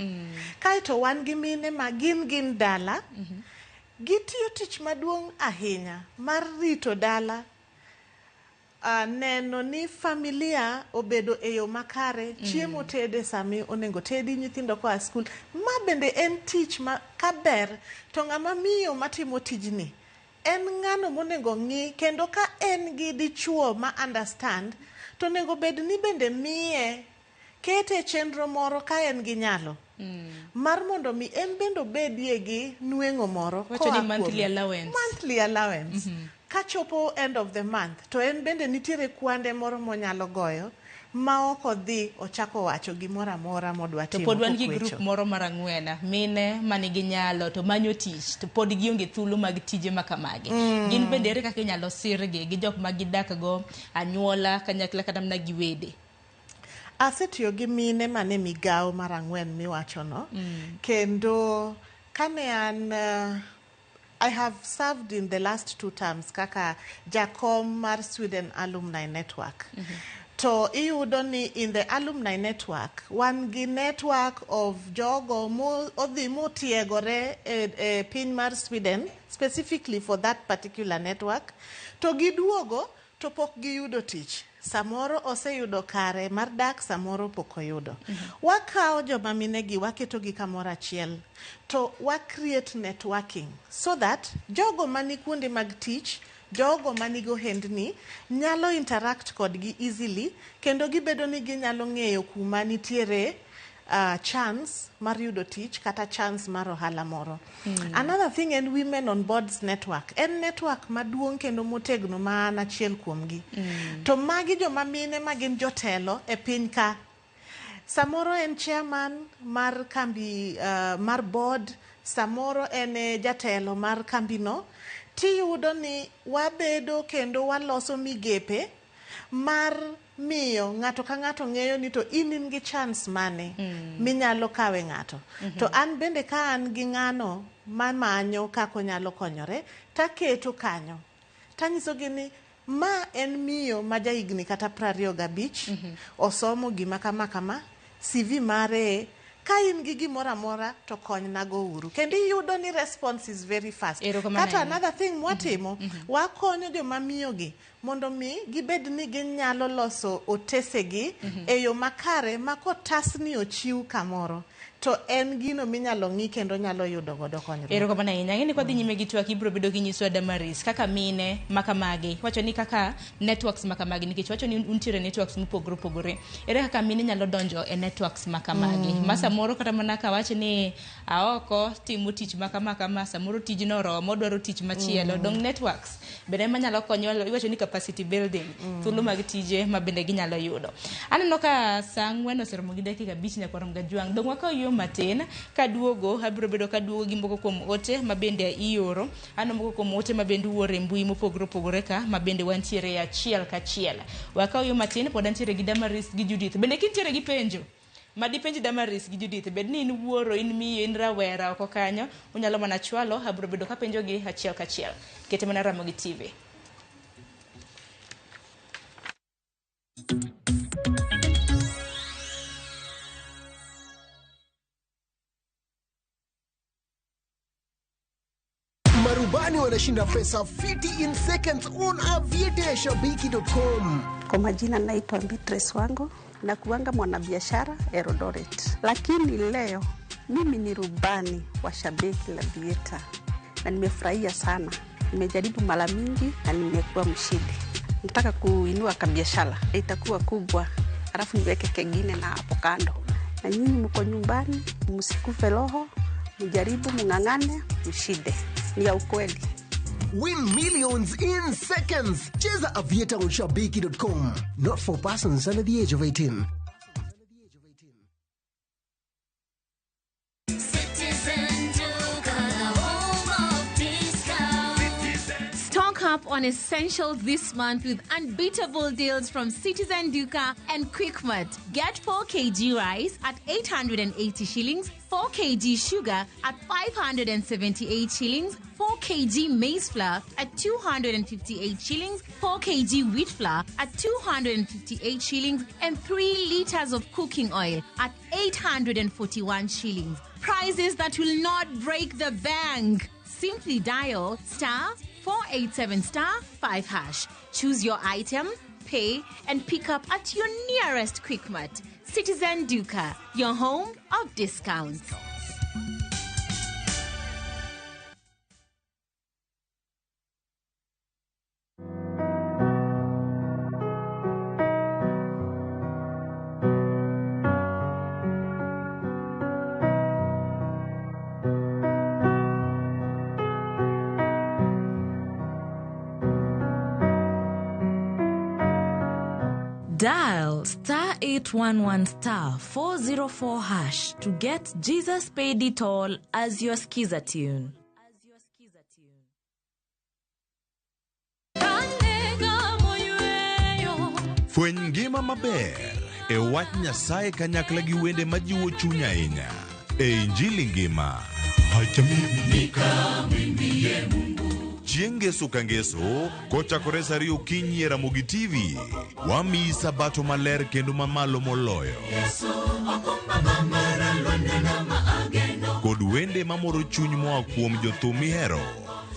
[SPEAKER 1] Kaeto wan gi mine ma gin dala, gitiyo tich maduong' ahinya mar rito dala, neno ni familia obedo e yo makare, chiemo tede sami onego tedi, nyithindo koa skul. Ma bende en tich ma kaber to ng'ama miyo matimo tijni en ng'ano monego ng'i, kendo ka en gi dichuo ma understand to onego bed ni bende miye kete chenro moro ka en gi nyalo mar mondo mi en bende obedie gi nweng'o moro.
[SPEAKER 3] Wacho ni
[SPEAKER 1] koa
[SPEAKER 3] monthly allowance.
[SPEAKER 1] Monthly allowance. Kachopo end of the month to en bende nitiere kwande moro monyalo goyo ma ok odhi ochako wacho gimoro amora modwa
[SPEAKER 3] To
[SPEAKER 1] timo
[SPEAKER 3] pod wan gi
[SPEAKER 1] kokwecho.
[SPEAKER 3] group moro mar ang'wena, mine manigi nyalo to manyo tich to pod gionge thuolo mag tije ma kamagi. Gin bende ere kaka inyalo sirgi gi jok ma gidak go, anyuola, kanyakla kata mana gi wede?
[SPEAKER 1] Asetiyo gi mine mane migawo mar ang'wen miwachono. Kendo kane an I have served in the last 2 terms kaka jakom mar Sweden Alumni Network. To iyudo ni in the alumni network wan gi network of jogo mo odhi motiegore e piny mar Sweden specifically for that particular network, to giduogo to pok giyudo tich. Samoro oseyudo kare mar dak, samoro pok oyudo. Wakawo joma minegi waketogi kamoro achiel to wa create networking so that jogo mani kuonde mag tich, jogo manigi ohendni nyalo interact kodgi easily, kendo gibedo ni ginyalo ng'eyo kuma nitiere chance mar yudo tich kata chance mar ohala moro. Another thing en Women on Boards Network. En network maduong' kendo motegno ma an achiel kuomgi. To magi joma mine ma gin jotelo e piny ka. Samoro en chairman mar kambi mar board, samoro en e jatelo mar kambino. Tiyudo ni wabedo kendo waloso migepe mar miyo ng'ato ka ng'ato ng'eyo ni to in gi chance mane minyalo kawe ng'ato. To an bende ka an gi ng'ano mamanyo kaka onyalo konyore, taketo kanyo. Tanyisogi ni ma en miyo ma jahigni kata 25, osomo gima kama kama, CV mare Ka in gi gimoro amora to konynago uru. Kendo iyudo ni response is very fast.
[SPEAKER 3] Erokamano
[SPEAKER 1] Kata
[SPEAKER 3] ahinya.
[SPEAKER 1] another thing mwatimo, wakonyo joma miyogi mondo mi gibed ni ginyalo loso otesegi e yo makare ma kotasni ochiw kamoro to en gino minyalo ng'i kendo nyalo yudo godo konyruok.
[SPEAKER 3] Erokamano ahinya. Ang'e ni kwadhi nyime gi twak ibiro bedo kinyisowa Damaris kaka mine makamagi. Wacho ni kaka networks makamagi nikech wacho ni untiere networks mopogore opogore. Ere kaka mine nyalo donjo e networks makamagi? Ma samoro kata mana kawach ni aoko timo tich makama kama, samoro tijno oromo odwaro tich machielo. Dong networks bende ema nyalo konyo, iwacho ni capacity building, thuolo mag tije ma bende ginyalo yudo. Aneno ka saa 4 oseromo gi dakika 5 nyaka warom gajwang'. Dong wakaw yo matin kaduogo abiro bedo kaduogo gi moko kuom ote ma bende ioro. Aneno moko kuom ote ma bende uoro e mbui mopogore opogore ka ma bende wantiere achiel kachiel. Wakaw yo matin pod antiere gi Damaris gi Judith. Bende kintiere gi penjo ma dipenj Damaris gi Judith, bed ni in wuoro, in miyo, in rawera oko kanyo, unyalo mana chwalo, abiro bedo kapenjogi achiel kachiel. Kete mana Ramogi TV.
[SPEAKER 16] Marubani wanashinda pesa fiti in seconds on aviateashabiki.com.
[SPEAKER 4] Kwa majina naitwa Beatrice Wango na kuanga mwanabiashara Eldoret, lakini leo mimi ni rubani wa Shabiki la Vieta na nimefurahia sana. Nimejaribu mara mingi na nimekuwa mshindi. Nataka kuinua kabiashara, itakuwa kubwa, alafu niweke kengine na hapo kando. Na nyinyi mko nyumbani, msikufe roho, mjaribu, mng'ang'ane, mshinde. Ni ya ukweli.
[SPEAKER 16] Win millions in seconds. Cheza Aviator on shabiki.com. Not for persons under the age of 18.
[SPEAKER 9] Citizen Duka, the home of discount. Stock up on essentials this month with unbeatable deals from Citizen Duka and Quickmart. Get 4 kg rice at 880 shillings, 4 kg sugar at 578 shillings, 4 kg maize flour at 258 shillings, 4 kg wheat flour at 258 shillings, and 3 liters of cooking oil at 841 shillings. Prices that will not break the bank. Simply dial star 487 star 5 hash. Choose your item, pay, and pick up at your nearest Quickmart. Citizen Duka, your home of discounts.
[SPEAKER 7] Dial star 811 star 404 hash to get Jesus Paid It All as your skiza tune.
[SPEAKER 25] Fweny ngima maber e wach Nyasaye kanyakla gi wende majiwo chuny ahinya e Injili ngima. Chieng' ngeso ka ngeso kochakore saa 2 okinyi e Ramogi TV, wamiyi sabato maler kendo mamalo moloyo kod wende mamoro chuny moa kuom jothum mihero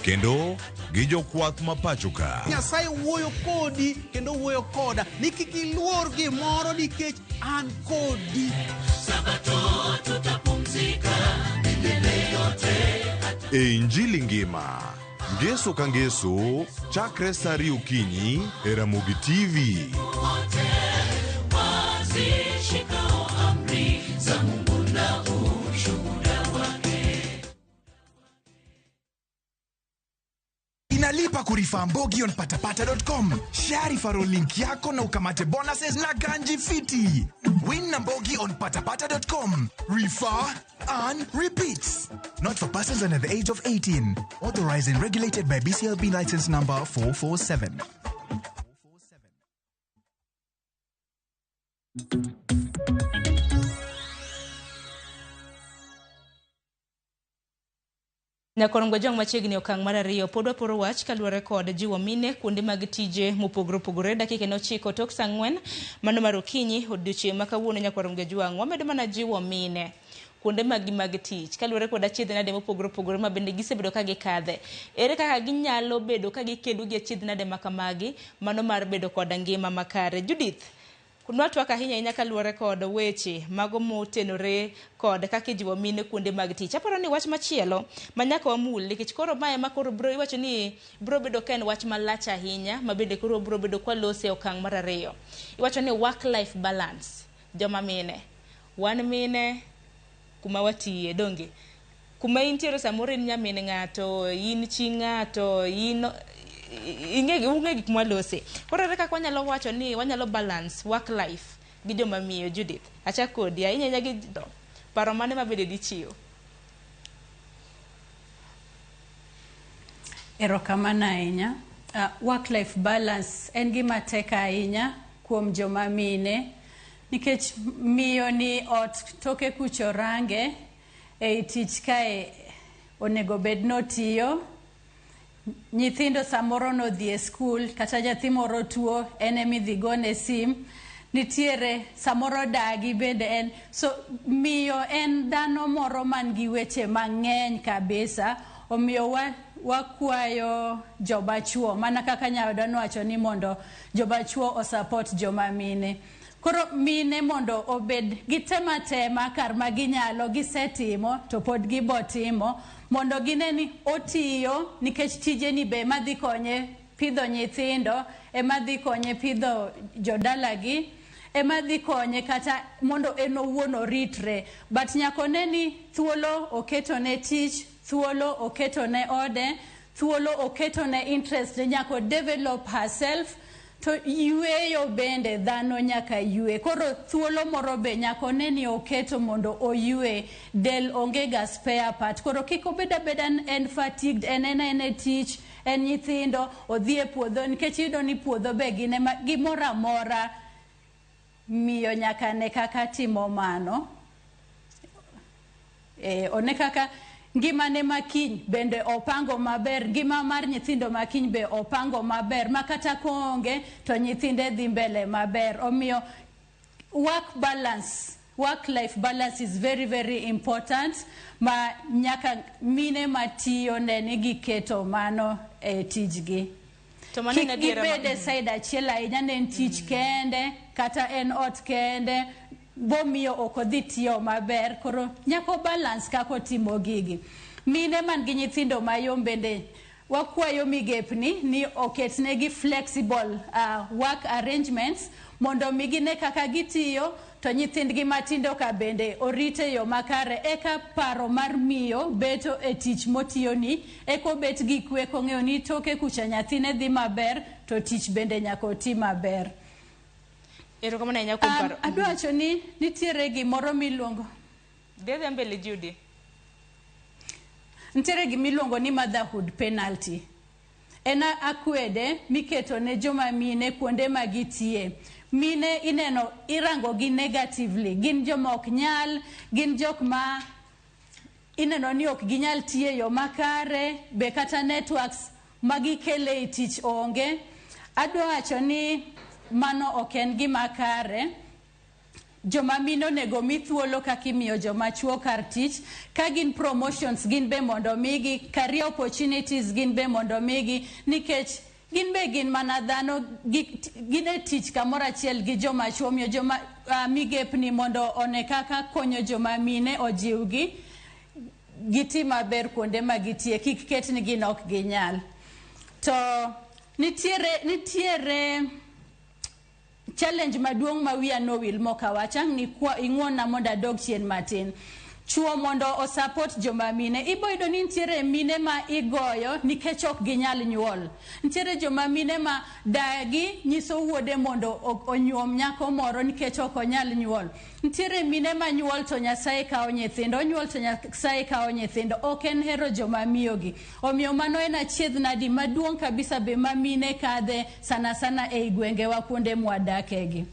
[SPEAKER 25] kendo gi jokwath ma pacho ka.
[SPEAKER 8] Nyasaye wuoyo kodi kendo wuoyo koda ni kik iluor gimoro nikech an kodi.
[SPEAKER 17] Sabato tutapumzika milele yote.
[SPEAKER 25] E Injili ngima, ngeso ka ngeso, chakre saa 2 okinyi e Ramogi TV.
[SPEAKER 17] Wote wazishikao amri za Mungu na ushuhuda wake.
[SPEAKER 11] Inalipa kurifa Mbogi on patapata.com. Share referral link yako na ukamate bonuses na ganji fiti. Win na Mbogi on patapata.com. Refer, earn, repeat. Not for persons under the age of 18. Authorized and regulated by BCLB license number 447.
[SPEAKER 3] Nyakorongo jong machiegni okang' mar ariyo pod waporo wach kaluwore kod jiwo mine kuonde mag tije mopogore opogore. Dakika en 9 tok saa 4 mano mar okinyi odiochieng' ma kawuono. Nyakwarongo jwang' wamedo mana jiwo mine kuonde mag gi tich kaluwore kod achiedh nade mopogore opogore ma bende gisebedo ka gikadhe. Ere kaka ginyalo bedo ka gikedo gi achiedh nade ma kamagi mano mar bedo kod ngima makare? Judith, nwatwak ahinya ahinya kaluwore kod weche mago motenore kod kaka ijiwo mine kuonde mag tich. Aparo ni wach machielo ma nyaka wamul, nikech koro mae ma koro bro iwacho ni bro bedo ka en wach malach ahinya ma bende koro bro bedo kwalose e okang' mar ariyo. Iwacho ni work life balance, joma mine. Wan mine kuma watiye, donge? Kuma intiere samoro in nyamin ng'ato, in chi ng'ato, in ing'e ung'e gik mwalose. Koro ere kaka wanyalo wacho ni wanyalo balance work life gi joma miyo? Judith, achak kodi ahinya ahinya gi paro mane ma bende dichiwo?
[SPEAKER 2] Erokamano ahinya. Work life balance en gima tek ahinya kuom joma mine, nikech miyo ni ot toke kucho range ei tich kae onego bed notiyo. Nyithindo samoro nodhi e skul, kata nyathi moro tuo, en emidhi gone sim. Nitiere samoro dagi bende en. So miyo en dhano moro man gi weche mang'eny kabisa. Omiyo wakwayo joma chuo, mana kaka nyawadwa nowacho ni mondo joma chuo osupport joma mine. Koro mine mondo obed gitem atema kar ma ginyalo, gisetimo to pod gibo timo, mondo gine ni otiyo, nikech tijeni be ema dhi konye pidho nyithindo, ema dhi konye pidho jodalagi, ema dhi konye kata mondo en owuon oritre. But nyaka one ni thuolo oketo ne tich, thuolo oketo ne ode, thuolo oketo ne interest ne, nyaka develop herself. To yweyo bende dhano nyaka ywe. Koro thuolo moro be nyaka one ni oketo mondo oywe. Del onge ga spare part. Koro kik obed abeda en fatigued, en e tich, en nyithindo, odhi e puodho, nikech iyudo ni puodho be gin ema gimoro amora miyo nyaka ne kaka timo mano. One kaka ngimane makiny bende opango maber, ngima mar nyithindo makiny be opango maber, ma kata koonge to nyithinde dhi mbele maber. Omiyo work balance, work life balance is very very important, ma nyaka mine matiyo ne ni giketo mano e tijgi.
[SPEAKER 3] To mano en
[SPEAKER 2] Kik
[SPEAKER 3] adiera ma-
[SPEAKER 2] gibed e side achiel ahinya ne en tich kende kata en ot kende, bomiyo ok odhi tiyo maber. Koro nyaka o balance kaka otimo gigi. Mine man gi nyithindo mayom bende wakwayo migepni ni oketnegi flexible work arrangements mondo mi gine kaka gitiyo to nyithindgi matindo ka bende orit e yo makare, eka paro mar miyo beto e tich motiyoni, eka obet gi kwe kong'eyo ni toke kucha nyathine dhi maber to tich bende nyaka oti maber.
[SPEAKER 3] Erokamano ahinya kuom paro.
[SPEAKER 2] Adwa wacho ni nitiere gimoro miluongo
[SPEAKER 3] Dhi mbele Judy.
[SPEAKER 2] Nitiere gimiluongo ni motherhood penalty. En akwede miketo ne joma mine kuonde ma gitiye. Mine ineno irango gi negatively, gin joma ok nyal, gin jok ma ineno ni ok ginyal tiyo e yo makare, be kata networks ma gikele e tich onge. Adwa wacho ni mano ok en gima kare. Joma mine onego mi thuolo kaka imiyo joma chuo kar tich. Ka gin promotions gin be mondo migi, career opportunities gin be mondo migi, nikech gin be gin mana dhano, gin e tich kamoro achiel gi joma chuo. Omiyo joma migepni mondo one kaka konyo joma mine ojiwgi giti maber kuonde ma gitie, kik ket ni gin ok ginyal. To nitiere challenge maduong' ma wiya nowil mok awacho, ang' ni ing'wonna mondo adog chien matin. Chuo mondo osupport joma mine. Ibo yudo ni nitiere mine ma igoyo nikech ok ginyal nyuol. Nitiere joma mine ma dagi nyiso wuode mondo onyuom nyako moro nikech ok onyal nyuol. Nitiere mine ma nyuol to Nyasaye kawo nyithindo, onyuol to Nyasaye kawo nyithindo. Ok en hero joma miyogi. Omiyo mano en achiedh nadi maduong' kabisa be ma mine kadhe sana sana ei gwengewa kuonde mwadakegi.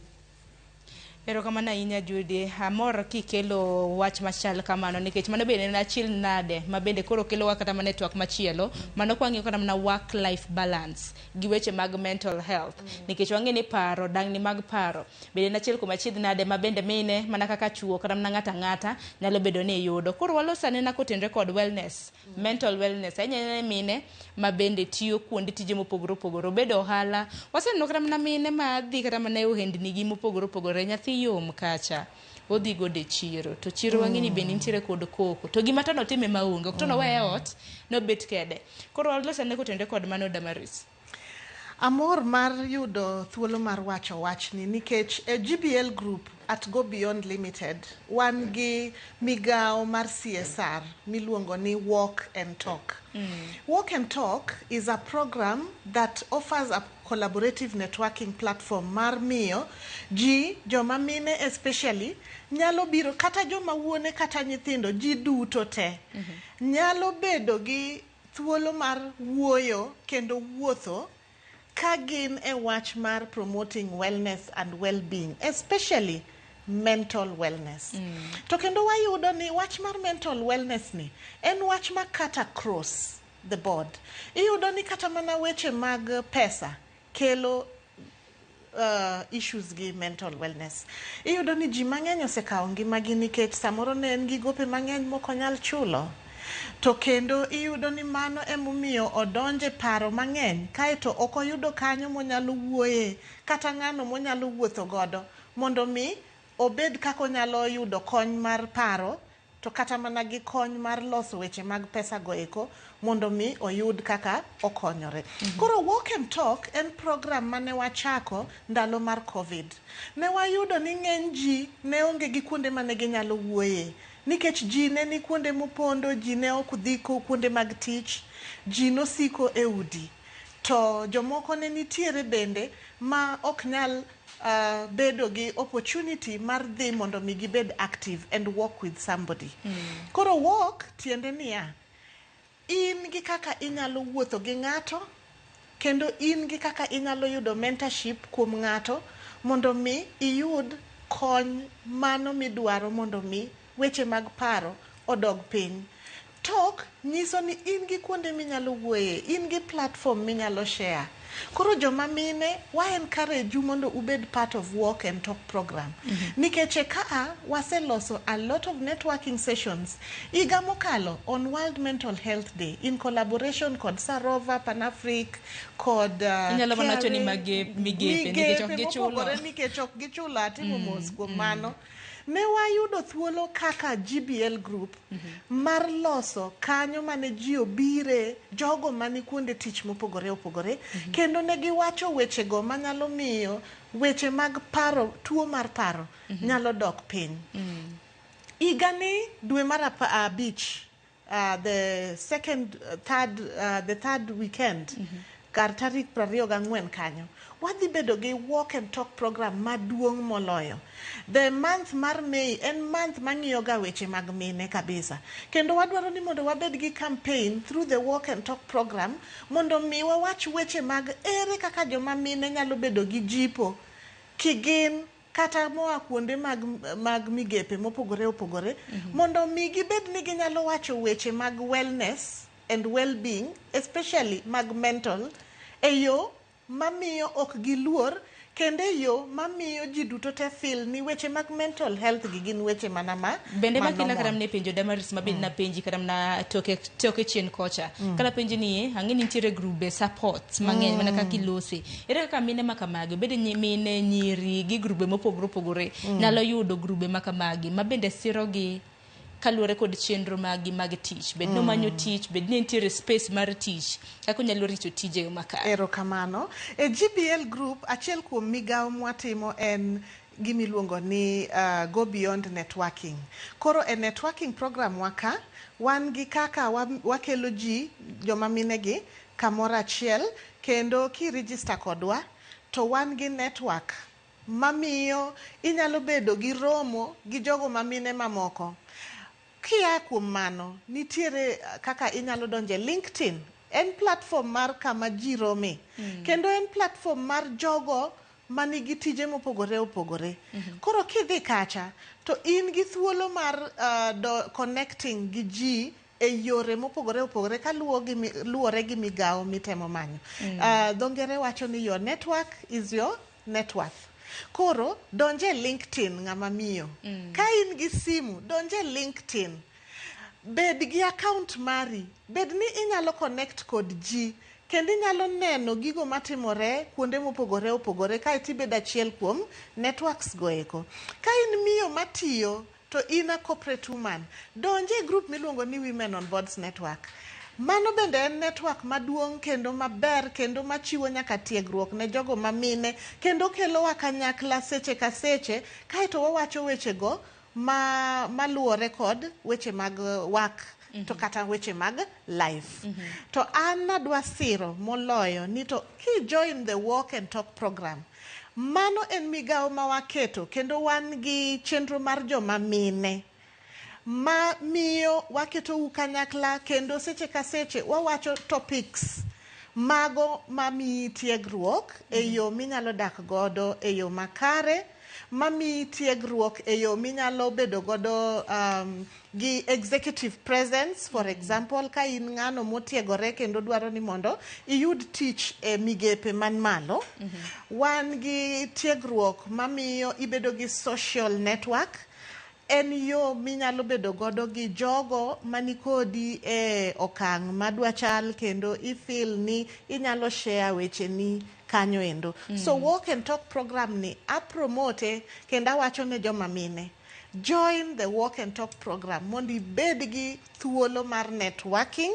[SPEAKER 3] Erokamano ahinya Judy, amor kikelo wach machal kamano nikech mano bende en achiel nade ma bende koro kelowa kata mana e twak machielo. Mano kwang'iyo kata mana work life balance gi weche mag mental health nikech wang'e ni paro, dangni mag paro bende en achiel kuom achiedh nade ma bende mine mana kaka chuo kata mana ng'ato ang'ata nyalo bedo ni yudo. Koro walos anena kotenre kod wellness, mental wellness ahinya ahinya ne mine ma bende tiyo kuonde tije mopogore opogore, obed ohala. Waseneno kata mana mine madhi kata mana e ohendni gi mopogore opogore, nyathi yom kacha odhi godo e chiro to chiro wang'e ni bende nitiere kod koko to gima to notime maonge ok to noweye e ot nobet kede. Koro walos ane kotenre kod mano Damaris.
[SPEAKER 1] Amor mar yudo thuolo mar wacho wachni nikech e GBL Group at Go Beyond Limited wan gi migawo mar CSR miluongo ni Walk and Talk. Walk and Talk is a program that offers a collaborative networking platform mar miyo ji joma mine especially nyalo biro kata joma wuone kata nyithindo ji duto te nyalo bedo gi thuolo mar wuoyo kendo wuotho ka gin e wach mar promoting wellness and well-being, especially mental wellness. To kendo wayudo ni wach mar mental wellness ni en wach ma cut across the board. Iyudo ni kata mana weche mag pesa kelo issues gi mental wellness. Iyudo ni ji mang'eny osekawo ngimagi nikech samoro ne en gi gope mang'eny mok onyal chulo. To kendo iyudo ni mano emomiyo odonje paro mang'eny kaeto ok oyudo kanyo monyalo wuoye kata ng'ano monyalo wuotho godo mondo mi obed kaka onyalo yudo kony mar paro to kata mana gi kony mar loso weche mag pesa go eko mondo mi oyud kaka okonyore. Koro Walk and Talk en program mane wachako ndalo mar Covid. Ne wayudo ni ng'eny ji ne onge gi kuonde mane ginyalo wuoye nikech ji ne ni kuonde mopondo, ji ne ok dhi kuonde mag tich, ji nosiko e udi. To jomoko ne nitiere bende ma ok nyal bedo gi opportunity mar dhi mondo mi gibed active and walk with somebody. Koro walk tiende niya, in gi kaka inyalo wuotho gi ng'ato kendo in gi kaka inyalo yudo mentorship kuom ng'ato mondo mi iyud kony mano midwaro mondo mi weche mag paro odog piny. Talk nyiso ni in gi kuonde minyalo wuoye, in gi platform minyalo share. Koro joma mine wa encourage u mondo ubed part of Walk and Talk program. Nikech e kaa waseloso a lot of networking sessions. Higa mokalo on World Mental Health Day in collaboration kod Sarova, Panafric kod
[SPEAKER 3] Inyalo mana wacho ni
[SPEAKER 1] KRA,
[SPEAKER 3] migepe nikech ok gichulo.
[SPEAKER 1] mopogore nikech ok gichulo atimo mos kuom mano. Ne wayudo thuolo kaka GBL Group mar loso kanyo mane ji obire, jogo mani kuonde tich mopogore opogore, kendo ne giwacho wechego manyalo miyo weche mag paro, tuo mar paro nyalo dok piny. Higani dwe mar 5, the second, third, the third weekend, kar tarik 24 kanyo, wadhi bedo gi Walk and Talk program maduong' moloyo. The month mar May en month mang'iyo ga weche mag mine kabisa. Kendo wadwaro ni mondo wabed gi campaign through the Walk and Talk program mondo mi wawach weche mag ere kaka joma mine nyalo bedo gi jipo kigin kata moa kuonde mag migepe mopogore opogore mondo mi gibed ni ginyalo wacho weche mag wellness and well-being, especially mag mental, e yo mamiyo ok giluor kendo e yo mamiyo ji duto te feel ni weche mag mental health gi gin weche mana ma
[SPEAKER 3] Bende
[SPEAKER 1] ma
[SPEAKER 3] makela
[SPEAKER 1] normal.
[SPEAKER 3] kata mana e penjo Damaris ma bende napenji kata mana toke chien kocha. Kana penji ni ang'e ni nitiere grube support mang'eny mana kaka ilose. Ere kaka mine ma kamagi, obed mine, nyiri gi grube mopogore opogore nyalo yudo grube ma kamagi ma bende sirogi kaluwore kod chenro maggi mag tich, bed ni omanyo tich, bed ni nitiere space mar tich, kaka onyalo rito tije e yo makare.
[SPEAKER 1] Erokamano. E GBL Group, achiel kuom migawo mwatimo en gimiluongo ni Go Beyond Networking. Koro e networking program wa ka, wan gi kaka wakelo ji joma mine gi kamoro achiel, kendo ki-register kodwa to wan gi network mamiyo inyalo bedo gi romo gi jogo ma mine mamoko. Kia kuom mano, nitiere kaka inyalo donje LinkedIn. En platform mar kama ji rome. Kendo en platform mar jogo manigi tije mopogore opogore. Koro kidhi kacha to in gi thuolo mar connecting gi ji e yore mopogore opogore kaluwore gi migawo mitemo manyo. Dho ngere wacho ni your network is your net worth. Koro donje LinkedIn ng'ama miyo. Ka in gi simu, donje LinkedIn. Bed gi account mari. Bed ni inyalo connect kod ji. Kendo inyalo neno gigo matimore kuonde mopogore opogore kaeto ibedo achiel kuom networks go eko. Ka in miyo matiyo to in a corporate woman, donje e group miluongo ni Women on Boards Network. Mano bende en network maduong' kendo maber kendo machiwo nyaka tiegruok ne jogo mamine kendo kelowa kanyakla seche ka seche kaeto wawacho wechego ma maluwore kod weche mag work to kata weche mag life. To an nadwa siro moloyo ni to ki join the Walk and Talk program, mano en migawo ma waketo kendo wan gi chenro mar joma mine ma miyo waketou kanyakla kendo seche ka seche wawacho topics mago mamiyi tiegruok e yo minyalo dak godo e yo makare, mamiyi tiegruok e yo minyalo bedo godo gi executive presence. For example, ka in ng'ano motiegore kendo dwaro ni mondo iyud tich e migepe man malo. Wan gi tiegruok mamiyo ibedo gi social network. En yo minyalo bedo godo gi jogo manikodi e okang' madwa chal kendo i feel ni inyalo share wecheni kanyo endo. So Walk and Talk program ni a promote kendo awacho ne joma mine, join the Walk and Talk program mondo ibed gi thuolo mar networking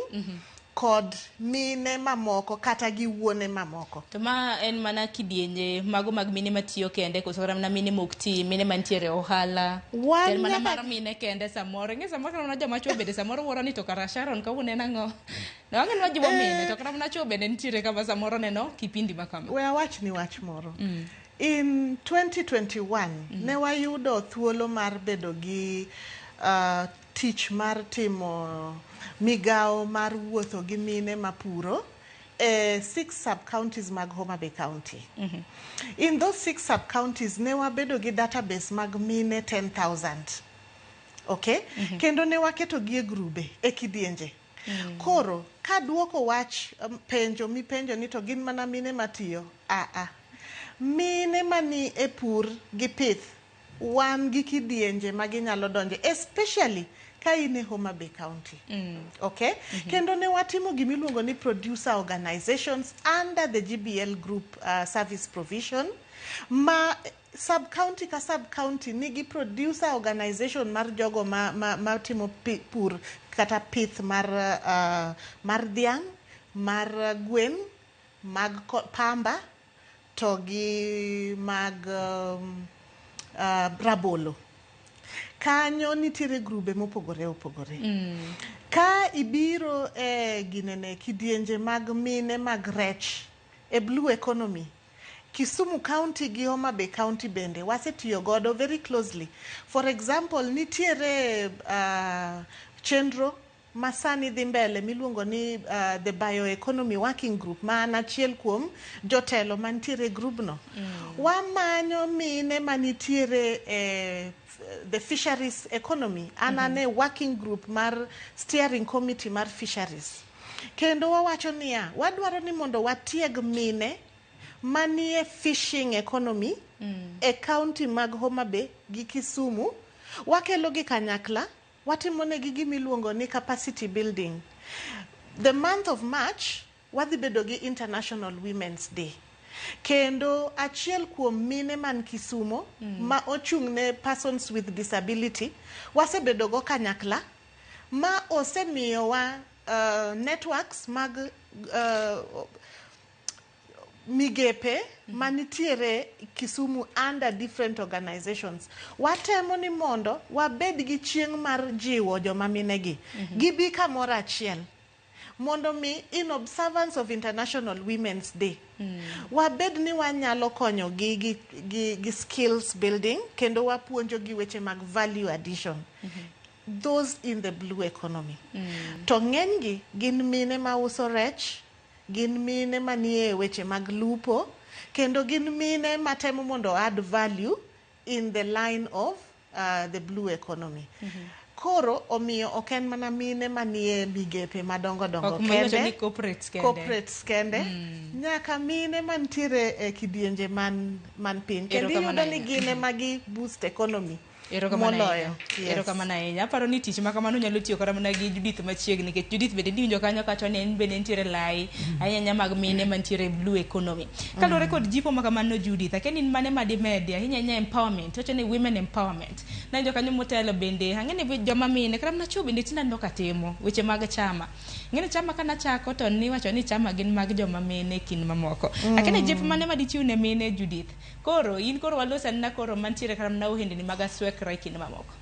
[SPEAKER 1] kod mine mamoko kata gi wuone mamoko.
[SPEAKER 3] To ma en mana kidienje mago mag mine matiyo kende koso kata mana mine mok ti, mine mantiere e ohala?
[SPEAKER 1] Wan
[SPEAKER 3] En mana
[SPEAKER 1] nyaka
[SPEAKER 3] mar mine kende samoro. Ing'e samoro kata mana joma chuo bende samoro wuoro ni to kara Sharon kawuono en ang'o? Ne wang'e ni wajiwo mine to kata mana chuo bende nitiere kama samoro neno kipindi ma kama.
[SPEAKER 1] We awach ni wach moro. In 2021 ne wayudo thuolo mar bedo gi tich mar timo migawo mar wuotho gi mine mapuro e 6 sub-counties mag Homa Bay County. In those 6 sub-counties ne wabedo gi database mag mine 10,000. Okay? Kendo ne waketo gi e grube, e kidienje. Koro, kaduoko wach penjo mipenjo ni to gin mana mine matiyo, aa. Mine mani e pur gi pith, wan gi kidienje ma ginyalo donje, especially ka in e Homa Bay County. Okay? Kendo ne watimo gimiluongo ni producer organizations under the GBL group service provision ma sub-county ka sub-county nigi producer organization mar jogo ma timo pur kata pith mar dhiang', mar gwen, mag pamba to gi mag rabolo. Kanyo nitiere grube mopogore opogore. Ka ibiro e ginene kidienje mag mine mag rech e blue economy, Kisumu County gi Homa Bay County bende wasetiyo godo very closely. For example, nitiere chenro masani dhi mbele miluongo ni the Bioeconomy Working Group, ma an achiel kuom jotelo mantiere e grubno. Wamanyo mine manitiere e the fisheries economy. An ane working group mar steering committee mar fisheries. Kendo wawacho niya, wadwaro ni mondo watieg mine manie fishing economy e county mag Homa Bay gi Kisumu. Wakelo gi kanyakla, watimo negi gimiluongo ni capacity building. The month of March, wadhi bedo gi International Women's Day. Kendo achiel kuom mine man Kisumo ma ochung' ne persons with disability, wasebedo go kanyakla ma osemiyowa networks mag migepe manitiere Kisumu under different organizations. Watemo ni mondo wabed gi chieng' mar jiwo joma minegi. Gibi kamoro achiel. Mondo mi in observance of International Women's Day, wabed ni wanyalo konyo gi skills building kendo wapuonjo gi weche mag value addition. Those in the blue economy. To ng'enygi gin mine mauso rech, gin mine manie weche mag lupo, Kendo gin mine matemo mondo add value in the line of the blue economy. Koro omiyo ok en mana mine manie migepe madongo dongo
[SPEAKER 3] Ok ma iwacho
[SPEAKER 1] kende,
[SPEAKER 3] ni corporates kende.
[SPEAKER 1] corporates kende, nyaka mine mantiere e kidienje man piny. Kendo
[SPEAKER 3] Erokamano
[SPEAKER 1] iyudo ni
[SPEAKER 3] ahinya.
[SPEAKER 1] gin ema gi boost economy
[SPEAKER 3] Erokamano
[SPEAKER 1] moloyo.
[SPEAKER 3] ahinya.
[SPEAKER 1] Yes.
[SPEAKER 3] Erokamano ahinya. Aparo ni tich ma kamano nyalo tiyo kata mana gi Judith machiegni nikech Judith bende niwinjo kanyo kacho ni en bende nitiere lai ahinya ahinya mag mine mantiere e blue economy. Kaluwore kod jipo ma kamano Judith, akia ni in mane madimedi ahinya ahinya empowerment, wacho ni women empowerment. Nawinjo kanyo motelo bende ang'e ni joma mine kata mana chuo bende tinde aneno ka timo weche mag chama. Ing'e ni chama kanachako to niwacho ni chama gin mag joma mine e kind mamoko. Akia ni jip mane madichiw ne mine Judith. Koro in koro walos anena koro mantiere kata mana ohendni mag aswekra e kind mamoko.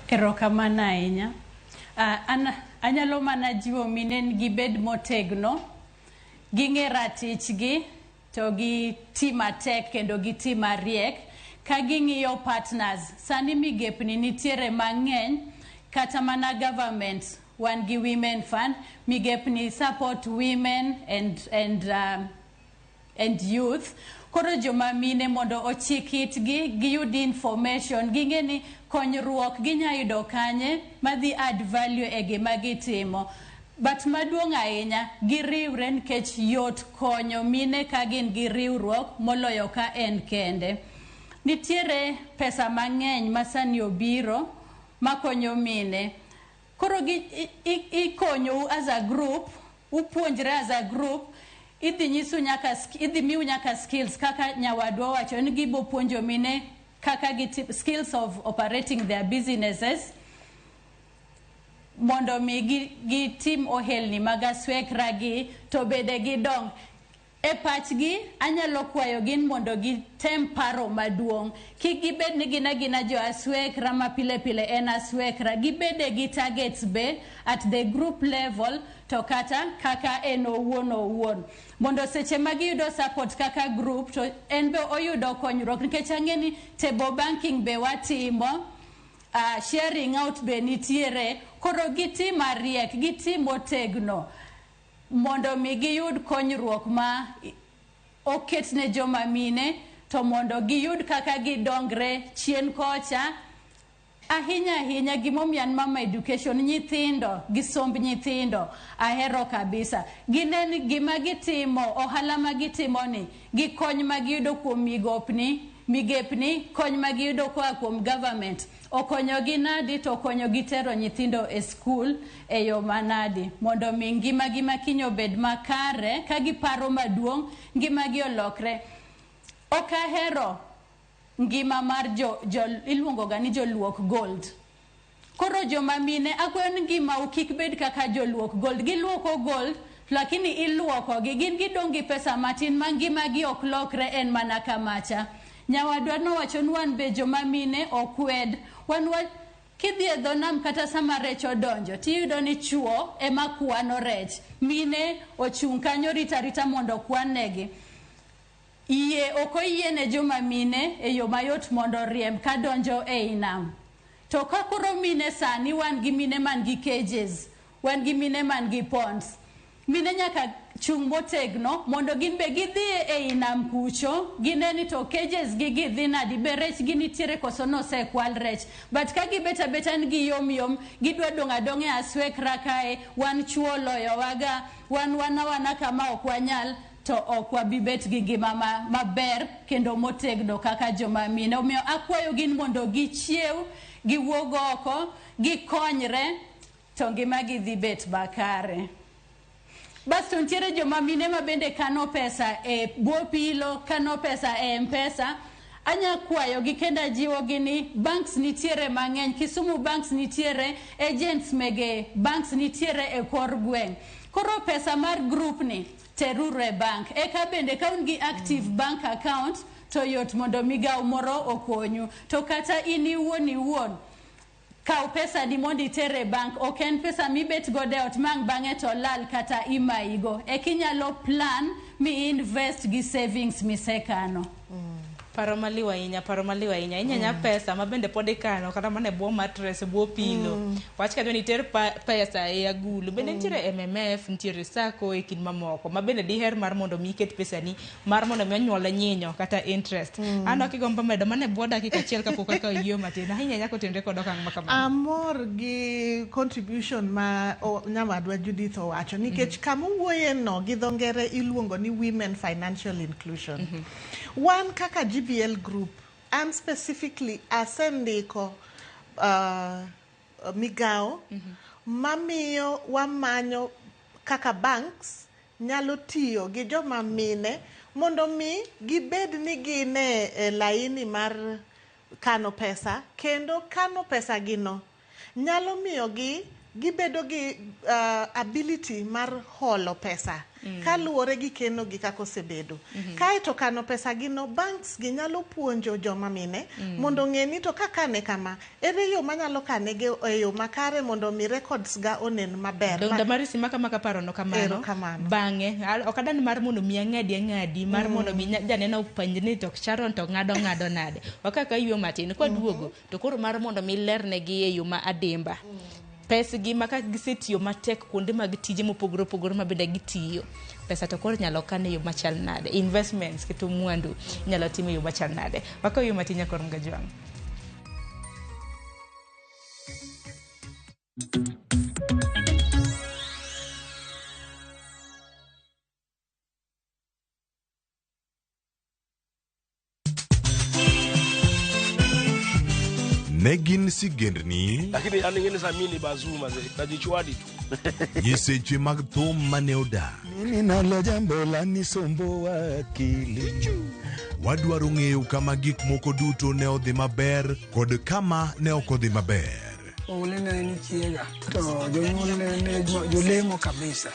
[SPEAKER 2] Erokamano ahinya. An anyalo mana jiwo mine ni gibed motegno, ging'e ratichgi, to giti matek kendo giti mariek ka ging'iyo partners. Sani migepni nitiere mang'eny, kata mana government wan gi women fund, migepni support women and youth. Koro joma mine mondo ochik itgi, giyud information, ging'e ni konyruok ginya yudo kanye madhi add value e gima gitimo. But maduong' ahinya, giriwre nikech yot konyo mine ka gin gi riwruok moloyo ka en kende. Nitiere pesa mang'eny ma sani obiro makonyo mine. Koro ikonyou as a group, upuonjre as a group, idhi nyisu nyaka idhi miu nyaka skills kaka nyawadwa owacho ni gibo puonjo mine kaka giti, skills of operating their businesses mondo mi gitim ohelni mag aswekra gi to bende gidong. E pachgi anyalo kwayo gin mondo gitem paro maduong'. Kik gibed ni gin agina jo aswekra ma pile pile en aswekra. Gibede gi targets be at the group level to kata kaka en owuon owuon. Mondo seche ma giyudo support kaka group to en be oyudo konyruok nikech ang'e ni table banking be watimo. Sharing out be nitiere. Koro gitim mariek, gitim motegno mondo mi giyud konyruok ma oket ne joma mine to mondo giyud kaka gidongre chien kocha. Ahinya ahinya gimomiyo an mama education, nyithindo gi somb nyithindo ahero kabisa. Ginen gima gitimo, ohala ma gitimo ni, gi kony ma giyudo kuom migepni, kony ma giyudo koa kuom government. Okonyogi nadi to okonyogi tero nyithindo e skul e yo manadi mondo mi ngimagi ma kiny obed makare ka giparo maduong' ngimagi olokre. Ok ahero ngima mar jo iluongo ga ni joluok gold. Koro joma mine akwayo ni ngimau kik bed kaka joluok gold. Giluoko gold lakini iluokogi, gin gidong' gi pesa matin ma ngimagi ok lokre en mana kamacha. Nyawadwa nowacho ni wan be joma mine okwed. Wan wa, kidhi e dho nam kata sama rech odonjo tiyudo ni chuo ema kwano rech. Mine ochung' kanyo rito arita mondo okwan negi. Yie ok oyiene joma mine e yo mayot mondo oriemb kadonjo ei nam. To ka koro mine sani wan gi mine man gi cages, wan gi mine man gi ponds. Mine nyaka chung' motegno mondo gin be gidhi ei nam kucho, gine ni to cages gi gidhi nadi, be rech gi nitiere koso nosekwal rech. But ka gibet abeta ni giyom yom, gidwa dong' adong'a e aswekra kae, wan chuo oloyowaga, wan wana kama ok wanyal, to ok wabi bet gi ngima maber kendo motegno kaka joma mine. Omiyo akwayo gin mondo gichiew, giwuog oko, gikonyre, to ngimagi dhi bet makare. Basto nitiere joma mine ma bende kano pesa e bwo pilo, kano pesa e M-Pesa. Anya kwayogi kendo ajiwogi ni banks nitiere mang'eny, Kisumu banks nitiere, agents mege banks nitiere e kor gweng'. Koro pesa mar group ni teruru e bank. Eka bende ka un gi active bank account to yot mondo migawo moro okonyu. To kata in iwuon iwuon, kaw pesa ni mondo iter e bank. Ok en pesa mibet godo e ot ma ang' bang'e to lal kata imayigo. Eka inyalo plan mi invest gi savings misekano.
[SPEAKER 3] Paro maliw ahinya, paro maliw ahinya. Inyanya pesa ma bende pod ikano kata mana e bwo mattress, e bwo pilo. Wach kacho ni iter pesa e agulu. Bende nitiere MMF, nitiere SACCO e kind mamoko. Ma bende diher mar mondo mi iket pesani mar mondo mi onyuol nyinyo kata interest. An ok igombo medo mana e bwo dakika achiel kapok akawo yieyo matin. Ahinya ahinya kotenore kod okang' ma kamano.
[SPEAKER 1] Amor gi contribution ma nyawadwa Judith owacho nikech kama owuoye no gi dho ngere iluongo ni women financial inclusion. Wan kaka GBL Group, an specifically asendiko migawo mamiyo wamanyo kaka banks nyalo tiyo gi joma mine mondo mi gibed ni gin e laini mar kano pesa kendo kano pesa gino nyalo miyo gi gibedo gi ability mar holo pesa kaluwore gi keno gi kaka osebedo. Kaeto kano pesa gino banks gi nyalo puonjo joma mine mondo ong'e ni to kakane kama ere yo manyalo kane gi e yo makare mondo mi records ga onen maber.
[SPEAKER 3] Damaris maka maka paro no kamano.
[SPEAKER 1] Erokamano.
[SPEAKER 3] Bang'e ok adan mar mondo mi ang'adi mar mondo mi janeno openj ni to Sharon to ng'ado nade. Wakaka yweyo matin kwaduogo to koro mar mondo mi lernegi e yo ma adimba. Pesgi ma ka gisetiyo matek kuonde mag tije mopogore opogore ma bende gitiyo. Pesa to koro nyalo kan e yo machal nade. Investments keto mwandu inyalo tim e yo machal nade. Wakaw yo matin nyakor Mgajwang'.
[SPEAKER 25] Ne gin sigendni,
[SPEAKER 26] Lakini an ing'e ni sa mini bazuu mazee, najichwadi tu.
[SPEAKER 25] nyiseche mag thum mane odak.
[SPEAKER 27] Mimi nalo jambo la nisumbuwa akili.
[SPEAKER 25] Wadwaro ng'eyo kama gik moko duto ne odhi maber kod kama ne ok odhi maber.
[SPEAKER 28] Oule ne en chiega to jonyuol ne jolemo kabisa.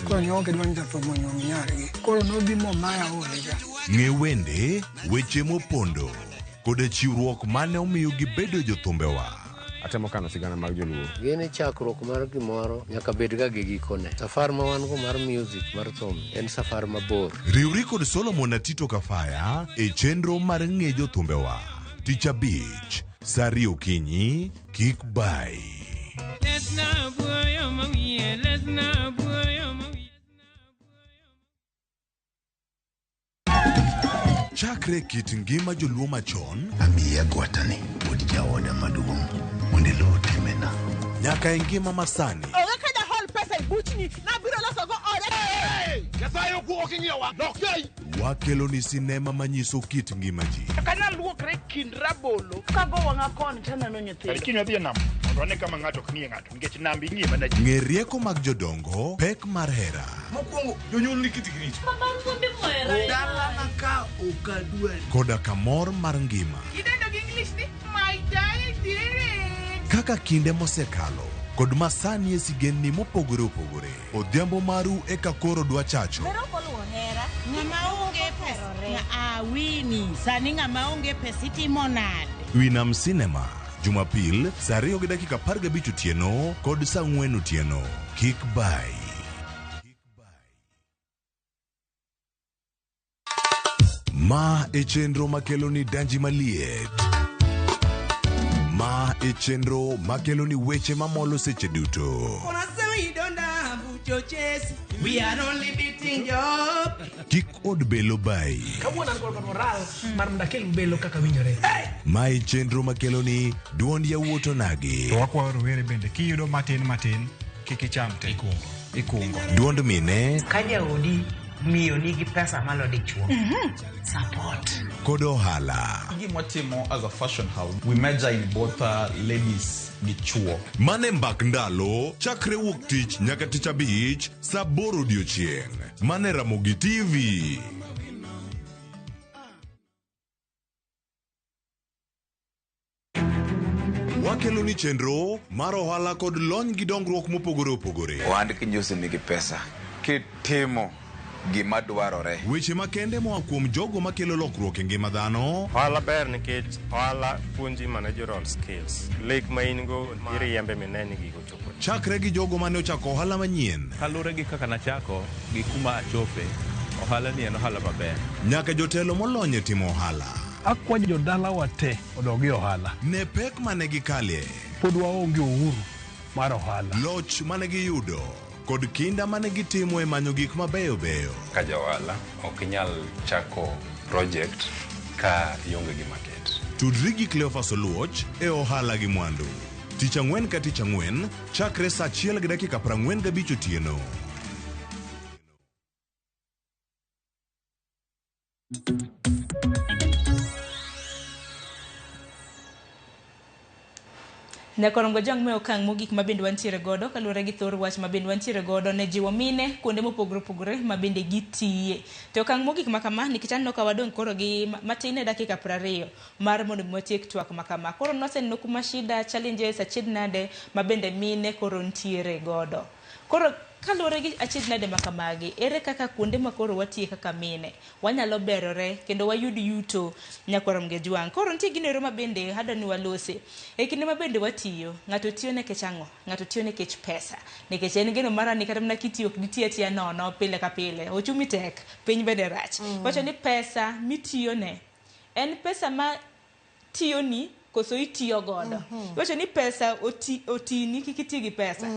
[SPEAKER 28] Koro ne ok gidwa ni jathum onyuom nyargi. Koro nobi momaya ole ga.
[SPEAKER 25] Ng'e wende, weche mopondo kod chiwruok mane omiyo gibedo jothumbewa.
[SPEAKER 29] Atemo kano sigana mag joluo.
[SPEAKER 30] Gini chakruok mar gimoro nyaka bed ga gi gikone. Safar ma wan go mar music mar thum en safar mabor.
[SPEAKER 25] Riwri kod Solomon Atito Kafaya e chenro mar ng'e jothumbewa. Tich abich, saa ariyo okinyi, kik bai. Chakre kit ngima joluo machon
[SPEAKER 6] Amiyi agwatani wuod jaoda maduong' mondo iluw timena.
[SPEAKER 25] nyaka e ngima masani.
[SPEAKER 12] Onge ka jahol pesa e buchni nabiro losogo oda.
[SPEAKER 26] Nyasaye ok ing'iyowa, dok jai.
[SPEAKER 25] Wakelo ni sinema manyiso kit ngima ji.
[SPEAKER 12] Akanyal luokre kind rabolo kago wang'a koni taneno nyithindo.
[SPEAKER 13] Kiny wadhi e nam mondo wane kama ng'ato ok ng'iye ng'ato nikech nam ing'iye mana ji.
[SPEAKER 25] Ng'e rieko mag jodongo, pek mar hera,
[SPEAKER 5] Mokwongo jonyuol ni kitgi richo.
[SPEAKER 12] Dalana ka ok adwari.
[SPEAKER 25] koda kamor mar ngima.
[SPEAKER 12] Idendo gi English ni my diary.
[SPEAKER 25] Kaka kinde mosekalo kod masani e sigendni mopogore opogore. Odhiambo maru eka koro dwa chacho.
[SPEAKER 15] Ng'ama onge pesa awini sani ng'ama onge pesa itimo nade?
[SPEAKER 25] Winam Cinema, Jumapil, saa 2:15 otieno kod saa 4 otieno. Kik bai. Ma e chenro makelo ni danji maliet. Ma e chenro makelo ni weche mamolo seche duto.
[SPEAKER 12] We are only beating job.
[SPEAKER 25] Kik od belo bai.
[SPEAKER 12] Kawuono an kod moral mar mondo akel belo kaka winjore.
[SPEAKER 25] Ma e chenro makelo ni duond yawuot onagi.
[SPEAKER 19] To wakwayo rowere bende kiyudo matin matin kik icham te. Ikungo.
[SPEAKER 25] Duond mine
[SPEAKER 20] Ka jaodi miyo nigi pesa malo dichuo. Support.
[SPEAKER 25] kod ohala.
[SPEAKER 21] Gima watimo as a fashion house, we major in both ladies gi chuo.
[SPEAKER 25] Mane mbak ndalo chakre wuok tich nyaka tich abich saa 8 odiochieng'. Mane Ramogi TV. Wakelo ni chenro mar ohala kod lony gi dongruok mopogore opogore.
[SPEAKER 22] Ohand kinyosi nigi pesa kitimo gima dwarore.
[SPEAKER 25] Weche makende moa kuom jogo makelo lokruok e ngima dhano.
[SPEAKER 23] Ohala ber nikech ohala puonji managerial skills. Lek ma in go iriembe mine ni gigo chopo.
[SPEAKER 25] Chakre gi jogo mane ochako ohala manyien.
[SPEAKER 24] Kaluwore gi kaka nachako gi kuma achope, ohala ni en ohala maber.
[SPEAKER 25] Nyaka jotelo molony e timo ohala.
[SPEAKER 4] Akwayo jodalawa te odog e ohala.
[SPEAKER 25] Ne pek mane gikalie.
[SPEAKER 4] Pod waonge uhuru mar ohala.
[SPEAKER 25] Loch mane giyudo kod kinda mane gitimo e manyo gik mabeyo beyo.
[SPEAKER 7] Ka ja ohala ok inyal chako project ka ionge gi market.
[SPEAKER 25] Tudri gi Cleophas Oluoch e ohala gi mwandu. Tich ang'wen ka tich ang'wen chakre saa achiel gi dakika 45 otieno.
[SPEAKER 3] Nyakorongo Jong me okang' mogik ma bende wantiere godo kaluwore gi thor wach ma bende wantiere godo ne jiwo mine kuonde mopogore opogore ma bende gitiye. To okang' mogik ma kama nikech aneno ka wadong' koro gi matin e dakika 20 mar mondo mi watiek twak ma kama. Koro noseneno kuma shida, challenges, achiedh nade ma bende mine koro ntiere godo. Koro kaluwore gi achiedh nade ma kamagi, ere kaka kuonde ma koro watiye kaka mine wanyalo berore kendo wayud yuto nyakwar Mgejwang'. Koro nitie gino ero ma bende adwa ni walose. E kinde ma bende watiyo, ng'ato tiyo nikech ang'o? Ng'ato tiyo nikech pesa. Nikech en geno mara ni kata mana kitiyo ok diti atiya nono pile ka pile. Ochumi tek, piny bende rach. Wacho ni pesa mitiyone en pesa ma tiyoni koso itiyo godo. Iwacho ni pesa otini kik iti gi pesa.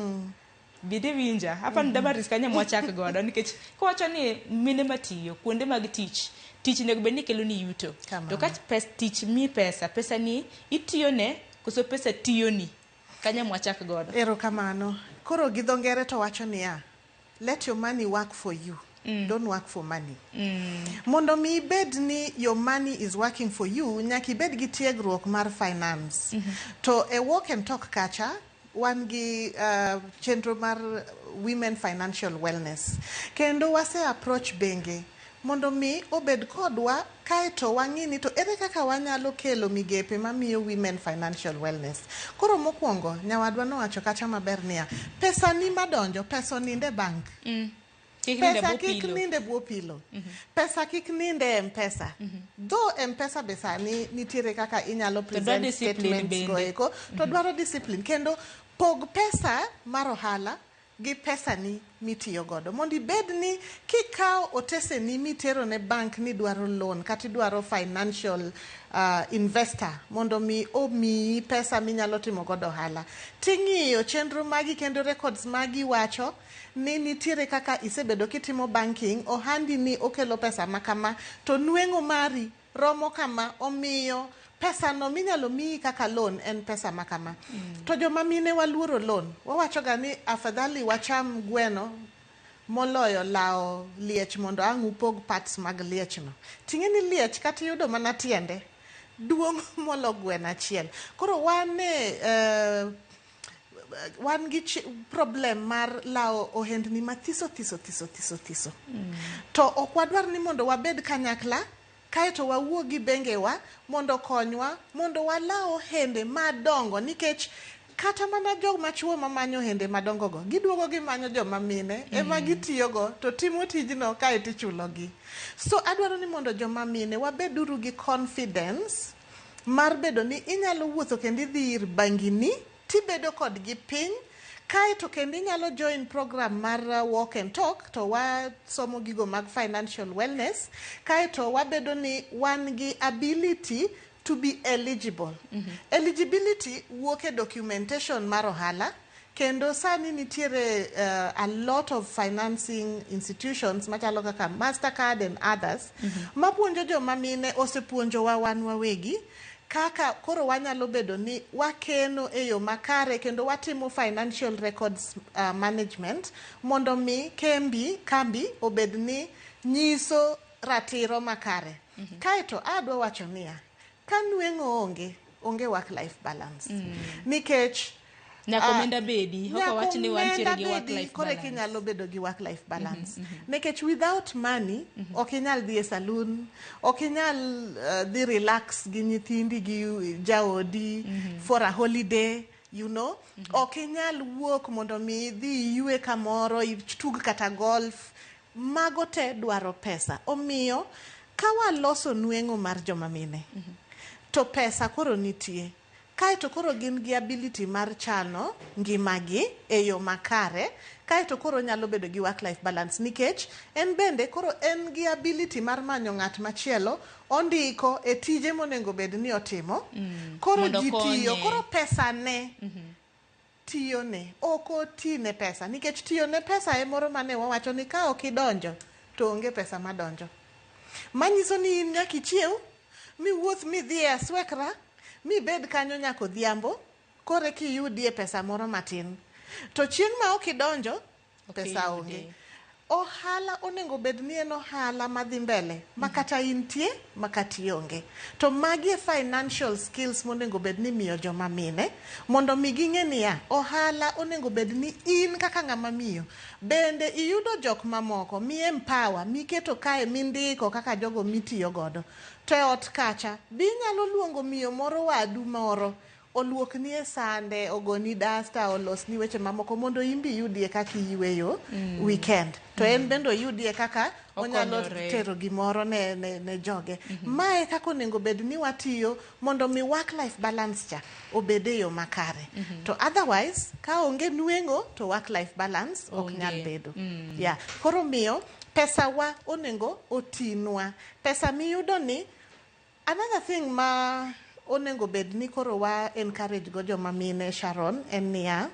[SPEAKER 3] Bende winja, apa ni Damaris kanyo mwachak godo nikech kowacho ni mine matiyo kuonde mag tich, tich onego bed ni kelo ni yuto. To ka tich mi pesa, pesa ni itiyone koso pesa tiyoni. Kanyo mwachak godo.
[SPEAKER 1] Erokamano. Koro gi dho ngere to wacho niya, let your money work for you. Don't work for money. Mondo mi ibed ni your money is working for you, nyaka ibed gi tiegruok mar finance. To e walk and talk kacha, wan gi chenro mar women financial wellness. Kendo wase approach benge mondo mi obed kodwa kaeto wang'i ni to ere kaka wanyalo kelo migepe mamiyo women financial wellness. Koro mokwongo, nyawadwa nowacho kacha maber niya, pesa ni madonjo, pesa oninde bank. Pesa kik ninde bwo pilo. Pesa kik ninde e M-Pesa. Though M-Pesa be sani nitiere kaka inyalo present statements go eko, to dwaro discipline. Kendo pog pesa mar ohala gi pesa ni mitiyo godo. Mondo ibed ni kikawo otese ni mitero ne bank ni dwaro loan kata idwaro financial investor mondo mi omiyi pesa minyalo timo godo ohala. Ting'iyo chenro magi kendo records magi wacho ni nitiere kaka isebedo kitimo banking, ohandi ni okelo pesa makama, to nweng'o mari romo kama, omiyo pesa no minyalo miyi kaka loan en pesa makama. To joma mine waluoro loan, wawacho ga ni afadhali wacham gweno moloyo lawo liech mondo ang' upog parts mag liechno. Ting'e ni liech kata iyudo mana tiende duong' molo gweno achiel. Koro wan e wan gi problem mar lawo ohendni mathiso thiso thiso thiso thiso. To ok wadwar ni mondo wabed kanyakla kaeto wawuo gi bengewa mondo okonywa mondo walaw ohende madongo nikech kata mana joma chuo mamanyo ohende madongo go giduogo gimanyo joma mine ema gitiyogo to timo tijno kaeto ichulogi. So adwaro ni mondo joma mine wabeduru gi confidence mar bedo ni inyalo wuotho kendo idhi ir bangini tibedo kodgi piny kaeto kendo inyalo join program mar walk and talk to wasomo gigo mag financial wellness kaeto wabedo ni wan gi ability to be eligible. Eligibility wuok e documentation mar ohala kendo sani nitiere a lot of financing institutions machalo kaka Mastercard and others mapuonjo joma mine osepuonjowa wan wawegi kaka koro wanyalo bedo ni wakeno e yo makare kendo watimo financial records management mondo mi kambi obed ni nyiso ratiro makare. Kaeto adwa wacho niya, ka nweng'o onge, onge work life balance. Nikech
[SPEAKER 3] Nyaka omenda bedi, ok wach ni wantiere gi work life
[SPEAKER 1] koro
[SPEAKER 3] balance.
[SPEAKER 1] inyalo bedo gi work life balance. Nikech without money, ok inyal dhi e saloon, ok inyal dhi relax gi nyithindi gi jaodi for a holiday, you know. Ok inyal wuok mondo mi idhi iywe kamoro, itug kata golf. Mago te dwaro pesa. Omiyo, ka waloso nweng'o mar joma mine, to pesa koro nitie. Kaeto koro gin gi ability mar chano ngimagi e yo makare, kaeto koro onyalo bedo gi work life balance nikech en bende koro en gi ability mar manyo ng'at machielo ondiko e tije monego bed ni otimo. Koro
[SPEAKER 3] Mondo
[SPEAKER 1] ji tiyo,
[SPEAKER 3] okonye.
[SPEAKER 1] koro pesa ne tiyone, ok oti ne pesa nikech tiyo ne pesa e moro mane wawacho ni ka ok idonjo to onge pesa madonjo. Manyiso ni in nyaka ichiew miwuoth midhi e aswekra mibed kanyo nyaka odhiambo koro eka iyudie pesa moro matin. To chieng' ma ok idonjo, pesa
[SPEAKER 3] iyudi.
[SPEAKER 1] onge. Ohala onego bed ni en ohala madhi mbele ma kata intie ma kata ionge. To magi e financial skills monego bed ni imiyo joma mine mondo mi ging'e niya, ohala onego bed ni in kaka ng'ama miyo bende iyudo jok mamoko mi empower miketo kae mindiko kaka jogo mitiyo godo. To e ot kacha be inyalo luongo miyo moro wadu moro oluokni e sande, ogoni dasta, olosni weche mamoko mondo in be iyudie kaka iyueyo weekend. To en bende oyudie kaka onyalo
[SPEAKER 3] Okonyore.
[SPEAKER 1] tero gimoro ne joge. Mae kaka onego bed ni watiyo mondo mi work life balance cha obed e yo makare. To otherwise, ka onge nweng'o to work life balance ok
[SPEAKER 3] Onge.
[SPEAKER 1] nyal bedo. Yeah. Koro miyo pesa wa onego otinwa. Pesa miyudo ni another thing ma onego bed ni koro wa encourage go joma mine Sharon en niya,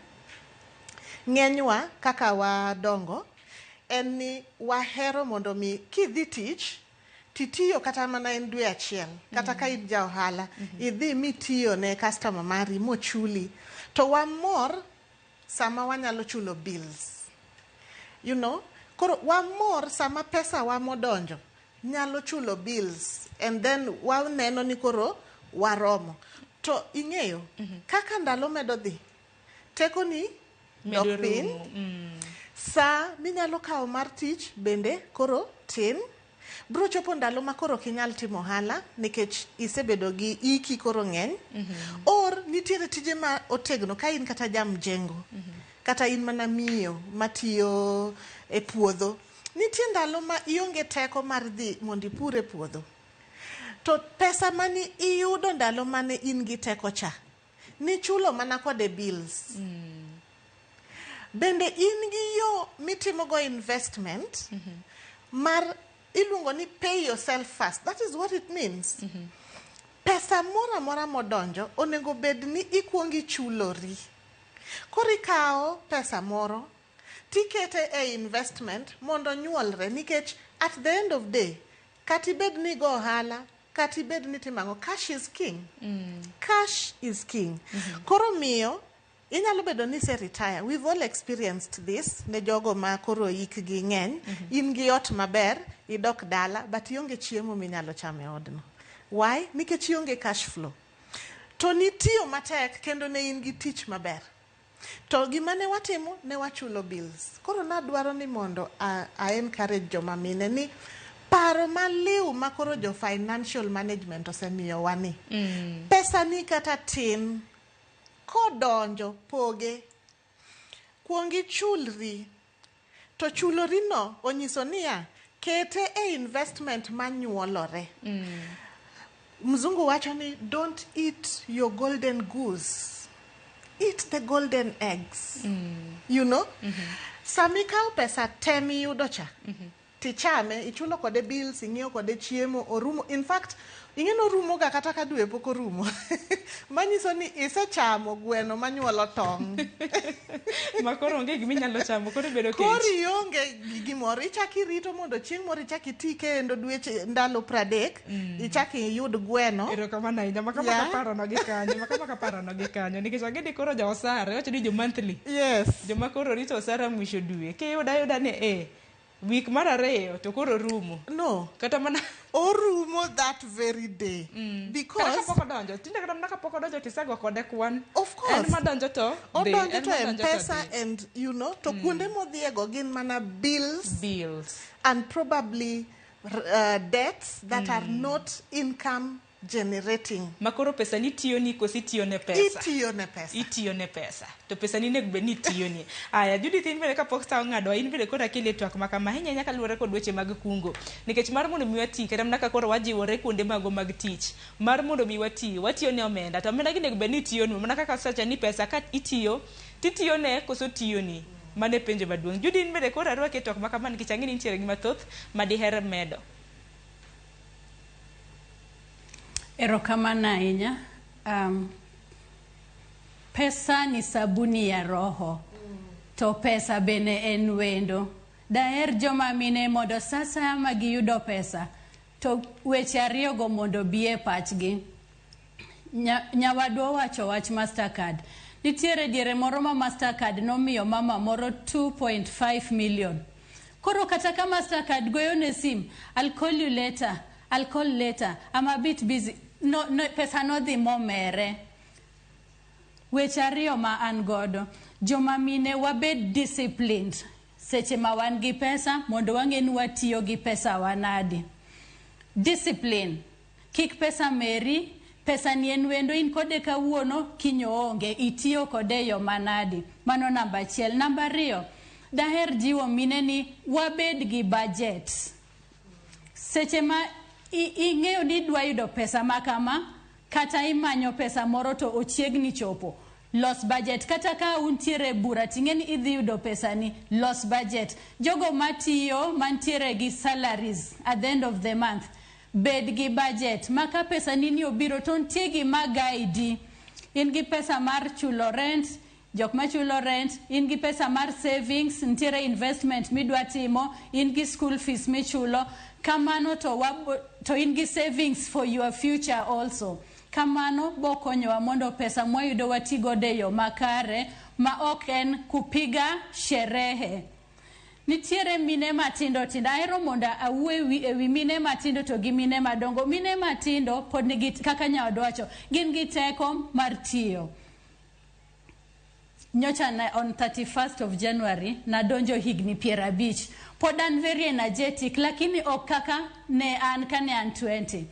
[SPEAKER 1] ng'enywa kaka wadongo en ni wahero mondo mi kidhi tich titiyo kata mana en dwe achiel kata ka in ja ohala idhi mitiyo ne customer mari mochuli to wamor sama wanyalo chulo bills you know koro wamor sama pesa wa modonjo nyalo chulo bills and then waneno ni koro waromo to ing'eyo kaka ndalo medo dhi tekoni
[SPEAKER 3] Medo
[SPEAKER 1] dok piny
[SPEAKER 3] rumo.
[SPEAKER 1] Sa minyalo kawo mar tich bende koro tin. Bro chopo ndalo ma koro ok inyal timo ohala nikech isebedo gi iki koro ng'eny. Or nitiere tije ma otegno ka in kata ja mjengo kata in mana miyo matiyo e puodho. Nitie ndalo ma ionge teko mar dhi mondo ipur e puodho. To pesa mane iyudo ndalo mane in gi teko cha, nichulo mana kode bills. Bende in gi yo mitimogo investment mar iluongo ni pay yourself first. That is what it means. Pesa moro amora modonjo onego bed ni ikuongo ichulori. Koro ikawo pesa moro tikete e investment mondo nyuolre nikech at the end of day kata ibed ni igo ohala kata ibed ni itimo ang'o cash is king. Cash is king. Koro miyo inyalo bedo ni ise retire. We've all experienced this ne jogo ma koro hikgi ng'eny. In gi ot maber, idok dala, but ionge chiemo minyalo chamo e odno. Why? Nikech ionge cash flow. To nitiyo matek kendo ne in gi tich maber. To gima ne watimo, ne wachulo bills. Koro nadwaro ni mondo a encourage joma mine ni paro maliw ma koro jo financial management osemiyowa ni. Pesa ni kata tin, kodonjo poge. Kuong ichulri. To chulori no onyiso niya, kete e investment manyuolore. Mzungu wacho ni don't eat your golden goose. Eat the golden eggs. You know? Sama ikawo pesa te miyudo cha, tichame, ichulo kode bills, ing'iewo kode chiemo, orumo. In fact, ing'e ni orumo ga kata ka dwe pok orumo. Manyiso ni isechamo gweno manyuolo tong'.
[SPEAKER 3] Ma koro onge gima inyalo chamo, koro ibedo kech.
[SPEAKER 1] Koro ionge gi gimoro, ichak irito mondo chieng' moro ichak iti kendo dweche ndalo 30, ichak iyud gweno.
[SPEAKER 3] Erokamano ahinya, maka maka parono gi kanyo, maka maka parono gi kanyo, nikech ang'e ni koro jo osara, iwacho ni jo monthly.
[SPEAKER 1] Yes.
[SPEAKER 3] Joma koro rito osara mwisho dwe, kiyudo ayuda ni week mar 2 to koro orumo.
[SPEAKER 1] No.
[SPEAKER 3] Kata mana
[SPEAKER 1] orumo that very day. Because
[SPEAKER 3] kata kapok odonjo, tinde kata mana kapok odonjo tisego kode kwan.
[SPEAKER 1] Of course.
[SPEAKER 3] En madonjo to dhi,
[SPEAKER 1] Odonjo
[SPEAKER 3] en
[SPEAKER 1] to
[SPEAKER 3] madonjo to
[SPEAKER 1] M-Pesa
[SPEAKER 3] dhi.
[SPEAKER 1] and you know, to kuonde modhiego gin mana bills.
[SPEAKER 3] Bills.
[SPEAKER 1] And probably debts that are not income generating.
[SPEAKER 3] Ma koro pesa ni tiyo ni koso itiyo ne pesa?
[SPEAKER 1] Itiyo ne pesa.
[SPEAKER 3] Itiyo ne pesa. To pesa ni onego bed ni itiyo ni. Aya, Judith in bende kapok sa ong'ado, in bende koro akele twak ma kama ahinya ahinya kaluwore kod weche mag kungo. Nikech mar mondo mi wati, kata mana ka koro wajiwore kuonde magwa mag tich, mar mondo mi wati, watiyo ne omenda. To omenda gi onego bed ni itiyonwa, mana kaka asewacho ni pesa ka itiyo, titiyo ne koso tiyoni. Mano e penjo maduong'. Judy in bende koro arwaki e twak ma kama nikech ang'e ni nitiere gi mathoth ma diher medo.
[SPEAKER 2] Erokamano ahinya. Um, pesa ni sabuni ya roho to pesa bende en wendo. Daher joma mine mondo sa asaya ma giyudo pesa to weche ariyogo mondo obi e pachgi. Nya, nyawadwa owacho wach Mastercard. Nitiere diere moro ma Mastercard nomiyo mama moro 2.5 million. Koro kata ka Mastercard goyo ne sim, I'll call you later, I'll call later, I'm a bit busy. No, no, pesa nodhi momere. Weche ariyo ma an godo, joma mine wabed disciplined seche ma wan gi pesa mondo wang'e ni watiyo gi pesa wa nadi. Discipline. Kik pesa meri, pesa ni en wendo in kode kawuono, kiny oonge, itiyo kode e yo manadi. Mano namba achiel. Namba ariyo, daher jiwo mine ni wabed gi budget. Seche ma ing'eyo ni idwa yudo pesa ma kama, kata imanyo pesa moro to ochiegni chopo, los budget. Kata ka untiere e bura ting'e ni idhi yudo pesani, los budget. Jogo matiyo mantiere gi salaries at the end of the month, bed gi budget ma ka pesani ni obiro to nitie gima guide. In gi pesa mar chulo rent, jok machulo rent, in gi pesa mar savings, nitiere investment midwa timo, in gi school fees michulo, kamano to, wabo, to in gi savings for your future also. Kamano bokonyowa mondo pesa mwayudo wati godo e yo makare ma ok en kupiga sherehe. Nitiere mine matindo tindo, ahero mondo awuo ewi, ewi mine matindo to gi mine madongo. Mine matindo pod nigi, kaka nyawadwa wacho, gin gi teko mar tiyo. Nyocha na, on 31st of January nadonjo higni 50. Pod an very energetic lakini ok kaka ne an kane an 20.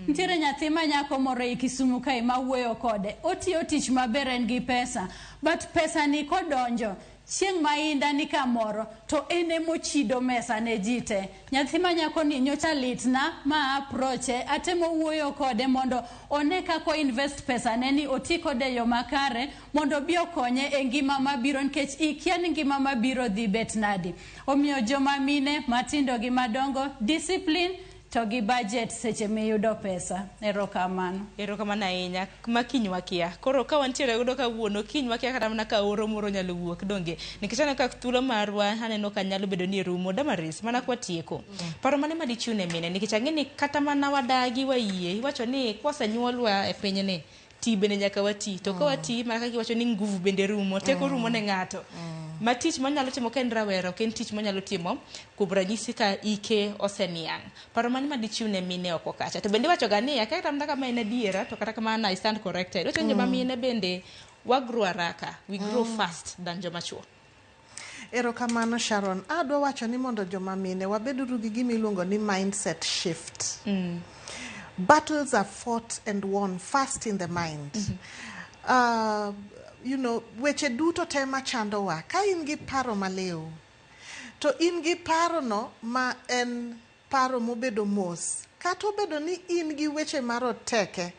[SPEAKER 2] Nitiere nyathi ma nyako moro ei Kisumu kae ma wuoyo kode. Otiyo tich maber en gi pesa. But pesa ni kodonjo chieng' ma inda ni kamoro to en emochido mesa ne ji te. Nyathi ma nyako ni nyocha litna ma approach-e atemo wuoyo kode mondo one kaka o invest pesa ne ni oti kode e yo makare mondo obi okonye e ngima mabiro nikech ikia ni ngima mabiro dhi bet nadi. Omiyo joma mine matindo gi madongo discipline to gi budget seche miyudo pesa. Erokamano.
[SPEAKER 3] Erokamano ahinya. Ma kiny wakia. Koro ka wantiere godo kawuono, kiny wakia kata mana ka oro moro nyalo wuok, donge? Nikech aneno ka thuolo marwa aneno ka nyalo bedo ni rumo. Damaris, mana kwatieko. Paro mane ma dichiw ne mine? Nikech ang'e ni kata mana wadagi wayie, iwacho ni kwasenyuolwa e pinyni, ti bende nyaka wati. To ka wati, mana kaka iwacho ni nguvu bende rumo, teko rumo ne ng'ato. Ma tich monyalo timo ka en rawera ok en tich monyalo timo kuom ranyisi ka ike oseniang'. Paro mane ma dichiw ne mine oko kacha? To bende iwacho ga ni, akia kata mana kama en adiera, to kata kamano I stand corrected. Iwacho ni joma mine bende wa grow haraka, we grow fast than joma chuo.
[SPEAKER 1] Erokamano Sharon. Adwa wacho ni mondo joma mine wabeduru gi gima iluongo ni mindset shift. Battles are fought and won first in the mind. Weche duto te machandowa, ka in gi paro maliw, to in gi paro no ma en paro mobedo mos, kata obedo ni in gi weche maroteke,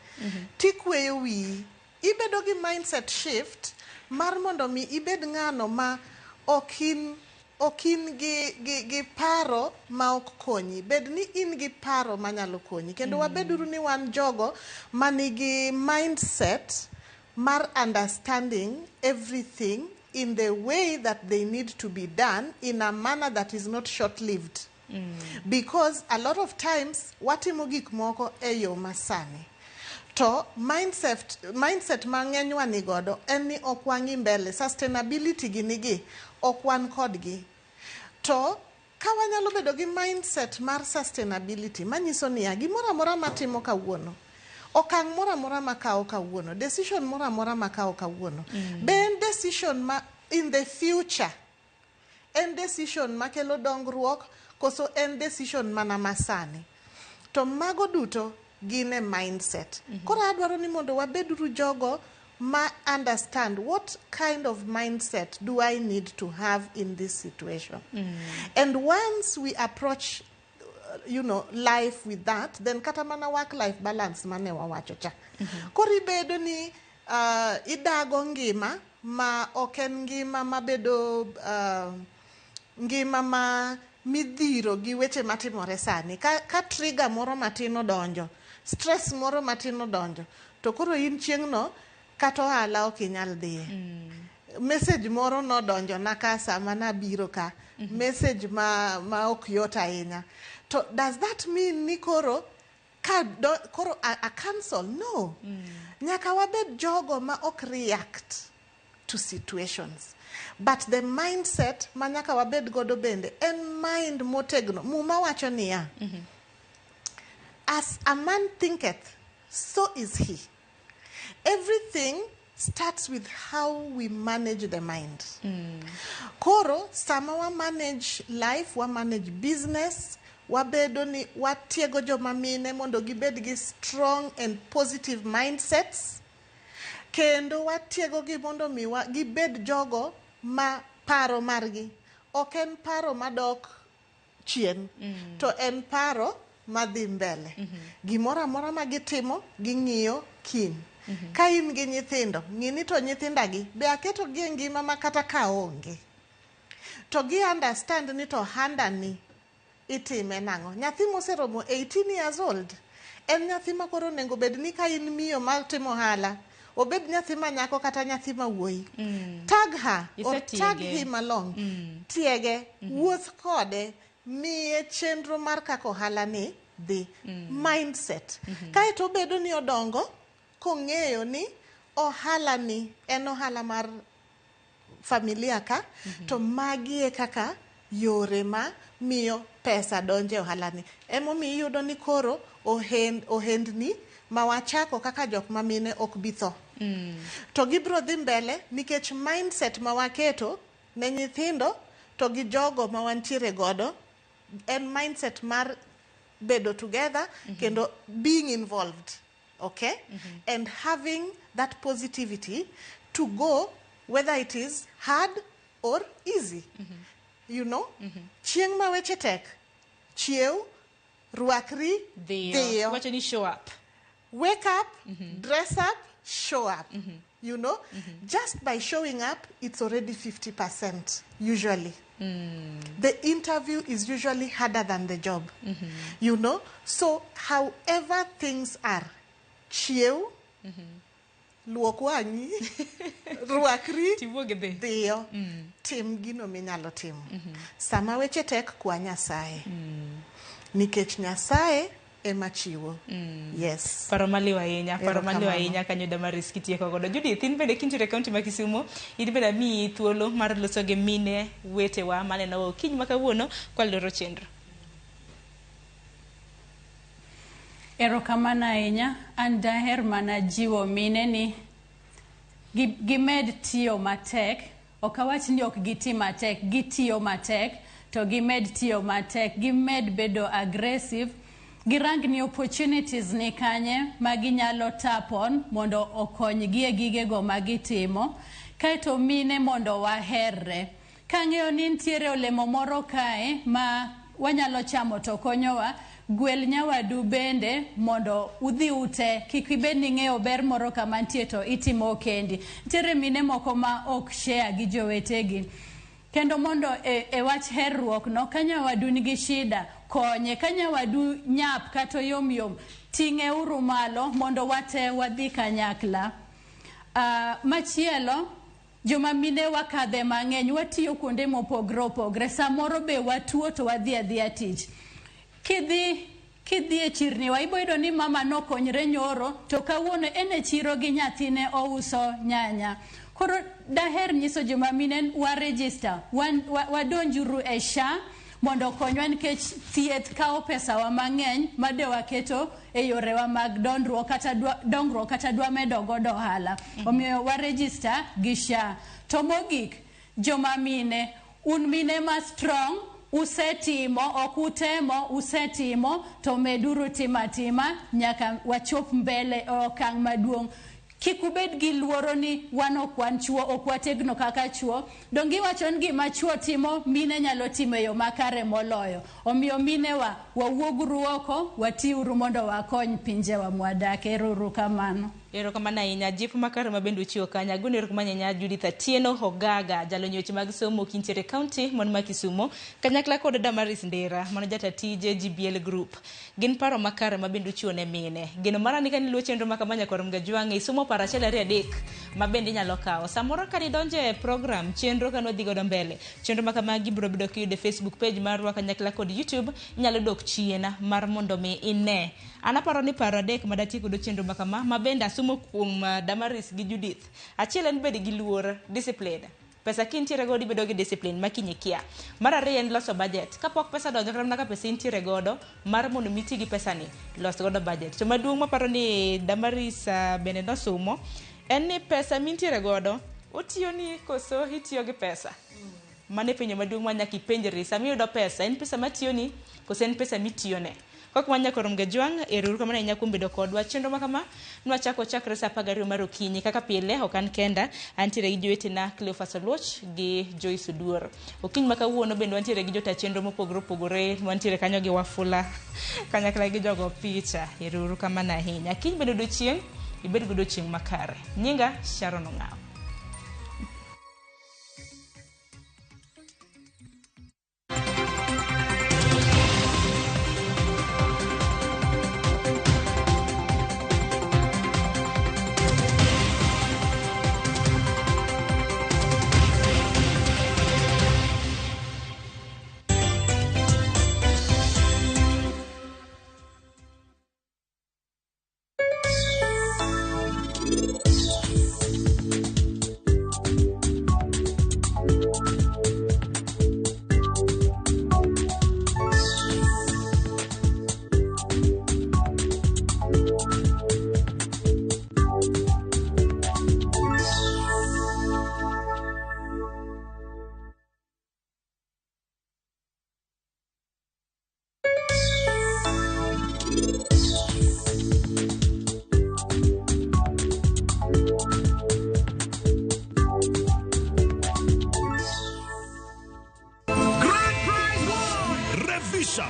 [SPEAKER 1] tikweyo wiyi, ibedo gi mindset shift mar mondo mi ibed ng'ano ma ok in ok in gi paro ma ok konyi. Bed ni in gi paro manyalo konyi. Kendo wabeduru ni wan jogo manigi mindset mar understanding everything in the way that they need to be done in a manner that is not short-lived. Because a lot of times watimo gik moko e yo masani. To mindset ma ng'enywa ni godo en ni ok wang'i mbele, sustainability gi nigi, ok wan kodgi. To ka wanyalo bedo gi mindset mar sustainability, manyiso niya, gimoro amora matimo kawuono, okang' moro amora makawo kawuono, decision moro amora makawo kawuono, be en decision ma in the future, en decision makelo dongruok, koso en decision mana masani. To mago duto gin e mindset. Koro adwaro ni mondo wabeduru jogo ma understand what kind of mindset do I need to have in this situation. And once we approach life with that, then kata mana work life balance mane wawacho cha. Koro ibedo ni idago ngima ma ok en ngima mabedo ngima ma midhiro gi weche matimore sani. Ka trigger moro matin odonjo, stress moro matin odonjo, to koro in chieng'no kata ohala ok inyal dhiye. Message moro nodonjo na ka sama nabiro ka, message ma ok yot ahinya. To does that mean ni koro ka koro a cancel? No. Nyaka wabed jogo ma ok react to situations. But the mindset ma nyaka wabed godo bende en mind motegno. Muma wacho niya, as a man thinketh, so is he. Everything starts with how we manage the mind. Koro, sama wa manage life, wa manage business, wabedo ni watiego joma mine mondo gibed gi strong and positive mindsets, kendo watiego gi mondo mi gibed jogo ma paro margi ok en paro madok chien, to en paro madhi mbele. Gimoro amora ma gitimo, ging'iyo kiny. Ka in gi nyithindo, ng'i ni to nyithindagi be aketo gi e ngima ma kata ka onge. To gi understand ni to handa ni itime nang'o. Nyathi moseromo 18 years old, en nyathi ma koro onego bed ni ka in miyo mar timo ohala, obed nyathi ma nyako kata nyathi ma wuoyi. Tag her or tag
[SPEAKER 3] Isetiege.
[SPEAKER 1] him along. Tiege, wuoth kode, miye chenro mar kaka ohala ni dhi. Mindset. Kaeto obedo ni odongo, kong'eyo ni ohala ni en ohala mar familia ka, to magi e kaka yore ma miyo pesa donjo e ohala ni. Emomiyo iyudo ni koro ohendni ma wachako kaka jok ma mine ok bi tho. To gibiro dhi mbele nikech mindset ma waketo ne nyithindo to gi jogo ma wantiere godo en mindset mar bedo together kendo being involved, okay? And having that positivity to go whether it is hard or easy. You know? Chieng' ma weche tek, chiew, rwakri,
[SPEAKER 3] Dhiyo.
[SPEAKER 1] dhiyo.
[SPEAKER 3] Wacho ni show up.
[SPEAKER 1] Wake up, dress up, show up. You know? Just by showing up, it's already 50% usually. The interview is usually harder than the job. You know? So, however things are, chiew, luok wang'i, rwakri, dhiyo, tim gino minyalo timo. Sama weche tek, kwa Nyasaye. Nikech Nyasaye ema chiwo. Yes.
[SPEAKER 3] Paro maliw ahinya, paro maliw
[SPEAKER 1] Erokamano.
[SPEAKER 3] ahinya kanyo Damaris kitieko godo. Judith, in bende kintiere e kaunti ma Kisumo, in bende amiyi thuolo mar loso gi mine wetewa manenowa okinyi ma kawuono kwaloro chenro.
[SPEAKER 2] Erokamano ahinya. An daher mana jiwo mine ni gimed tiyo matek. Ok awach ni ok giti matek, gitiyo matek, to gimed tiyo matek, gimed bedo aggressive, girang ni opportunities ni kanye ma ginyalo tap on mondo okonygi e gigego ma gitimo. Kaeto mine mondo waherre. Kang'eyo ni nitiere olemo moro kae ma wanyalo chamo to konyowa, gwel nyawadu bende mondo udhi ute, kik ibed ni ing'eyo ber moro kama nitie to itimo kendi. Nitiere mine moko ma ok share gi jowetegi. Kendo mondo e wach herruok no, ka nyawadu nigi shida, konye. Ka nyawadu nyap kata yom yom, ting'e uru malo mondo wate wadhi kanyakla. Machielo, joma mine wakadhe mang'eny, watiyo kuonde mopogre opogre. Samoro be watuo to wadhi adhiya tich. Kidhi e chirni wa, ibo yudo ni mama nokonyre nyoro, to kawuono en e chiro gi nyathine ouso nyanya. Koro daher nyiso joma mine wa register, wadonjuru e SHA mondo okonywa nikech thieth kawo pesawa mang'eny ma de waketo e yorewa mag dongruok kata dongruok kata dwa medo godo ohala. Omiyo wa register gi SHA. To mogik, joma mine, un mine ma strong, Usetimo, ok utemo, usetimo, to meduru timo atima nyaka wachop mbele e okang' maduong'. Kik ubed gi luoro ni wan ok wan chuo, ok wategno kaka chuo. Donge iwacho ni gima chuo timo, mine nyalo timo e yo makare moloyo. Omiyo minewa, wawuoguru oko, watiuru mondo wakony pinjewa mwadake. Ero uru kamano.
[SPEAKER 3] Erokamano ahinya jip makare ma bende uchiwo kanyo. Agoni erokamano ahinya Judith Atieno Ogaga, jalony weche mag somo kintiere kaunti mon ma Kisumo, kanyakla kod Damaris Ndera, mano jata tije GBL Group. Gin paro makare ma bende uchiwo ne mine. Geno mara ni kani luwo chenro ma kama nyakwar Mgajwang'e, isomo paro achiel ariyo adek ma bende inyalo kawo. Samoro ka nidonjo e program, chenro ka nwadhi godo mbele, chenro ma kamagi biro bedo kiyudo e Facebook page marwa kanyakla kod YouTube, inyalo dok chien mar mondo mi ine. An aparo ni paro adek ma datiek godo chenro ma kama, ma bende asomo kuom Damaris gi Judith. Achiel en bedo gi luor, discipline. Pesa kintiere godo ibedo gi discipline ma kiny ikia. Mar ariyo en loso budget. Kapok pesa donjo kata mana ka pesa intiere godo mar mondo mi iti gi pesa ni, los godo budget. To maduong' maparo ni Damaris bende nosumo en ni pesa mintiere godo otiyoni koso itiyo gi pesa. Mano e penjo maduong' ma nyaka ipenjri. Sama iyudo pesa, en pesa matiyoni koso en pesa mitiyone? Kok ma nyakor Mgajwang', ero uru kamano ahinya kuom bedo kodwa. Chenro ma kama nwachako chakre saa 12 mar okinyi. Kaka pile, ok an kenda, antiere gi jowetena Cleophas Oluoch gi Joyce Oduor. Okinyi ma kawuono bende wantiere gi jota chenro mopogore opogore, wantiere kanyo gi Wafula, kanyakla gi jogo picha. Ero uru kamano ahinya. Kiny bende odiochieng', ibed gi odiochieng' makare. Nyinga Sharon Ong'awo.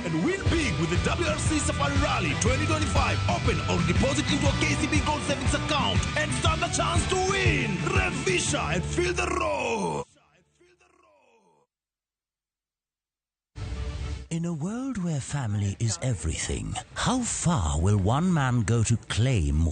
[SPEAKER 8] And win big with the WRC Safari Rally 2025. Open or deposit into a KCB Gold Savings account and stand a chance to win. Revisha and feel the roar.
[SPEAKER 9] In a world where family is everything, how far will one man go to claim